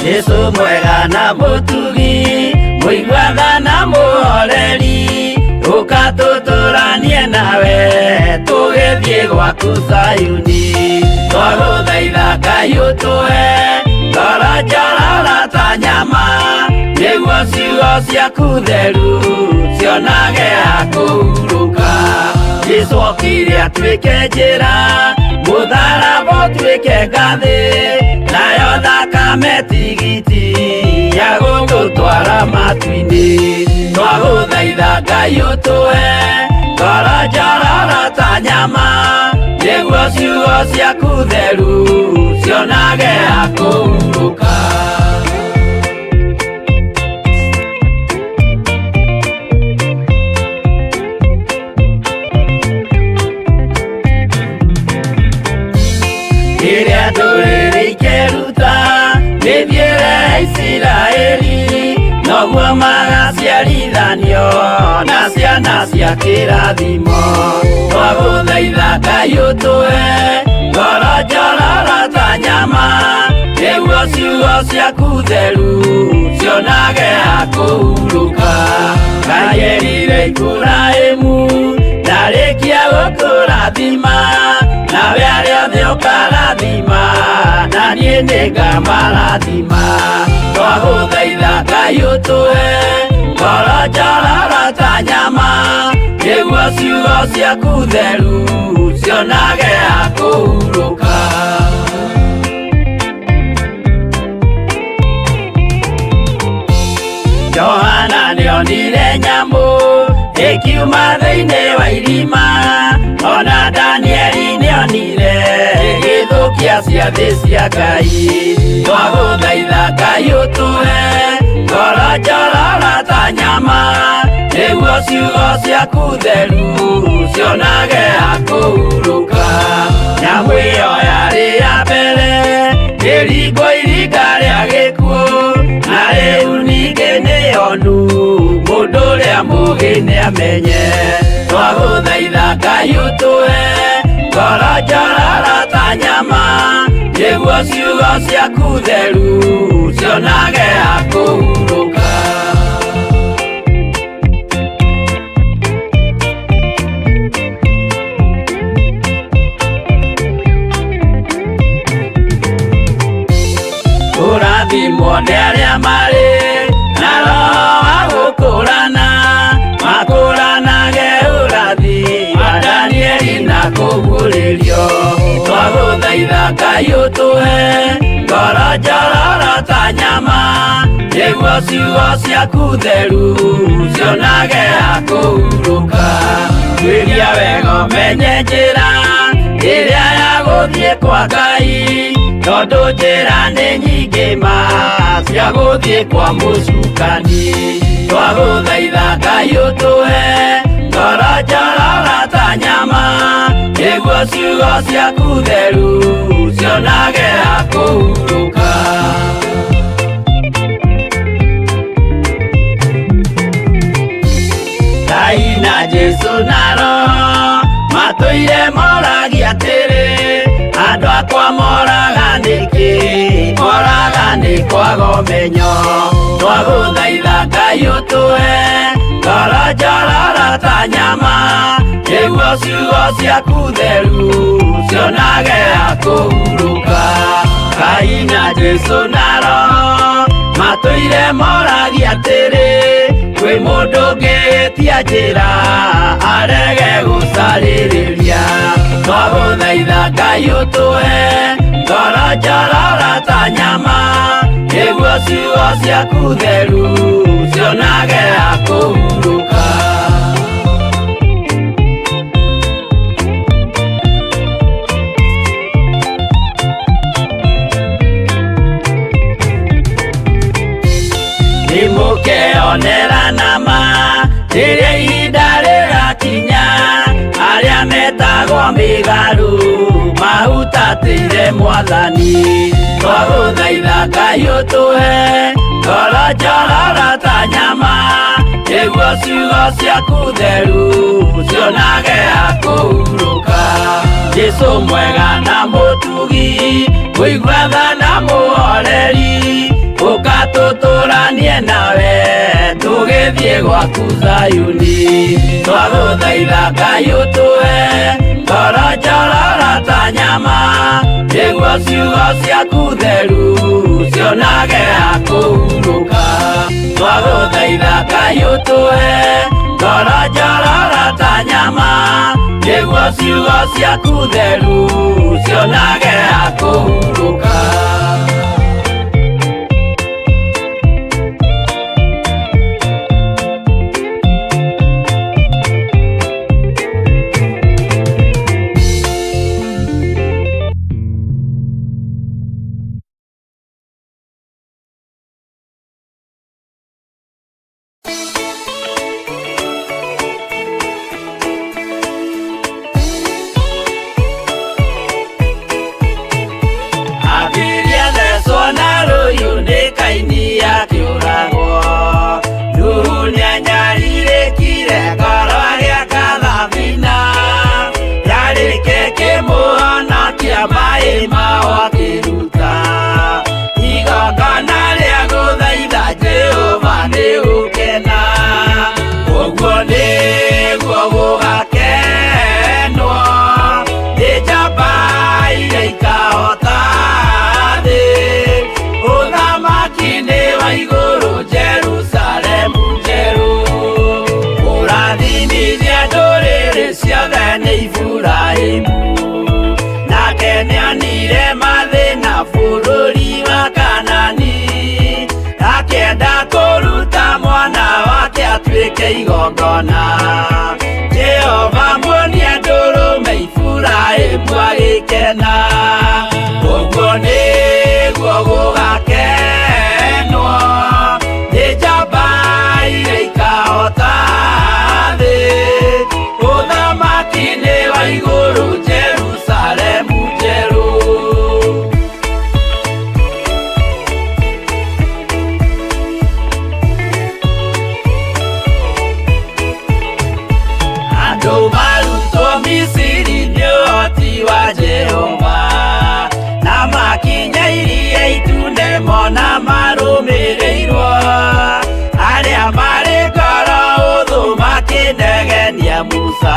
Speaker 5: Jesu mwega na mũtugi, mũiguaga na mũhoreri, ũka tũtũranie nawe tũgĩthiĩ gwaku Zayuni. Twagũthaitha Ngai ũtũhe ngoro njororo ta nyama, nĩguo ciugo ciaku theru cionage ha kũhurũka. Jesu okire atuĩke njĩra, mũtharaba ũtuĩke ngathĩ, nayo thakame tigiti ya gũgũtwara matu-inĩ. Twagũthaitha Ngai ũtũhe ngoro njororo ta nyama, nĩguo ciugo ciaku theru cionage ha kũhurũka. Rĩrĩa ndũrĩrĩ ikeruta mĩthiĩre ya Isiraeli, noguo magaciarithanio na ciana cia kĩrathimo. Twagũthaitha Ngai ũtũhe ngoro njororo ta nyama, nĩguo ciugo ciaku theru cionage ha kũhurũka. Ngai erire Iburahĩmu ndarĩkia gũkũrathima, nawe arĩa othe ũkarathima, na niĩ nĩngamarathima. Twagũthaitha Ngai ũtũhe ngoro njororo ta nyama, nĩguo ciugo ciaku theru cionage ha kũhurũka. Johana nĩonire nyamũ ĩkiuma thĩinĩ wa irima, ona Danieli nĩonire ĩgĩthũkia ciathĩ cia Ngai. Twagũthaitha Ngai ũtũhe ngoro njororo ta nyama, nĩguo ciugo ciaku theru cionage ha kũhurũka. Nyamũ ĩyo yarĩ ya mbere ĩringwo iringa rĩa gĩkuũ, na rĩu ningĩ nĩyonu mũndũ ũrĩa mũũgĩ nĩamenye. Twagũthaitha Ngai ũtũhe ngoro njororo ta nyama, nĩguo ciugo ciaku theru cionage ha kũhurũka. Kũrathimwo nĩ arĩa marĩ na roho wa gũkũrana, makũranage ũrathi wa Danieli na kũguũrĩrio. Twagũthaitha Ngai ũtũhe ngoro njororo ta nyama, nĩguo ciugo ciaku theru cionage ha kũhurũka. Tuĩria wega ũmenye njĩra ĩrĩa ya gũthiĩ kwa Ngai, tondũ njĩra nĩ nyingĩ ma cia gũthiĩ kwa mũcukani. Twagũthaitha Ngai ũtũhe ngoro njororo ta nyama, nĩguo ciugo ciaku theru cionage ha kũhurũka. Ngai na Jesu na Roho matũire moragia atĩrĩ, andũ akwa moraga nĩkĩ? Moraga nĩ kwaga ũmenyo. Twagũthaitha Ngai ũtũhe Ngoro njororo ta nyama, nĩguo ciugo ciaku theru cionage ha kũhurũka. Ngai na Jesũ na Roho matũire moragia atĩrĩ, kwĩ mũndũ ũngĩtia njĩra arege gũcarĩrĩria. Twagũthaitha Ngai ũtũhe ngoro njororo ta nyama, nĩguo ciugo ciaku theru cionage ha kũhurũka. Nĩmũkeonera nama rĩrĩa ihinda rĩgakinya, arĩa metagwo mĩgarũ mahutatĩire Mwathani. Twagũthaitha Ngai ũtũhe ngoro njororo ta nyama, nĩguo ciugo ciaku theru cionage ha kũhurũka. Jesũ mwega na mũtugi, mũigua tha na mũhoreri, ũka tũtũranie nawe tũgĩthiĩ gwaku Zayuni. Twagũthaitha Ngai ũtũhe ngoro njororo ta nyama, nĩguo ciugo ciaku theru cionage ha kũhurũka. Twagũthaitha Ngai ũtũhe ngoro njororo ta nyama, nĩguo ciugo ciaku theru cionage ha kũhurũka. Abiria thecwo na rũhiũ nĩ Kaini akĩũragwo. Nuhu nĩanyarirĩkire ngoro agĩaka thabina, yarĩke kĩmũhonokia maĩ mao akĩruta. Igongona rĩa gũthaitha Jehova nĩ gũkena, ũguo nĩguo gũgakenwo nĩ njamba iria ikahota thĩ. Ũthamaki nĩ wa igũrũ Jerusalemu njerũ, kũrathimithia ndũrĩrĩ ciothe nĩ Iburahĩmu. Nake nĩonire mathĩna bũrũri wa Kanani, akĩenda kũruta mwana wake atuĩke igongona. Jehova muonia ndũrũme Iburahĩmu agĩkena, ũguo nĩguo gũgakenwo nĩ njamba iria ikahota thĩ. Ũthamaki nĩ wa igũrũ Jerusalemu njerũ. Andũ marutwo Misiri nĩ ũhoti wa Jehova, na makinya iria itune mona marũmĩrĩirwo. Arĩa marĩ ngoro ũthũ makĩnegenia Musa,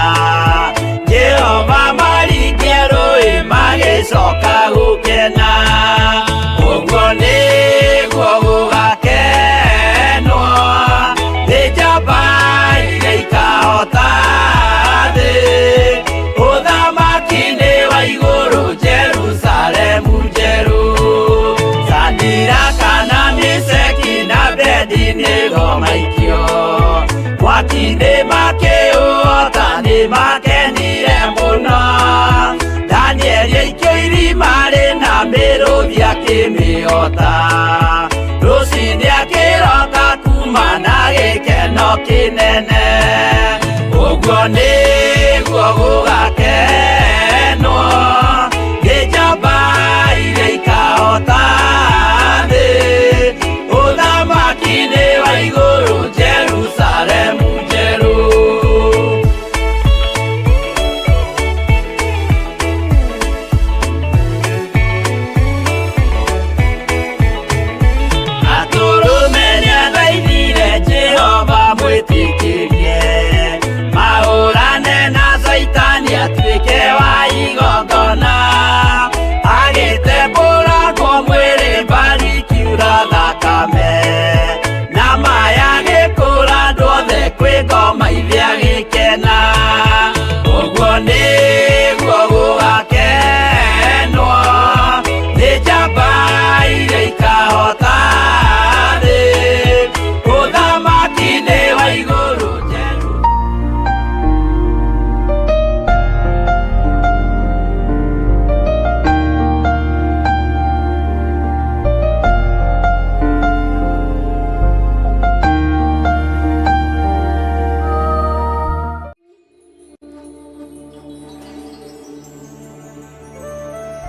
Speaker 5: Jehova maringia rũĩ magĩcoka gũkena. Ũguo nĩguo gũgakenwo nĩ njamba iria ikahota thĩ. Ũthamaki nĩ wa igũrũ Jerusalemu njerũ. Sadiraka na Meshaki na Abednego maikio mwaki-inĩ makĩũhota nĩ makenire mũno. Danieli aikio irima rĩna mĩrũthi akĩmĩhota, rũcinĩ akĩroka kuma na gĩkeno kĩnene. Ũguo nĩguo